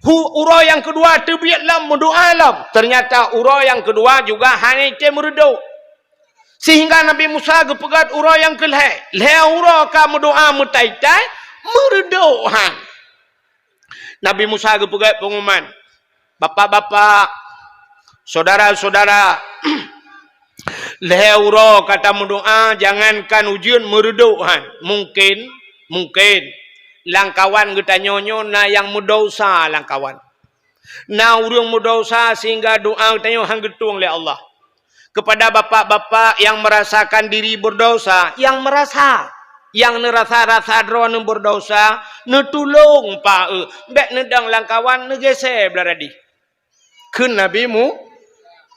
Hu-, uroe nyang keudua teubiet lom meudoa lom. Ternyata uroe nyang keudua juga hana item meureudok. Sehingga Nabi Musa geupeugét uroe nyang keulhée, lhée uroe ka meudoa meutai-tai, meureudok han. Nabi Musa geupeugét pengumuman, "Bapak-bapak, saudara-saudara, lhée uroe ka tameudoa, jangankan ujeuen, meureudok han. Mungkin, mungkin lamkawan geutanyoe nyoe na nyang meudesya lamkawan. Na ureuëng meudesya sehingga doa geutanyoe han geutueng lé Allah." Kepada bapak-bapak yang merasakan diri berdosa, yang merasa, nyang neurasa-rasa droe neubeurdosa, neutulông, Pak, eh, bék neudong lamkawan, neugése blah radih. Kheun Nabi Mu-,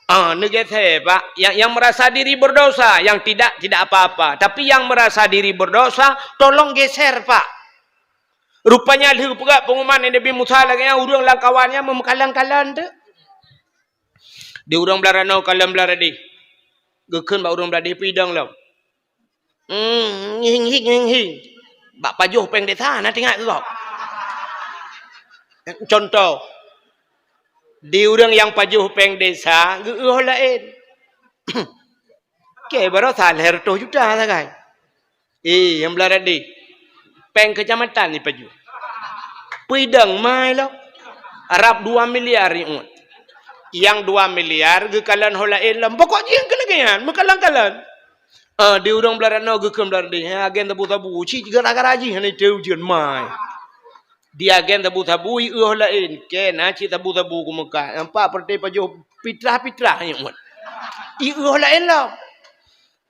ah, neugése, Pak. Yang, yang merasa diri berdosa, yang tidak, tidak apa-apa. Tapi yang merasa diri berdosa, tolong geser, Pak. Rupanya lheueh peugah pengumuman Nabi Musa lagée nyan, ureuëng lamkawan nyan meumeukalon-kalon teuk. Di ureuëng blah ranoe kalon blah radih. Geukheun bak ureuëng blah radih, "Peue idong lom?" "Hmm, ngihing-hing, ngihing-hing." Bak pajoh péng desa na teuingat keu gob. Contoh, di ureuëng nyang pajoh péng desa geu-eu ho laén. Kée baroesa lhée reutôh juta sagai. Eh, nyang blah radih. Péng keucamatan jipajoh. Peue idong mai lom. Rab dua miliar iuet. Nyang dua miliar geukalon ho laén lom. Pokok jih keu lagée nyan, meukalon-kalon. Ah, di ureuëng blah ranoe geukheun blah radih. Nyan agen sabu-sabu. Cit gara-gara jih hana itém ujeuen mai. Di agen sabu-sabu, i-eu ho laén. Kée na cit sabu-sabu keu Meukah. Nampak peureté pajoh pitrah-pitrah iuet. I-eu ho laén lom.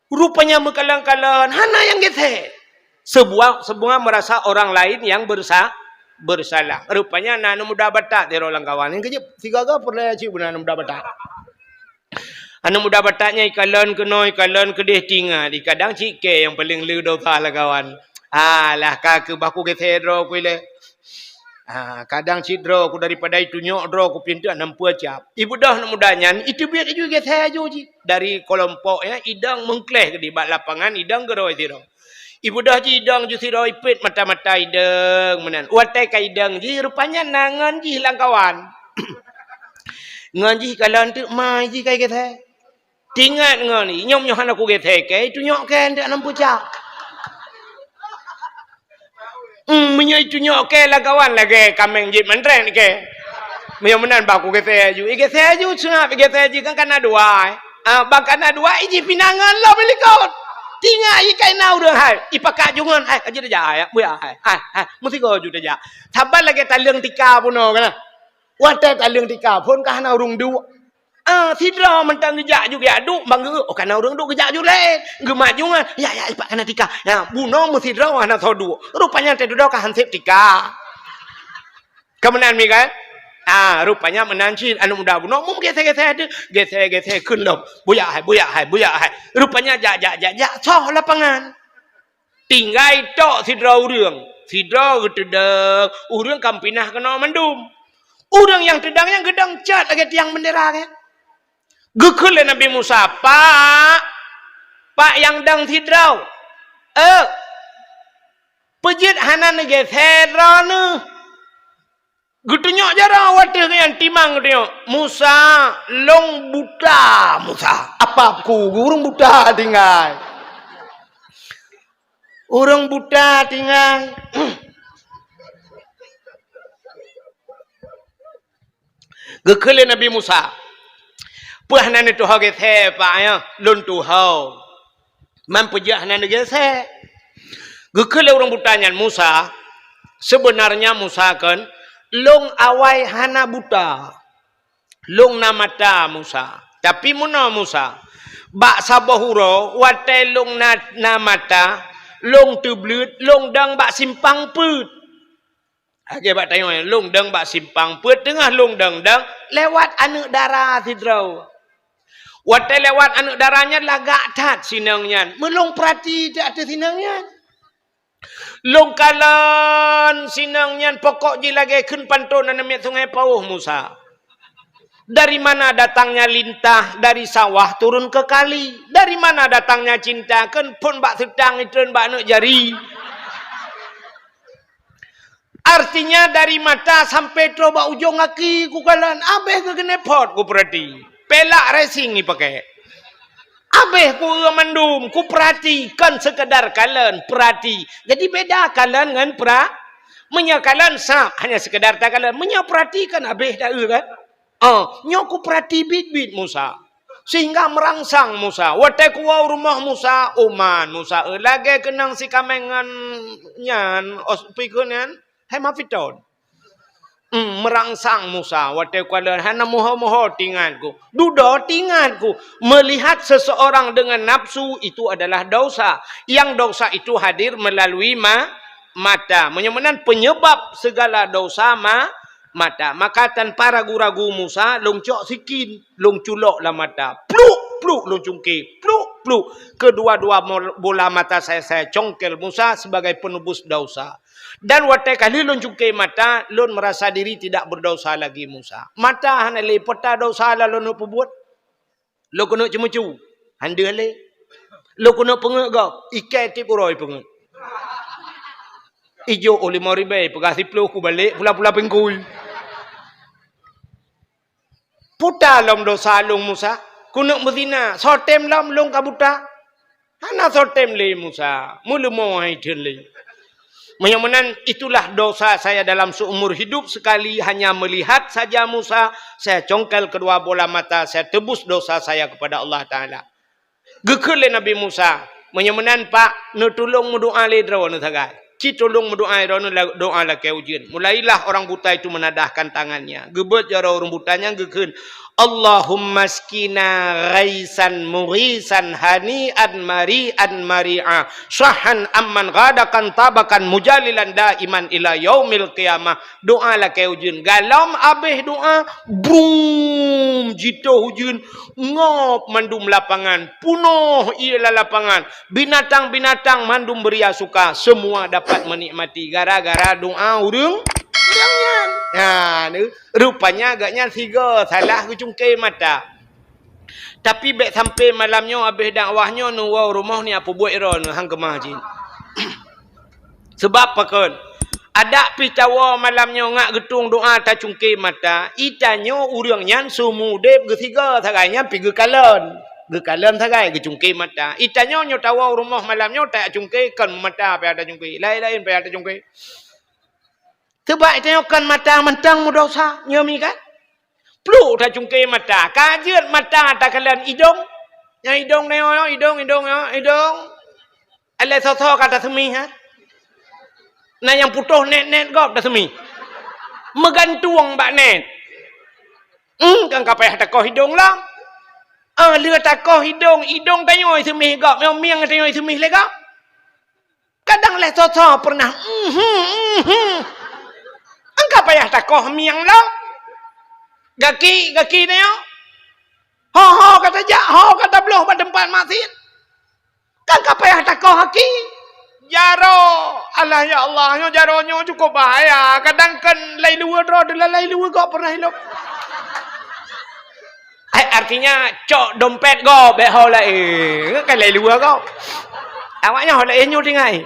Rupanya meukalon-kalon, hana nyang geusé. Sebuah, semua merasa orang lain yang bersa-, bersalah. Rupanya na aneuk muda Batak sidroe lamkawan. Nyang keujeuet, sigaga peureulée cit beuna aneuk muda Batak. Aneuk muda Batak nyan ikalon keunoe, ikalon keudeh, teuingat, kadang cit kée nyang paleng le desya lamkawan. Alah, ka keuh bah kugeusé droe ku ilée. Ha, kadang cit droe ku daripada itunyok droe ku pintoe hana peue cap. Ibeudôh aneuk muda nyan, iteubiet laju geusé laju jih. Dari keulompok nyan, idong meungkléh keudeh bak lapangan, idong geurôi sidroe. Ibeudôh jih idong ju sidroe, ipét mata-mata idong meunan. Watée ka idong jih, rupanya na ngon jih lamkawan. Ngon jih kalon teuk mai jih ka igeusé. Teuingat ngon i, nyoe meunyoe hana kugeusé kée, itunyok kée ndak nam pucak. Hmm, meunyoe itunyok kée lamkawan lagée kaméng jieb mantrén kée. Meunyoe meunan bah kugeusé laju. Igeusé laju seungab, igeusé laju kan kana dua, eh. Ah, bah kana dua, ijih pinangan lom i likot. Teuingat i kaina ureuëng hai, ipakat jungon hai, ka jeuet tajak hai, buya hai, hai, hai, meusigoe ju tajak. Saban lagée taleueng tika bunoe kana. Watée taleueng tika phon ka hana ureuëng duek. Ah, sidroe mantong geujak ju geujak duek, bang geu-, oh, kana ureuëng duek geujak ju laén. Geumat jungan, ya, ya, ipat kana tika. Ya, bunoe meusidroe hana soe duek. Rupanya teududoe ka han sép tika. Ka meunan mi kan? Ah, rupanya meunan cit aneuk muda bunoe meugeusé-geusé teuh, geusé-geusé kheun lom. Buyak hai, buyak hai, buyak hai. Rupanya jak, jak, jak, jak, soh lapangan. Tinggai tok sidroe ureuëng. Sidroe geuteudong, ureuëng ka meupinan keunoe mandum. Ureuëng nyang teudong nyan geudong cot lagée tiang bendera nyan. Geukheun lé Nabi Musa, "Pak, Pak nyang dong sidroe. Eh, peue jeuet hana neugeusé droeneueh?" Geutunyok jaroe watée nyan timang geutunyok. "Musa, lôn buta, Musa." Apa ku ureuëng buta tinggai? Ureuëng buta tinggai. Geukheun lé Nabi Musa, "Peue hana neutuho geusé, Pak, ya? Lôn tuho. Man peue jeuet hana neugeusé?" Geukheun lé ureuëng buta nyan, "Musa, sebenarnya Musa kon, lôn awai hana buta. Lôn na mata, Musa. Tapi meunoe, Musa, bak saboh uroe watée lôn na, na mata, lôn teubleuet, lôn dong bak simpang peuet." Lagée bak tanyoe, lôn dong bak simpang peuet, teungoh lôn dong-dong, lewat aneuk dara sidroe. Watée lewat aneuk dara nyan lagak that sinong nyan. Meulôn peurati that ateueh sinong nyan. Lôn kalon sinong nyan pokok jih lagée kheun panton aneuk miet Sungai Paoh, Musa. Dari mana datangnya lintah dari sawah turun ke kali? Dari mana datangnya cinta kheun phon bak seutang itreun bak aneuk jari? Artinya dari mata sampai troh bak ujong gaki kukalon, abéh geukeuneuk phot kupeurati. Pelak racing ipakai. Abéh kueu mandum, kupeurati, kon sekedar kalon, peurati. Jadi beda kalon ngon pera-, meunyoe kalon sab, hanya sekedar takalon. Meunyoe peurati kan abéh taeu kan? Oh, nyoe kupeurati biet-biet Musa. Sehingga meurangsang Musa. Watée kuwoe u rumoh Musa, uman Musa, eh, lagée keunong sikameng ngon nyan, os-, pikon nyan, hermafrodit. Hmm, meurangsang Musa. Watée kukalon hana moho-moho tingatku. Dudoe tingatku. Melihat seseorang dengan nafsu itu adalah dosa. Yang dosa itu hadir melalui ma-, mata. Meunyoe meunan penyebab segala dosa ma-, mata. Maka tanpa ragu-ragu Musa lôn cok sikin, lôn culok lam mata. Pluk, pluk lôn cungke. Pluk, pluk. Kedua-dua mol-, bola mata saya, saya congkel Musa sebagai penebus dosa. Dan watée ka lheueh lôn cungke mata, lôn merasa diri tidak berdosa lagi Musa. Mata hana lé peuta dosa la lôn peubuet. Lôn keuneuk ceumeucue, han deuh lé. Lôn keuneuk peungeut gob, ikai tieb uroe peungeut. Ijok oh limong ribée, peugah siplôh kubalek pula-pula pingkui. Peuta lom dosa lôn Musa, keuneuk meuzina, soe tem lom lôn ka buta. Hana soe tem lé Musa, meuleumo hai theun lé. Meunyoe meunan, itulah dosa saya dalam seumur hidup, sekali hanya melihat saja Musa, saya congkel kedua bola mata, saya tebus dosa saya kepada Allah Taala. Geukheun lé Nabi Musa, "Meunyoe meunan, Pak, neutulông meudoá lé droeneuh sagai. Ci tulông meudoá droeneuh la-, doá lakée ujeuen." Mulailah orang buta itu menadahkan tangannya. Geubeuet jaroe ureuëng buta nyan geukheun, "Allahumma askina ghaisan mughisan hani'an mari'an mari'a, sahhan amman ghadaqan tabakan mujalilan daiman ila yaumil qiyamah." Doá lakée ujeuen. Galom abéh doá, brum, jitoh ujeuen, ngop mandum lapangan, punoh ie lam lapangan, binatang-binatang mandum beuria suka, semua dapat menikmati gara-gara doá ureuëng, ureuëng nyan. Nah, ni, rupanya agaknya sigo salah geucungke mata. Tapi bék sampai malam nyoe abéh dakwah nyoe neuwoe rumoh ni apeubuet droeneuh hang keumah jih. Sebab pakon? Adak pih tawoe malam nyoe ngat geutueng doá tacungke mata, itanyoe ureuëng nyan seumudeb geusigo sagai nyan pih geukalon. Geukalon sagai geucungke mata. Itanyoe nyoe tawoe rumoh malam nyoe tacungke kon mata pih tacungke, laén-laén pih tacungke. Sebab itanyoe kon mata mantong meudosa, nyoe mi kan? Pluk tacungke mata, ka jeuet mata takalon idong. Nyang idong nyoe, idong, idong, idong. Alah soe-soe ka taseumih, ha? Na nyang putôh nét-nét gob taseumih. Meugantung bak nét. Hmm, kan ka payah takoh idong lom. Ah, lheueh takoh idong, idong tanyoe seumih gob, nyang mieng tanyoe seumih lé gob. Kadang lé soe-soe pernah, mhm, mhm. Angka payah takoh mieng lom. Gaki, gaki nyoe. Ho-ho ka tajak, ho ka tabloh bak teumpat maksiat. Kan ka payah takoh gaki. Jaroe. Alah ya Allah, nyoe jaroe nyoe cukup bahaya. Kadang kan lai luwa droe, deuh lai luwa gob pernah ilop. Ai, artinya cok dompet gob, bèk ho laén. Kan lai luwa gob. Awaknyan ho laén nyoe tinggai.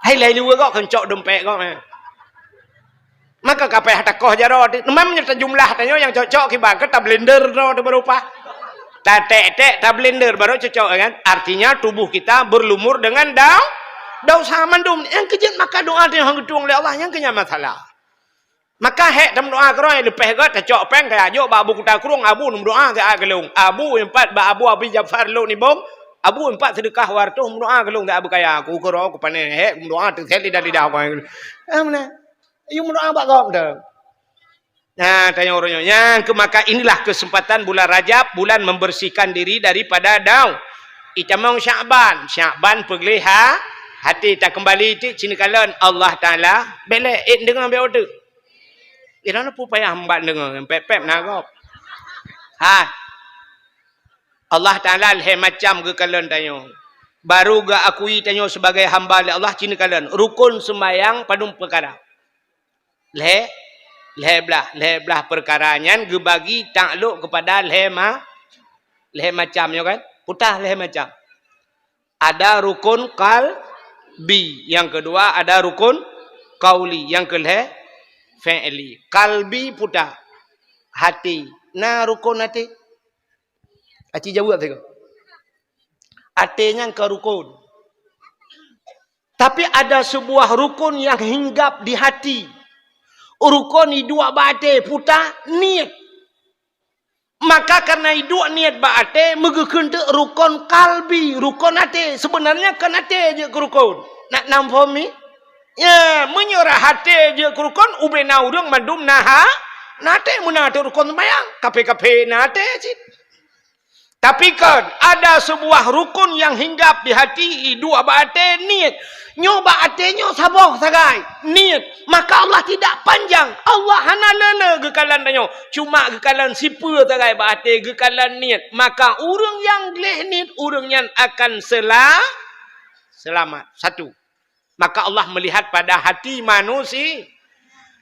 Hai, lai luwa gob kan cok dompet gob, eh. Maka ka payah takoh jaroe. Memang nyoe tajumlah tanyoe nyang cocok kiban, ka tablender droe teuh baru paih. Tatek-tek, tablender baru cocok, kan? Artinya tubuh kita berlumur dengan dau-, dosa mandum. Nyang keujeuet maka doa teuh hana geutueng lé Allah, nyang keunyan masalah. Maka hék tameudoa keudroe, leupeh gét tacok péng kajak jok bak Abu Kuta Krueng, Abu neumeudoa keu lôn. Abu nyang pat bak Abu Abi Jafar Lhokseumawe, Abu nyang pat seudeukah dua ratus meudoa keu lôn, Abu kaya. Ku keudroe, ku pané, hék meudoa teusét lidah-lidah ku. Ah, meunan. Yue meudoa bak gob teuh. Nah, tanyoe uroe nyoe. Nyang keu maka inilah kesempatan bulan Rajab, bulan membersihkan diri daripada dau-, itamong Syakban. Syakban peugleh ha-, hati takeumbali ti cinikalon Allah Taala. Bèk lé, eh, deungoe bèk uteuk. Inan peue payah mbak deungoe, pép-pép na gob. Ha. Allah Taala lhèe macam geukalon tanyoe. Baru geuakui tanyoe sebagai hamba lé Allah, cinikalon. Rukon sembahyang padum peukara. Lhèe, lhèe blah, lhèe blah peukara nyan geubagi taklok keupada lhèe ma-, lhèe macam nyoe kan? Peue tah lhèe macam. Ada rukun qalbi, nyang keudua ada rukun qauli, nyang keulhèe fi'li. Qalbi peue tah? Hati. Na rukun hati? Aci jaweueb sigoe. Até nyan ka rukun. Tapi ada sebuah rukun yang hinggap di hati. Rukun iduek bak até, peue tah? Niet. Maka karena iduek niet bak até, meugeukheun teuk rukun qalbi, rukun até. Sebenarnya kon até jeuet keu rukun. Na, na muphom nyoe? Ya, meunyoe até jeuet keu rukun, ubena ureueng mandum na ha-, na até, meunan teuk rukun seumayang. Kafé-kafé na até cit. Tapi kan ada sebuah rukun yang hinggap di hati, iduek bak até, niet. Nyoe bak até nyoe saboh sagai, niet. Maka Allah tidak panjang. Allah hana le-le geukalon tanyoe. Cuma geukalon sipeue sagai bak até, geukalon niet. Maka ureueng nyang gleh niet, ureueng nyan akan sela-, selamat. Satu. Maka Allah melihat pada hati manusia.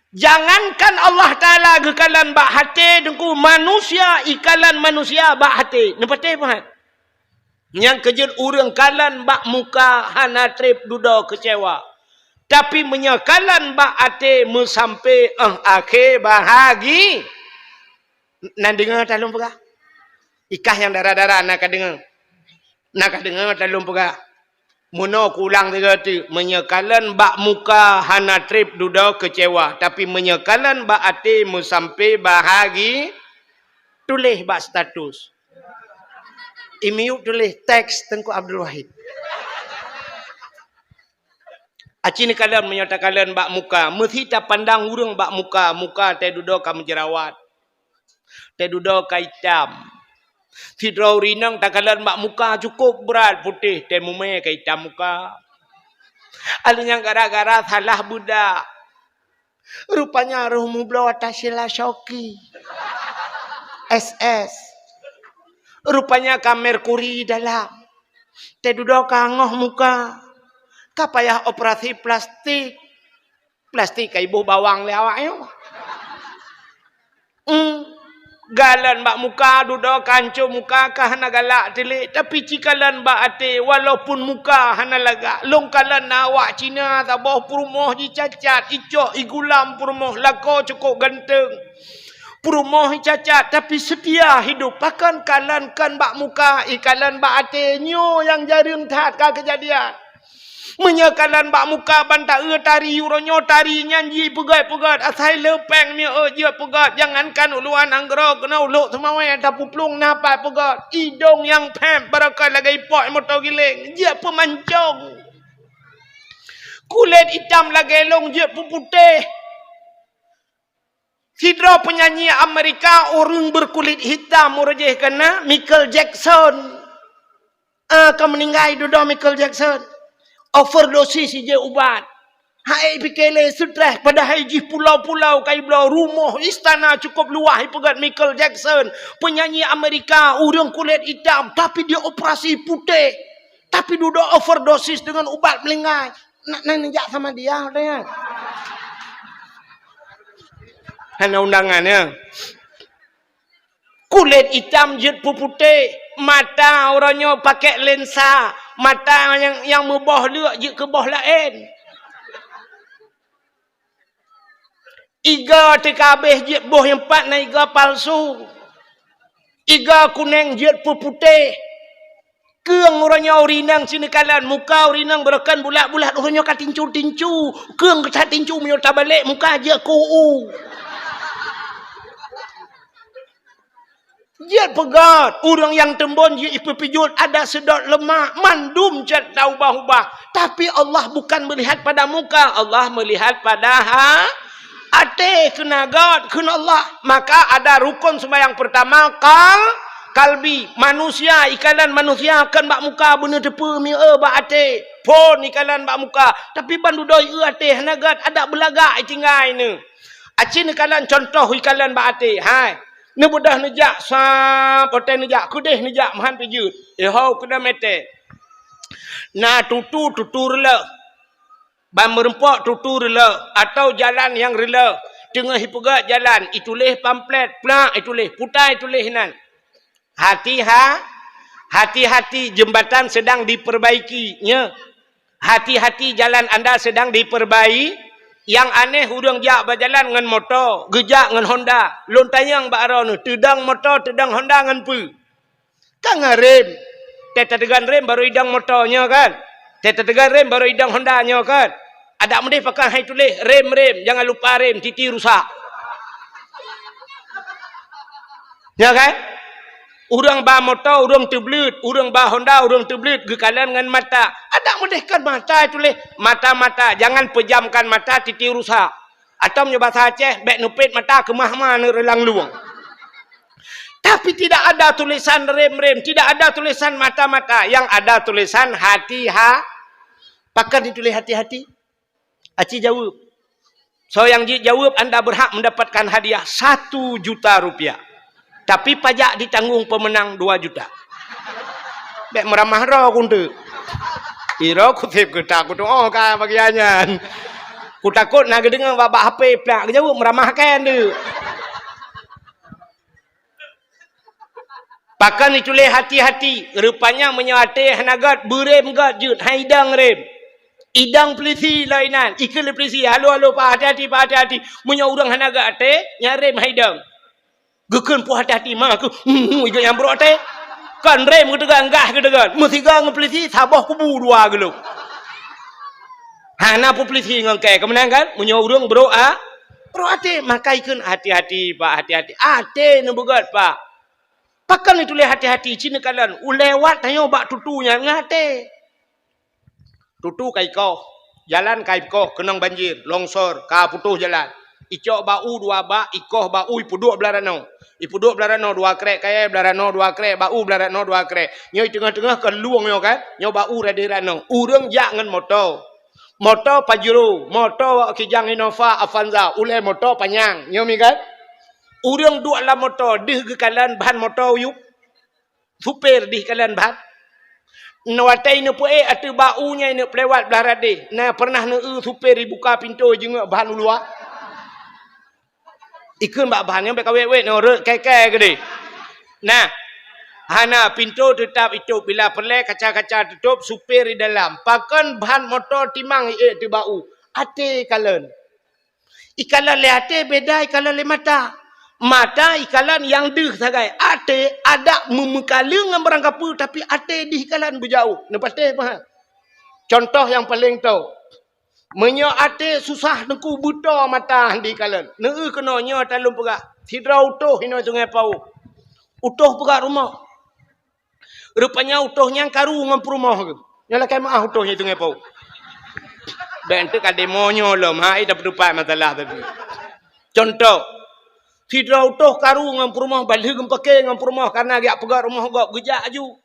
Jangankan Allah Taala geukalon bak até, Teungku, manusia ikalon manusia bak até. Neupatéh pahat. Nyang keujeuet ureueng kalon bak muka hana treb dudoe keucewa. Tapi meunyoe kalon bak até meusampé 'oh akhé bahagi. Na deungoe ta lôn peugah? Ikah nyang dara-dara na ka deungoe. Na ka deungoe ta lôn peugah? Meunoe kuulang sigoe teuk, meunyoe kalon bak muka hana treb dudoe keucewa, tapi meunyoe kalon bak até meusampé bahagi, tuléh bak status. I miyueb tuléh teks Teungku Abdul Wahid. Aci neukalon meunyoe takalon bak muka, meusi tapandang ureueng bak muka, muka teududoe ka meujerawat. Teududoe ka itam. Sidroe ureueng inong takalon bak muka cukôp brat putéh, teuh mumè ka itam muka. Alèh nyan gara-gara salah beudak. Rupanya roh mubloe ata sila shoki. S S. Rupanya ka merkuri dalam. Teududoe ka ngoh muka. Ka payah operasi plastik. Plastik ka iboh bawang lé awak nyoe. Hmm. Galon bak muka, dudoe ka ancô muka, ka hana galak tilék, tapi ci kalon bak até, walaupun muka hana lagak. Lôn kalon na awak Cina saboh peurumoh jicacat, icok igulam peurumoh, lakoe cukôp ganteng. Peurumoh jicacat, tapi seutia hidup. Pakon kalon kon bak muka, ikalon bak até, nyoe nyang jareueng that ka keujadian. Meunyoe kalon bak muka ban taeu tari uroe nyoe, tari nyan jipeugét-peugét, asai le péng mieu-eu jeuet peugét, jangankan uluan nanggroe keunoe u Lhokseumawe tapeuplueng na pat peugét. Idong nyang phép barokon lagèe ipok moto giléng, jeuet peumancong. Kulét itam lagèe lông jeuet peuputéh. Sidroe peunyanyi Amerika, ureueng berkulit hitam, uroe jéh ka na, Michael Jackson. Ah, ka meuninggai dudoe Michael Jackson. Overdosis ijeuet ubat. Hai pike lé stress, padahai jih pulau-pulau ka ibloe, rumoh, istana cukup luwah, ipeugét Michael Jackson, penyanyi Amerika, ureuëng kulét itam, tapi dia operasi putéh, tapi dudoe overdosis dengan ubat meulinggai. Nak, nak neujak sama dia, katanya. Hana undangan, ya. Kulét itam jeuet peuputéh, mata uroe nyoe pakai lensa, mata nyang, nyang meuboh leuk jeuet keu boh laén. Iga teuka habéh jeuet boh nyang pat na iga palsu. Iga kuneng jeuet peuputéh. Keueng uroe nyoe ureuëng inong sineuk kalon, muka ureuëng inong beureukan bulat-bulat, uroe nyoe ka tincu-tincu. Keueng ka tincu, meunyoe tabalek muka jeuet keu u. Jeuet peugét, ureuëng nyang teumbon jeuet ipeupijuet, ada seudot leumak, mandum cit taubah-ubah. Tapi Allah bukan melihat pada muka, Allah melihat pada ha-, até, keunan gét kheun Allah. Maka ada rukun sembahyang pertama, kal-, kalbi. Manusia, ikalon manusia kon bak muka, beuneuteupeu mi-e bak até. Phon ikalon bak muka, tapi ban dudoe i até hana gét, adak beulagak itinggai neu. Aci neukalon contoh ikalon bak até. Hai. Neubeudôh neujak, sa, poté neujak, keudeh neujak, meuhan pijeut. Iho keudeh mete. Na tutu, tutu reuleh. Ban meureumpok tutu reuleh, atau jalan nyang reuleh. Teungoh ipeugét jalan, ituléh pamflet, plak ituléh, puta ituléh nan. Hati-ha-, hati-hati, jembatan sedang diperbaiki, nya. Hati-hati, jalan anda sedang diperbai-, nyang aneh ureuëng jak bajalan ngon moto, geujak ngon Honda. Lôn tanyong bak droeneuh, teudong moto, teudong Honda ngon peue? Ka ngon rem. Teutateugan rem baru idong moto nyoe kan? Teutateugan rem baru idong Honda nyoe kan? Adak meudeh pakon hai tuléh rem-rem, jangan lupa rem, titi rusak. Ya kan? Ureuëng ba moto, ureuëng teubleuet, ureuëng ba Honda, ureuëng teubleuet, geukalon ngon mata. Adak meudeh kan mata tuléh, mata-mata, jangan pejamkan mata, titi rusak. Atau meunyoe basa Aceh, bék neupet mata keumah-keumah neureulang luwang. Tapi tidak ada tulisan rem-rem, tidak ada tulisan mata-mata, yang ada tulisan hati-ha-, pakon dituléh hati-hati? Aci jaweueb. Soe nyang jeuet jaweueb, anda berhak mendapatkan hadiah satu juta rupiah. Tapi pajak ditanggung pemenang dua juta. Bék meuramah droe kunteuk. Iro kuseb keutak kutuoh ka bagian nyan. Kutakot na geudeungoe bak, bak H P plak geujaweueb meuramah kan tu. Pakon dituléh hati-hati, rupanya meunyoe até hana gét, beurem gét jeuet, hai idong rem. Idong peulisi lom inan, ikheun lé peulisi, "Halo, halo, Pak, hati-hati, Pak, hati-hati." Meunyoe ureuëng hana gét até, nyan rem hai idong. Geukheun peue hati-hati, ma keuh, hmm, hmm, igeunyang brok até. Kon rem geuteugon, gah geuteugon. Meusigoe ngon peulisi, saboh kubu dua geulong. Hana peue peulisi ngon kée, keumeunang kan? Meunyoe ureuëng brok a-, brok até, maka ikheun, "Hati-hati, Pak, hati-hati." Até neubeugét, Pak. Pakon dituléh hati-hati, ci neukalon. Ulewat tanyoe bak tutu nyan ngon até. Tutu ka ikoh, jalan ka ikoh, keunong banjir, longsor, ka putôh jalan. Icok bak u dua bak, ikoh bak u, ipeuduek blah ranoe. Ipeuduek blah ranoe dua krek kayée, blah ranoe dua krek, bak u blah ranoe dua krek. Nyoe teungoh-teungoh kon lueng nyoe kan, nyoe bak u radeh ranoe. Ureuëng jak ngon moto. Moto Pajero, moto kijang Innova, Avanza, ulée moto panyang. Nyoe mi kan? Ureuëng duek lam moto, deuh geukalon ban moto yup. Supir dih kalon ban. Watée neupeuék ateueh bak u nyan neupeuléwat blah radeh. Na pernah neueu supir ibuka pintoe jingeuk ban u luwa? Ikheun bak ban nyan bék kawét-wét nyoe rot kée-kée keudeh. Nah, hana, pintoe teutab itôb, bila peureulée kaca-kaca teutôb, supir di dalam. Pakon ban moto timang iék teuh bak u? Até kalon. Ikalon lé até beda ikalon lé mata. Mata ikalon nyang deuh sagai. Até adak meumeukaleueng ngon barang kapeue, tapi até dih ikalon beujaoh. Neupatéh paha. Contoh nyang paleng tho. Meunyoe até susah teungku beutoe mata dih ikalon. Neueu keunoe nyoe talôn peugah. Sidroe utôh inoe Sungai Pao. Utôh peugah rumoh. Rupanya utôh nyan karu ngon peurumoh geuh. Nyoe lakée meuáh utôh nyan i Sungai Pao. Bék enteuk ka demo nyoe lom, hai tapeutupat masalah tadi. Contoh, sidroe utôh karu ngon peurumoh, ban lheueh geupake ngon peurumoh, karena geujak peugét rumoh gob, geujak aju.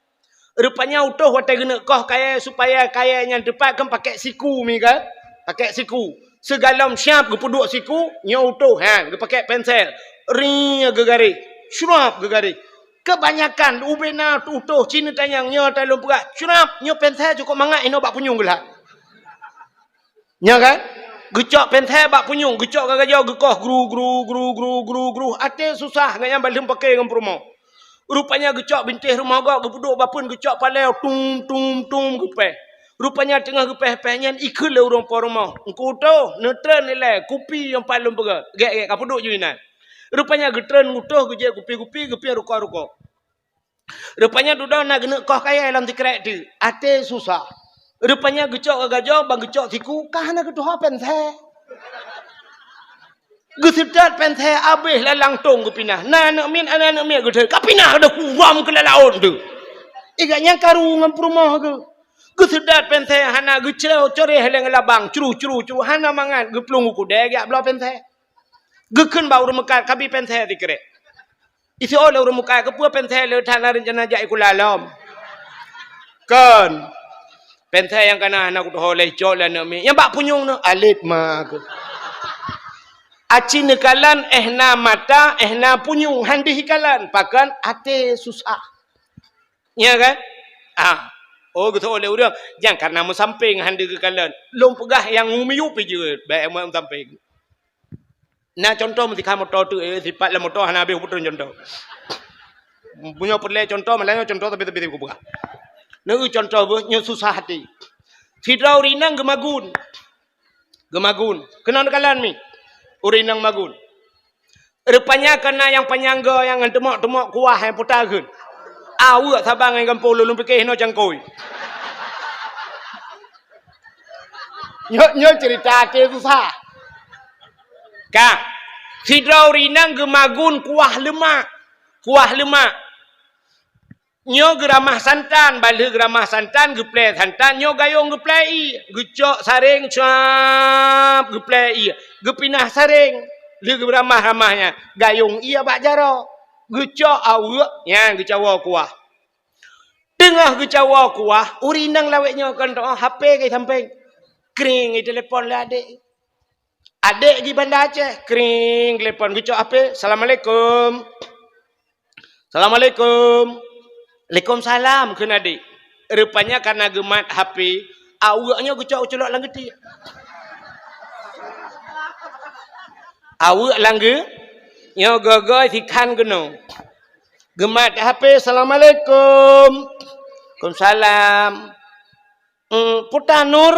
Rupanya utôh watée geuneuk koh kayée supaya kayée nyan teupat kan pakai siku mi kan. Pakai siku. Sigohlom siap geupeuduek siku, nyoe utôh, ha, geupakèk pensel. Ri geugaréh. Syurup geugaréh. Kebanyakan ubena utôh cit neutanyong nyoe, ta lôn peugah, syurup, nyoe pensel cukôp mangat inoe bak punyueng geulat. Nyoe kan? Geucok pensel bak punyueng, geucok gagajoe geukoh gru, gru, gru, gru, gru, gru. Até susah, ngon nyan ban lheueh paké ngon peurumoh. Rupanya geucok bintéh rumoh gob, geupeuduek bak peuen, geucok palèe, tum, tum, tum, geupéh. Rupanya teungoh geupéh-péh nyan, ikheun lé ureueng po rumoh, "Teungku utôh, neutreun ilèe, kupi nyang pat lôn peugöt. Gèt, gèt, kapeuduek ju inan." Rupanya geutreun utôh, geujép kupi-kupi, geupiep rukoh-rukoh. Rupanya dudoe na geuneuk koh kayèe lam sikrek teuk. Até susah. Rupanya geucok gagajoe, ban geucok siku, ka hana geutuho pensel. Geuseutôt pensel abéh lam langtông geupinah. Na aneuk miet, na aneuk miet geuseutôt. Kapinah deuh kuwam keu lam laôt teuh. Iga nyan karu ngon peurumoh geuh. Geuseutôt pensel hana geucreu, coreh lé ngon labang, cru, cru, cru, hana mangat, geuplueng u keudè geujak bloe pensel. Geukheun bak ureueng meukat, "Kabi pensel sikrek." Iseuôt lé ureueng meukat, "Keupeue pensel le that na reuncana jak sikula lom?" "Kon. Pensel nyang kana hana kutuho lé, cok lé aneuk miet. Nyang bak punyueng nyoe, alet ma keuh. Aci neukalon, eh na mata, eh na punyueng, han deuh ikalon. Pakon? Até susah." Nyo kan? Ah. Oh, geuseuôt lé ureueng, "Nyan karena meusampéng han deuh geukalon. Lôn peugah nyang miyueb pi jeuet, bèk meusampéng." Na contoh meusikha moto tu, eh, sipat lam moto hana habéh kupeutrön contoh. Meunyoe peureulèe contoh, malah nyoe contoh tapi-tapi kupeugah. Neu contoh beuh, nyoe susah até. Sidroe ureueng inong geumagun. Geumagun. Keunoe neukalon mi. Ureueng inong magun. Rupanya ka na nyang panyang goe nyang ngon teumok-teumok kuah nyang puta kheun. Aweuek saban ngon gampông lôn, lôn piké hinoe cangkôi. Nyoe, nyoe cerita até susah. Ka, sidroe ureueng inong geumagun kuah leumak. Kuah leumak. Nyoe geuramah santan, ban lheueh geuramah santan, geuplè santan, nyoe gayông geuplè ié, geucok saréng, cuap, geuplè ié, geupinah saréng, lheueh geuramah-ramah nyan, gayông ié bak jaroe, geucok aweuek, nyan geucawoe kuah. Teungoh geucawoe kuah, ureueng inong lawét nyoe kon teuh, H P ka sampéng. Kring, geutelepon lé adék. Adék di Banda Aceh, kring, telepon, geucok H P, "Assalamualaikum." "Assalamualaikum." "Waalaikumsalam," kheun adék. Rupanya karena geumat H P, aweuek nyoe geucok geuculok lam geutiek. Aweuek lam geu-, nyoe goe-goe sikhan keunoe. Geumat H P, "Assalamualaikum." "Waalaikumsalam." "Hmm, peue tan, Nur?"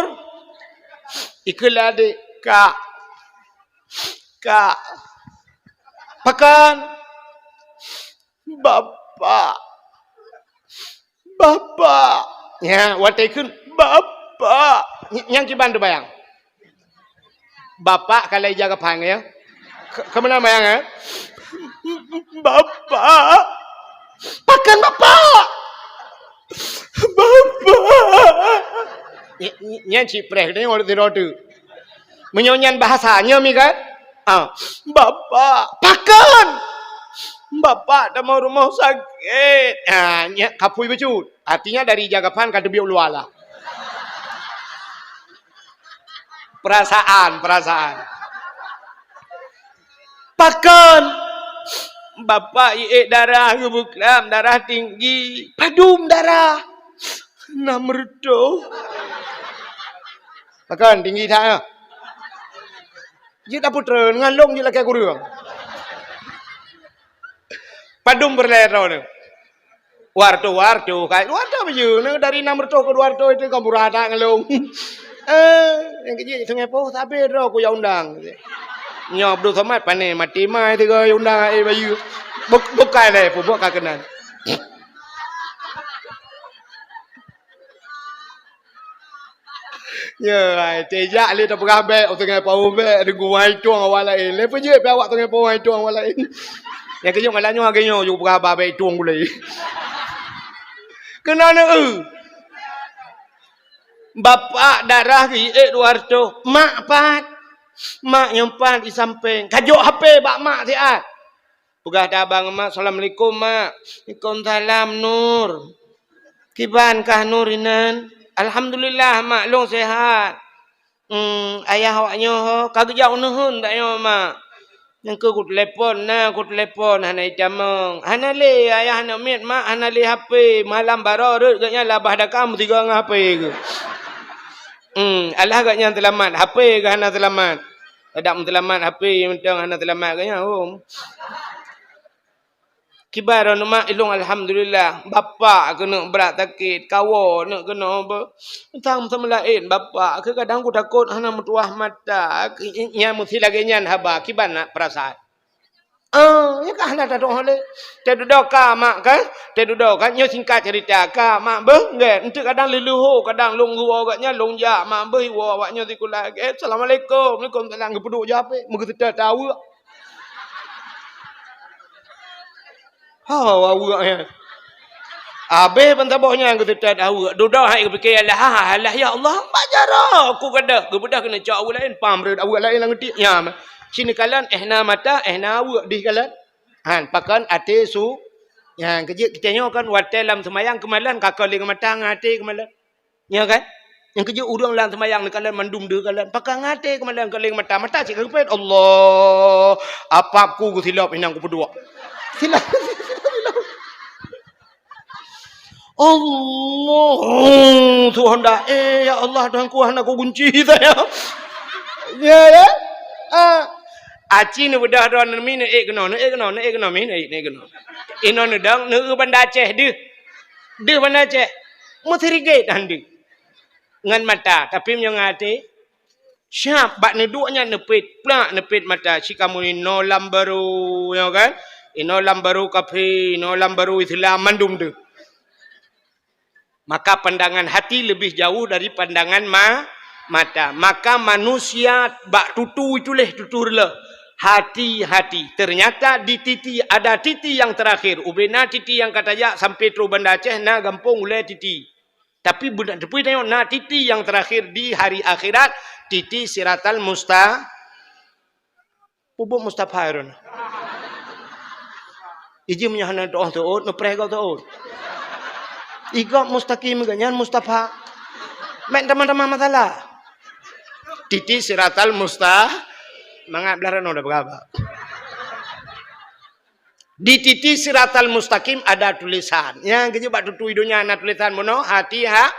Ikheun lé adék, "Kak. Kak." "Pakon?" "Bapak. Bapak." Nyan, watèe ikheun, "Bapak." Ny-, nyan kiban teubayang. Bapak ka lheueh ija gaphan, ya. Ke-, keumeunang bayang, ya? "Bapak." "Pakon bapak?" "Bapak." Ny-, ny-, nyan cit preh, teuh nyoe sidroe teuk. Meunyoe nyan bahasa nyoe mi kan? Ah, "Bapak." "Pakon?" "Bapak tamong rumoh sakét." Ah, nyan kapui bacut. Artinya dari ija gaphan ka teubiet u luwa lah. Perasaan, perasaan. "Pakon?" "Bapak iék darah geubeuklam, darah tinggi." "Padum darah?" "Nam reutôh." "Pakon tinggi that nyoe?" Jeuet tapeutreun ngon lôn jeuet lakèe kureueng. Padum peureulèe droeneuh? Dua reutôh, dua reutôh, ka dua reutôh baju. Nah, dari nam reutôh keu dua reutôh itu ka murah that ngon lôn. Eh, nyang keu jih Sungai Poh sabé droe ku jak undang. Nyoe Abdul Somad pané maté mai tiga undang, eh, bayu. Buk-, bukai lé, peubuet ka keunan. Nyoe, ai, tijak lé tapeugah bèk, Sungai Poh bèk, deungon hai tueng awak laén. Lé peujeuet pih awak Sungai Poh hai tueng awak laén. Nyang keujeuet malam nyoe lagèe nyoe, yue peugah haba bèk tueng gulé. Keunoe neu-eu. Bapak darah geuiék dua reutôh, mak pat. Mak nyang pat di sampéng. Ka jok H P bak mak siat. Peugah tabang mak, "Assalamualaikum, Mak." "Waalaikumsalam, Nur. Kiban kah Nur inan?" "Alhamdulillah, Mak, lôn sehat." Hmm, ayah awak nyoe ho, ka geujak u neuheun tanyoe, mak. Nyang keu kutelepon na, kutelepon hana itamong. Hana lé, ayah aneuk miet, mak, hana lé H P. Malam baroe rhot geuh nyan labah dakam meusigoe ngon H P geuh. Hmm, alah geuh nyan seulamat, H P geuh hana seulamat. Adak meuseulamat H P mantong hana seulamat geuh nyan, hom. Kiban droeneuh mak ilong, alhamdulillah. Bapak keuneuk brat sakét, kawoe neuk keunoe beu. Sang seumeu laén bapak keu kadang kutakot hana meutuwah mata. Nyan meusi lagée nyan haba, kiban na peurasaan. Eh, nyan ka hana tadoe lé. Teududoe ka mak kan? Teududoe kan? Nyoe singkat cerita ka mak beuh. Nggak, enteuk kadang leuluho, kadang lôn geuwoe geuh nyan lôn jak mak beuh iwoe awak nyoe sikula. Eh, assalamualaikum. Waalaikumsalam. Geupeuduek jak pih. Meugeuseuta taweuk. Ha, aweuek nyan. Abéh ban saboh nyan geuseutôt aweuek. Dudoe hai geupike, "Alah, alah, ya Allah, bak jaroe ku gadôh." Geubeudôh keuneuk cok aweuek laén, pam rhot aweuek laén lam geutik. Nyan. Sinoe kalon, eh na mata, eh na aweuek dih kalon. Han, pakon até su. Nyan, keujeuet kitanyoe kan watée lam seumayang keumalon, ka kalon ngon mata ngon até keumalon. Nyo kan? Nyang keujeuet ureuëng lam seumayang neukalon mandum deuh kalon. Pakon ngon até keumalon kalon mata. Mata cit ka geupet. Allah, apap ku geusilop inong kupeuduek. Silop, silop, silop. Allah, Tuhan dah. Eh, ya Allah, Tuhanku, hana kugunci saya. Ya, ya. Ah. Aci neubeudôh droe neumi neuék keunoe, neuék keunoe, neuék keunoe, mi, neuék, neuék keunoe. Inoe neudong, neueu Banda Aceh deuh. Deuh Banda Aceh. Meusirigét han deuh. Ngon mata, tapi meunyoe ngon até, siab bak neuduek nyan neupet, plak neupet mata, si kamoe inoe lam barô, nyoe kan? Inoe lam barô kafé, inoe lam barô Islam, mandum deuh. Maka pandangan hati lebih jauh dari pandangan ma-, mata. Maka manusia bak tutu itulah tutu reuloh. Hati-hati. Ternyata di titi, ada titi yang terakhir. Ubena titi nyang ka tajak sampai trok Banda Aceh na gampông ulée titi. Tapi beuna teupeu tanyoe na titi nyang terakhir di hari akhirat, titi Siratal Musta-, Peubuet Mustafa droeneuh. Iji meunyoe hana teuôt-teuôt, neupreh gob teuôt. Igob mustaqim geuh nyan Mustafa. Mek tamah-tamah masalah. Titi Siratal Musta-, mangat blah rano dah beugaba. Di titi Siratal Mustaqim ada tulisan. Nyang keujeuet bak tutu i donya na tulisan bunoe, hati ha.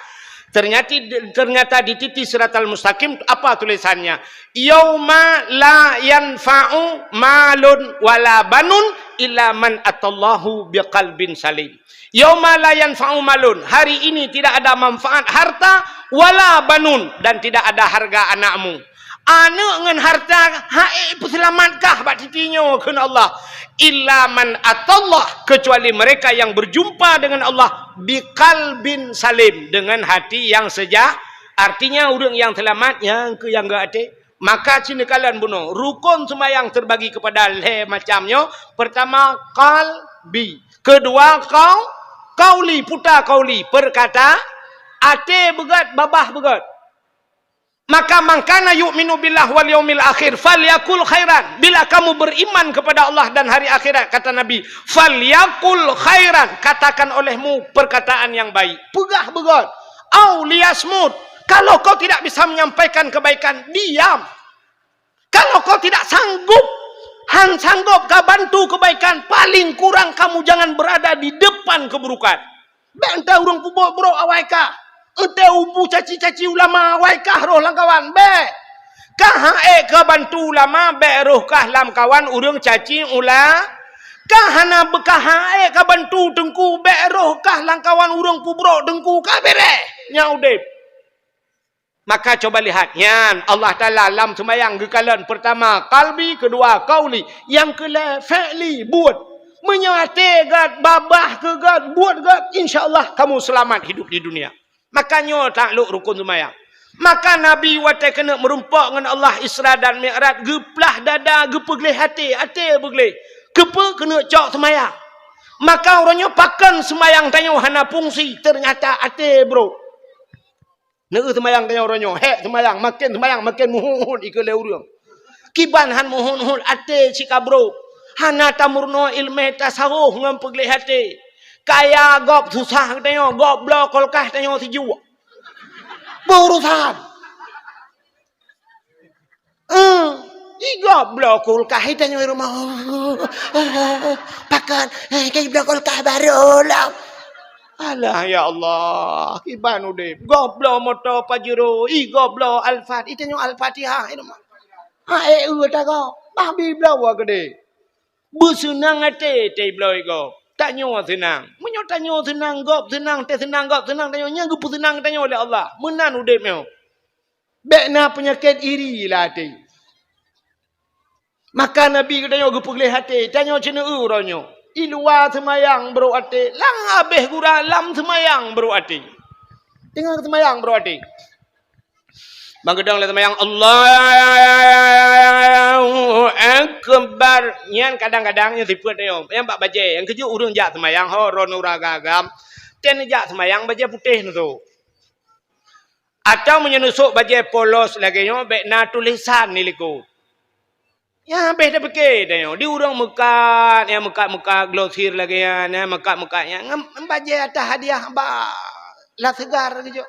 Ternyata, ternyata di titi Siratal Mustaqim apa tulisannya? "Yauma la yanfa'u malun wala banun illa man atallahu biqalbin salim." "Yauma la yanfa'u malun," hari ini tidak ada manfaat harta, "wala banun," dan tidak ada harga anakmu. Aneuk ngon harta hana peuseulamatkah bak titi nyoe kheun Allah. "Illa man atallah," kecuali mereka yang berjumpa dengan Allah, "biqalbin salim," dengan hati yang seja-, artinya ureuëng nyang seulamat nyang keu nyang geuaté. Maka cit neukalon bunoe, rukon seumayang terbagi kepada lhée macam nyoe. Pertama, qalbi. Kedua, qau-, qauli, puta qauli, perkata-, até beugét, babah beugét. Maka, "Man kana yu'minu billahi wal yaumil akhir falyakul khairan." Bila kamu beriman kepada Allah dan hari akhirat, kata Nabi, "Falyakul khairan," katakan olehmu perkataan yang baik. Peugah beugét. "Au liyasmut." Kalau kau tidak bisa menyampaikan kebaikan, diam. Kalau kau tidak sanggup, han sanggup ka bantu kebaikan, paling kurang kamu jangan berada di depan keburukan. Bék entée ureuëng peubuet brok awai kah. Entée ubu caci-caci ulama awai kah roh lamkawan. Bék. Kah hana ék ka bantu ulama, bék roh kah lamkawan ureuëng caci ula-, kah hana beukah hana ék ka bantu teungku, bék roh kah lamkawan ureuëng peubrok teungku. Ka beureh nyang udeb. Maka cuba lihat, nyan Allah Taala lam seumayang geukalon, pertama qalbi, kedua qauli, nyang keulhée fi'li, buet. Meunyoe até gét, babah keu gét, buet gét, insya Allah kamu selamat hidup di dunia. Maka nyoe taklok rukon seumayang. Maka Nabi watée keuneuk meurumpok ngon Allah Isra dan Mi'raj, geuplah dada, geupeugleh até, até beugleh. Keupeue keuneuk cok seumayang. Maka uroe nyoe pakon seumayang tanyoe hana fungsi, ternyata até brok. Neu seumayang tanyoe uroe nyoe, hék seumayang, maken seumayang, maken meuhut-hut ikeue lé ureuëng. Kiban han meuhut-hut até cit ka brok. Hana tameurunoe iéleumé tasawuf ngon peugleh até. Kaya gob susah tanyoe, gob bloe kulkas tanyoe sijuek. Beurusan. Eh, igob bloe kulkah itanyoe rumoh. Pakon, eh, ka ibloe kulkah barô lom. Alah, ya Allah, kiban udeb. Gob bloe moto Pajero, igob bloe Alphard, itanyoe Al-Fatihah i rumoh. Ha, eh, eu tagob, bah bi bloe wa keudeh. Beuseunang até teuh ibloe gob. Tanyoe seunang. Meunyoe tanyoe seunang, gob seunang, teuh seunang, gob seunang, tanyoe nyang geupeuseunang tanyoe lé Allah. Meunan udeb nyoe. Bék na peunyakét iri lam até. Maka Nabi geutanyoe geupeugléh até, tanyoe ceuneueu uroe nyoe. I luwa seumayang brok até, lam habéh gura lam seumayang brok até. Teungoh seumayang brok até. Bang geudong lé seumayang, Allahu Akbar. Nyan kadang-kadang nyan sifeuet nyoe. Nyang bak bajée, nyang keujeuet ureuëng jak seumayang, ho, ron ura gagam. Ten jak seumayang bajée putéh neusok. Atawa meunyoe neusok bajée polos lagée nyoe, bék na tulésan di likot. Nyang habéh tapike tanyoe, di ureuëng meukat, nyang meukat-meukat glosir lagée nyan, nyang meukat-meukat nyan, ngon, ngon bajée ataih hadiah bak La Segar geujok.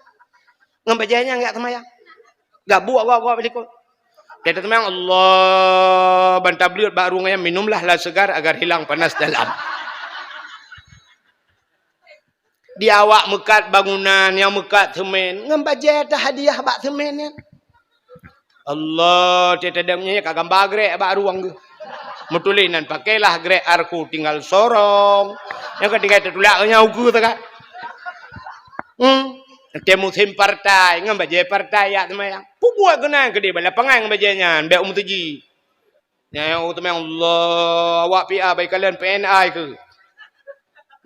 Ngon bajée nyan jak seumayang. Gabuek gob-gob di likot. Teuh seumayang, Allah, ban tableuet bak rueng nyan, minumlah La Segar agar hilang panas dalam. Di awak meukat bangunan, nyang meukat seumén, ngon bajée ataih hadiah bak seumén nyan. Allah, teuh tadong nyan ka gamba grek bak rueng geuh. Meutuléh nan, pakailah grek Arku tinggal sorong. Nyang ka tinggai teutulak nyan ukeue sagai. Hmm. Teuh musém partai, ngon bajée partai jak seumayang. Peubuet keunan keudeh bak lapangan ngon bajée nyan, bék u meuseujid. Nyan nyang teumé, Allah, awak P A bak kalon P N I keu.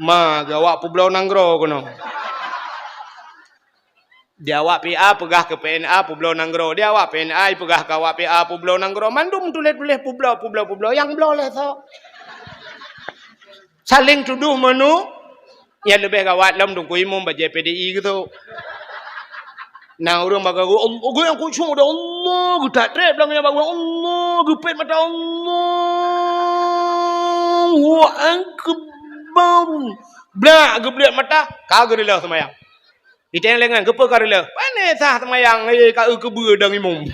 Ma geu awak peubloe nanggroe keunoe. Di awak P A peugah keu P N A peubloe nanggroe. Di awak P N I peugah keu awak P A peubloe nanggroe. Mandum tuléh-tuléh peubloe, peubloe, peubloe. Nyang bloe lé soe? Saléng tudoh meunoe. Nyang leubeh gawat lom Teungku Imum bajée P D I geusok. Na ureuëng bak geuh, Allah, geuh nyang khusyuk dah Allah, geutak treb lam nyang bak geuh, Allah, geupet mata, Allahu Akbar. Blak geubleuet mata, ka geureuleuh seumayang. Iteng lengan, keupeue ka reuleuh? Pane sah seumayang, eh, ka eu keubeue dong imum.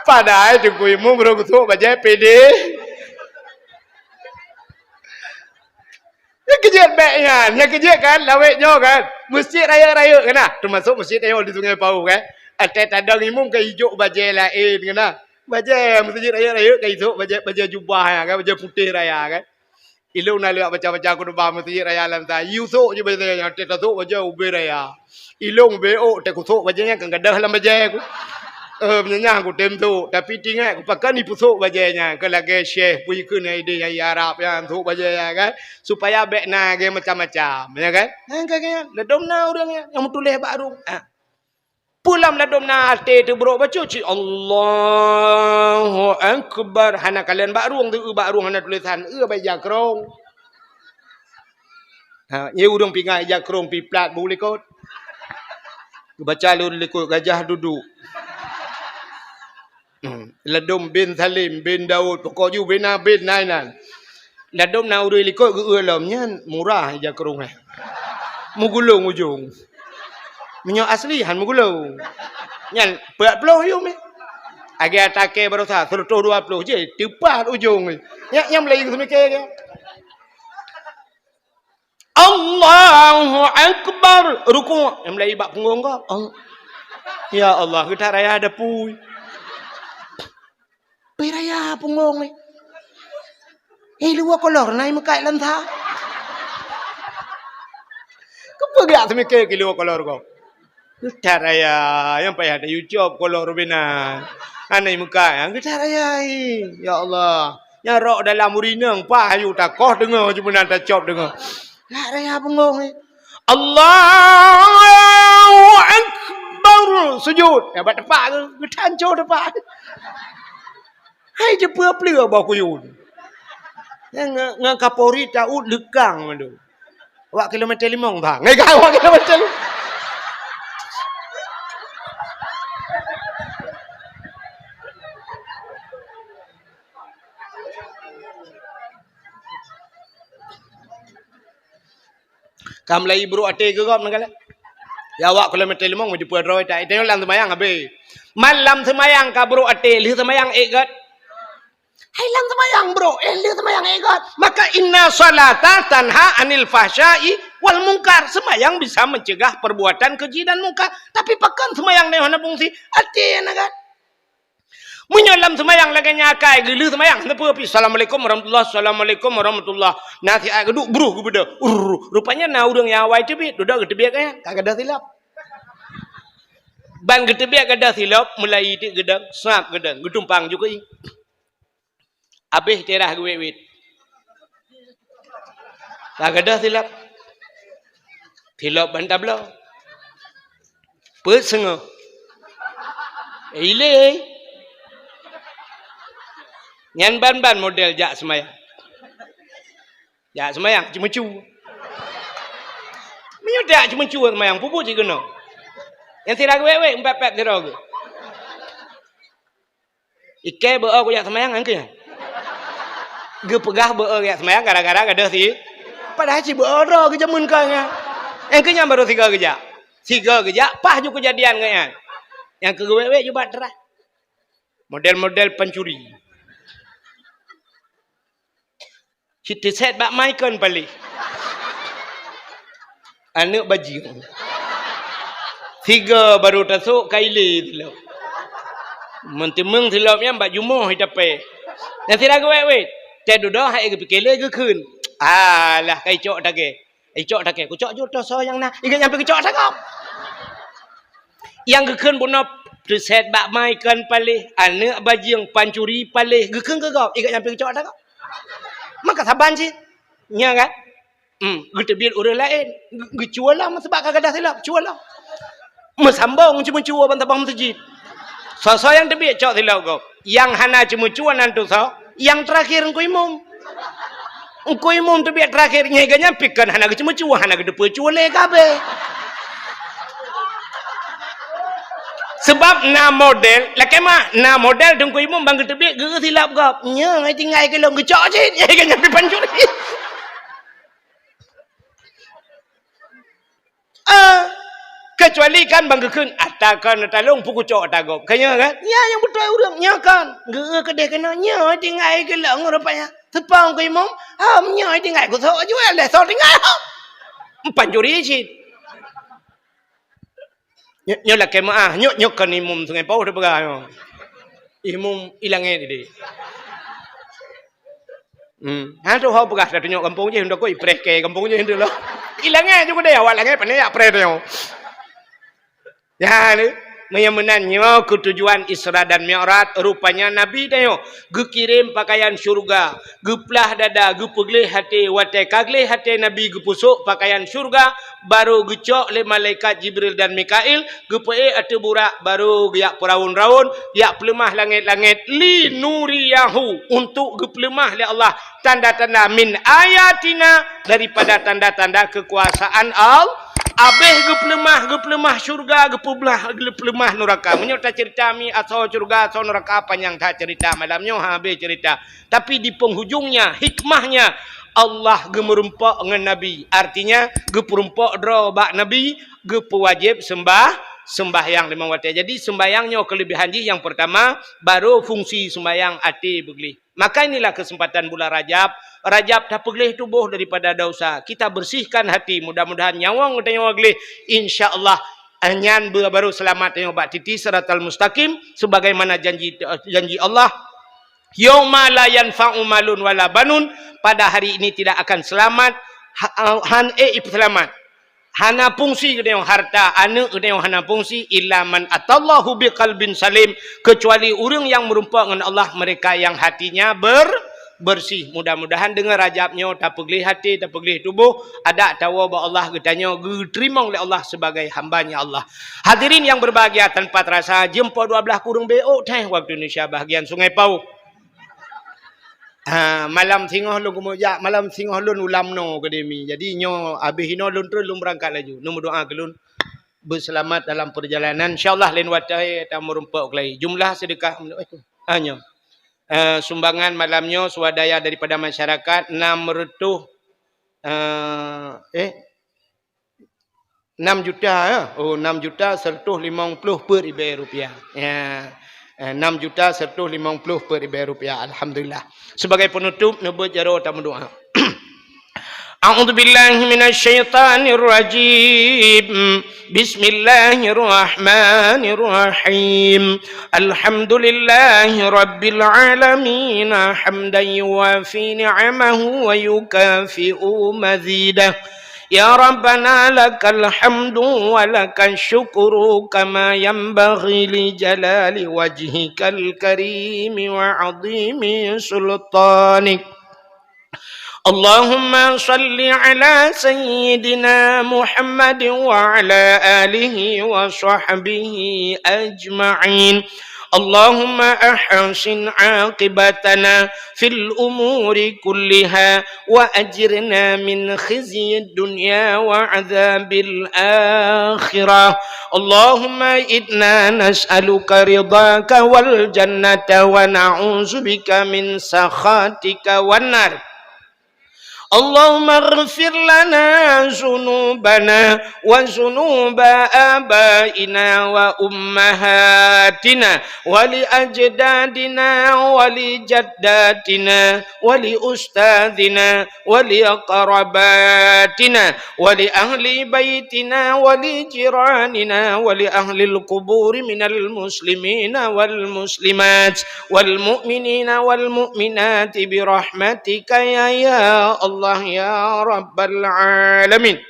Padahai Teungku Imum rhung sôk bajée P D. Nyang keujeuet bék nyan, nyang keujeuet kan, lawét nyoe kan. Meuseujid rayeuk-rayeuk kan na, teumasok meuseujid nyoe di Sungai Pauh kan. Até tadong imum ka ijok bajée laén kan na. Bajée meuseujid rayeuk-rayeuk ka isok bajée, bajée jubah nyan kan, bajée putéh raya kan. Ilôn na lheueh baca-baca khutubah Meuseujid Raya Lansa, yue sôk jih bajée nyan, teuh tasôk bajée ubé raya. Ilôn ubé ôk, teuh kusôk bajée nyan, kan gadôh lam bajée ku. Eh, meunyo nyan kutem sôk, tapi teuingat ku pakon ipeusôk bajée nyan, keu lagée syeh peue ikheun nyang idéh nyang i Arab nyan sôk bajée nyan kan, supaya bék na lagée macam-macam, ya kan? Nyan ka nyan, ladôm na ureuëng nyan nyang meutuléh bak rueng. Ah. Peue lam ladôm na até teubrok bacut cit, Allahu Akbar. Hana kalon bak rueng, teu bak rueng hana tulésan, eu bak ija krông. Ha, nyan ureuëng pingai ija krông pih plat bu likot. Geubaca lôn likot gajah duduk. Hmm, ladôm bin Salim bin Daud, pokok ju bina bin nai nan. Ladôm na ureuëng likot geu-eu lom nyan murah ija krông eh. Meugulong ujong. Meunyoe asli han meugulong. Nyan peuet ploh yum eh. Lagée takée baroesa seureutôh dua ploh jih teupat ujong eh. Nyan, nyan mulai geuseumiké ke. Allahu Akbar. Rukuk. Nyang mulai bak punggong kah? Al-, ya Allah, geutak raya dapui. Pi raya punggong ni. Eh, luwa kolor na imeukat lam sa. Keupeue geujak seumiké keu luwa kolor kah? Geutak raya, nyang payah tayue cop kolor rubena. Hana imeukat, geutak raya, eh. Ya Allah. Nyang rok dalam urineueng, pah ayu takoh deungoe, cuma na tacop deungoe. Geutak raya punggong, eh. Allahu Akbar. Sujud. Ya, bak tepak ke? Geutanco tepak. Hai, jeupeu-peuleu boh kuyun. Ngan, ngan Kapolri taut leukang mandum. Awak kilometer limong bang. Ngai kau awak kilometer limong. Ka mulai brok até keu gob neukalon. Ya awak kilometer limong meujipeu droe tak. Itu lam seumayang habéh. Man lam seumayang ka brok até, lheueh seumayang ék gét. Hai lam seumayang brok, eh lheueh seumayang ék gét. Maka inna salata tanha anil fahsya'i wal munkar. Seumayang bisa mencegah perbuatan keji dan mungkar. Tapi pakon seumayang nyoe hana fungsi? Até na gét. Meunyoe lam seumayang lagée nyan akai geuleuh seumayang, hana peue pih, "Assalamualaikum warahmatullah, assalamualaikum warahmatullah." Na siat geuduek, bruh geubeudôh. Urr, rupanya na ureuëng nyang awai teubiet, dudoe geuteubiet gaya. Ka gadôh silop. Ban geuteubiet gadôh silop, mulai tiek geudong, sab geudong, geutumpang ju keu ié. Abéh teurah geuwét-wét. Ka gadôh silop. Silop ban tabloe. Peuet seungoh. Ilée. Nyan ban-ban model jak seumayang. Jak seumayang, ceumeucue. Meunyoe jak ceumeucue seumayang, peue buet cit keunoe. Nyang sira geuwét-wét, empat-empat sidroe geuh. Ikée beu-o kujak seumayang, nyang keu nyan. Geupeugah beu-o kujak seumayang gara-gara gadôh si. Padahai cit beu-o droe geujameun ka nyan. Nyang keu nyan barô sigoe geujak. Sigoe geujak, paih ju keujadian ngon nyan. Nyang keu geuwét-wét ju bat teurah. Model-model pancuri. Cit teusét bak mai kon paléh. Aneuëk bajeueng. Sigoe barô tasôk ka ilée silop. Meunteumeueng silop nyan bak jumoh itapée. Nyang sira geuwét-wét. Teududoe hai geupike lé geukheun. Alah, ka icok tagée. Icok tagée. Kucok ju toh soe nyang na. Ingat nyang pih kucok tagop. Nyang geukheun bunoe teusét bak mai kon paléh, aneuëk bajeueng pancuri paléh, geukheun keu gob, ingat nyang pih geucok ata gob. Maka saban cit. Nya kan? Hmm, geuteubiet ureuëng laén, geu-, geucue lom sebab ka gadôh silop, cue lom. Meusambong ceumeucue ban tabang meuseujid. Soe-soe nyang teubiet cok silop gob. Nyang hana ceumeucue nan tu soe? Nyang teurakhir Teungku Imum. Teungku Imum teubiet teurakhir, nyan geuh nyan pih kon hana geuceumeucue, hana geuteupeue cue lé ka abéh. Sebab na model, lakée mak, na model Teungku Imum ban geuteubiet geu silop gob. Nyoe tinggai keu lôn geucok cit, nyan geuh nyan pih pancuri. Ah, kecuali kan ban geukheun, "Ata kon ata lôn, peukucok ata gob." Ka nyoe kan? Nya nyang beutôi ureuëng, nya kan? Geu keudeh keunoe, nya tinggai keu lôn rupanya. Teupông keu imum, "Hom, nya tinggai keu soe jual lé, soe tinggai hom." Pancuri cit. Nyoe, nyoe lakée meuáh, nyoe, nyoe kon imum Sungai Pauh teupeugah nyoe. Imum ilangét ideh. Hmm. Ha tu ho peugah dah tunyok gampông jih, ndak koi preh ke gampông jih tu lah. Ilangét juga deh awak langét pane yak preh tu. Ya ni, meunyoe meunan nyoe keu tujuan Isra dan Mi'raj, rupanya Nabi tanyoe geukirém pakaian syurga, geuplah dada, geupeugleh até, watée ka gleh até Nabi geupusok pakaian syurga, barô geucok lé malaikat Jibril dan Mikail, geupeuék ateueh burak, barô geuyak peuraun-raun, yak peuleumah langét-langét, li nuriyahu, untuk geupeuleumah lé Allah, tanda-tanda min ayatina, daripada tanda-tanda keukuasaan Allah. Abéh geupeuleumah, geupeuleumah syurga, geupeuleumah, geupeuleumah nuraka. Meunyoe taceurita mi asoe syurga, asoe nuraka, panyang that ceurita malam nyoe, habéh ceurita. Tapi di penghujungnya, hikmahnya, Allah geumeurumpok ngon Nabi. Artinya, geupeurumpok droe bak Nabi, geupeuwajéb seumbah, seumbahyang limong watée. Jadi, seumbahyang nyoe keulebihan jih nyang peurtama, barô fungsi seumbahyang até beugleh. Maka inilah kesempatan bulan Rajab. Rajab tapeugleh tuboh daripada dosa. Kita bersihkan hati. Mudah-mudahan nyawöng geutanyoe gleh. Insya Allah, nyan barô seulamat tanyoe bak titi siratal mustaqim, sebagaimana janji, janji Allah. "Yauma la yanfa'u malun wala banun," pada hari ini tidak akan selamat, ha-, han ék ipeuseulamat. Hana fungsi geutanyoe harta, aneuëk geutanyoe hana fungsi, "illa man atallahu biqalbin salim," kecuali ureuëng nyang meurumpok ngon Allah, mereka yang hatinya ber-, bersih. Mudah-mudahan deungon Rajab nyoe tapeugleh até, tapeugleh tuboh, adak tawoe bak Allah geutanyoe geuteurimong lé Allah sebagai hamba-Nya Allah. Hadirin yang berbahagia, tanpa terasa jeuem poh dua blaih kureueng beuôk teuh waktu Indonesia bahagian Sungai Pauh. Ha, malam singoh lôn keumeujak, malam singoh lôn ulam noe keudeh mi. Jadi nyoe abéh inoe lôn treun lôn beurangkat laju. Neumeudoa keu lôn beuseulamat dalam peurjalanan. Insya Allah laén watée tameurumpok keulai. Jumlah seudeukah, eh, ah, nyoe. Eh, sumbangan malam nyoe swadaya daripada masyarakat enam reutôh, eh, eh, Enam juta, ya? Oh, enam juta seratus limong puluh peuet ribèe rupiah. Ya. Eh, enam juta seratus limong puluh peuet ribèe rupiah. Alhamdulillah. Sebagai penutup, neubeuet jaroe tameudoa. A'udzubillahi minasyaitonirrajim. Bismillahirrahmanirrahim. Alhamdulillahi rabbil alamin. Hamdan yuwafi ni'amahu wa yukafi'u mazidah. يا ربنا لك الحمد ولك الشكر كما ينبغي لجلال وجهك الكريم وعظيم سلطانك. اللهم صل على سيدنا محمد وعلى آله وصحبه أجمعين. اللهم أحسن عاقبتنا في الأمور كلها وأجرنا من خزي الدنيا وعذاب الآخرة. اللهم إنا نسألك رضاك والجنة ونعوذ بك من سخطك والنار. اللهم اغفر لنا ذنوبنا وذنوب آبائنا وأمهاتنا ولأجدادنا ولجداتنا ولأستاذنا ولأقرباتنا ولأهل بيتنا ولجيراننا ولأهل القبور من المسلمين والمسلمات والمؤمنين والمؤمنات برحمتك يا، يا الله يا رب العالمين.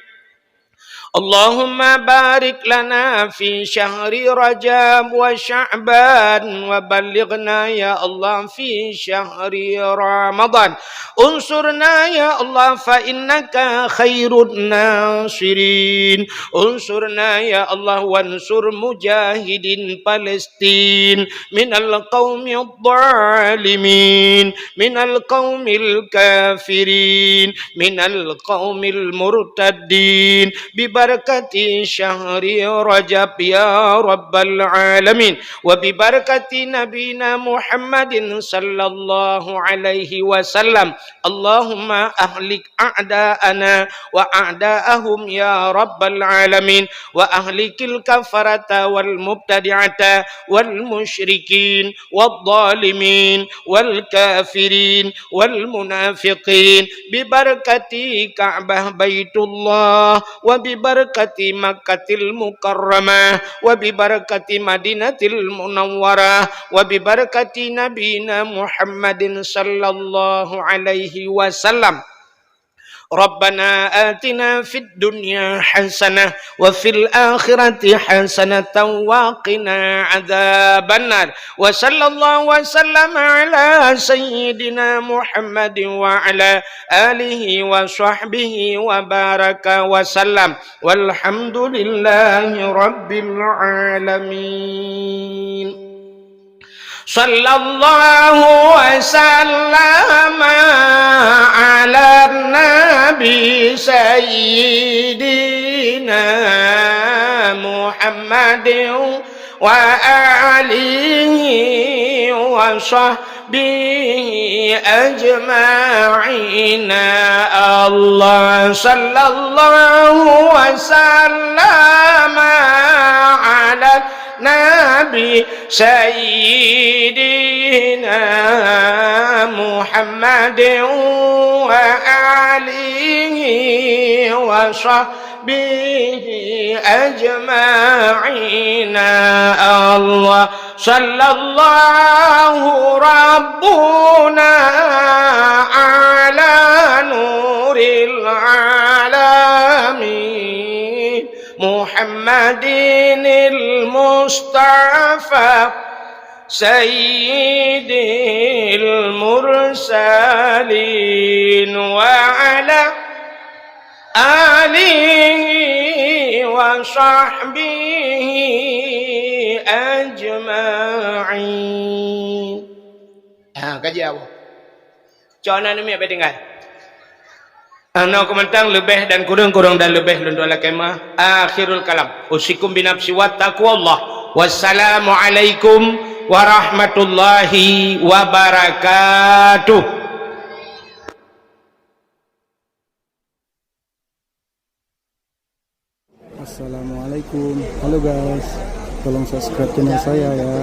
اللهم بارك لنا في شهر رجب وشعبان وبلغنا يا الله في شهر رمضان. انصرنا يا الله فإنك خير الناصرين. انصرنا يا الله وانصر مجاهدين فلسطين من القوم الظالمين، من القوم الكافرين، من القوم المرتدين، ببركة شهر رجب يا رب العالمين، وببركة نبينا محمد صلى الله عليه وسلم. اللهم أهلك أعداءنا وأعداءهم يا رب العالمين، وأهلك الكفرة والمبتدعة والمشركين والظالمين والكافرين والمنافقين ببركة كعبة بيت الله وببركة مكة المكرمة وببركة مدينة المنورة وببركة نبينا محمد صلى الله عليه وسلم. ربنا آتنا في الدنيا حسنة وفي الآخرة حسنة وقنا عذاب النار. وصلى الله وسلم على سيدنا محمد وعلى آله وصحبه وبارك وسلم. والحمد لله رب العالمين. صلى الله وسلم على النبي سيدنا محمد وآله وصحبه أجمعين. الله صلى الله وسلم على النبي سيدنا محمد وآله وصحبه أجمعين. الله صلى الله ربنا على نور العالمين محمد المصطفى سيد المرسلين وعلى آله وصحبه أجمعين. Ha, kaji apa? Cok na numi abéh tinggai. Anoe keumantang leubeh dan kureueng, kureueng dan leubeh lôn tuan lakée meu'ah. Akhirul kalam. Usikum binafsi wa taqwallah. Wassalamualaikum warahmatullahi wabarakatuh. Assalamualaikum. Halo guys, tolong subscribe channel saya ya.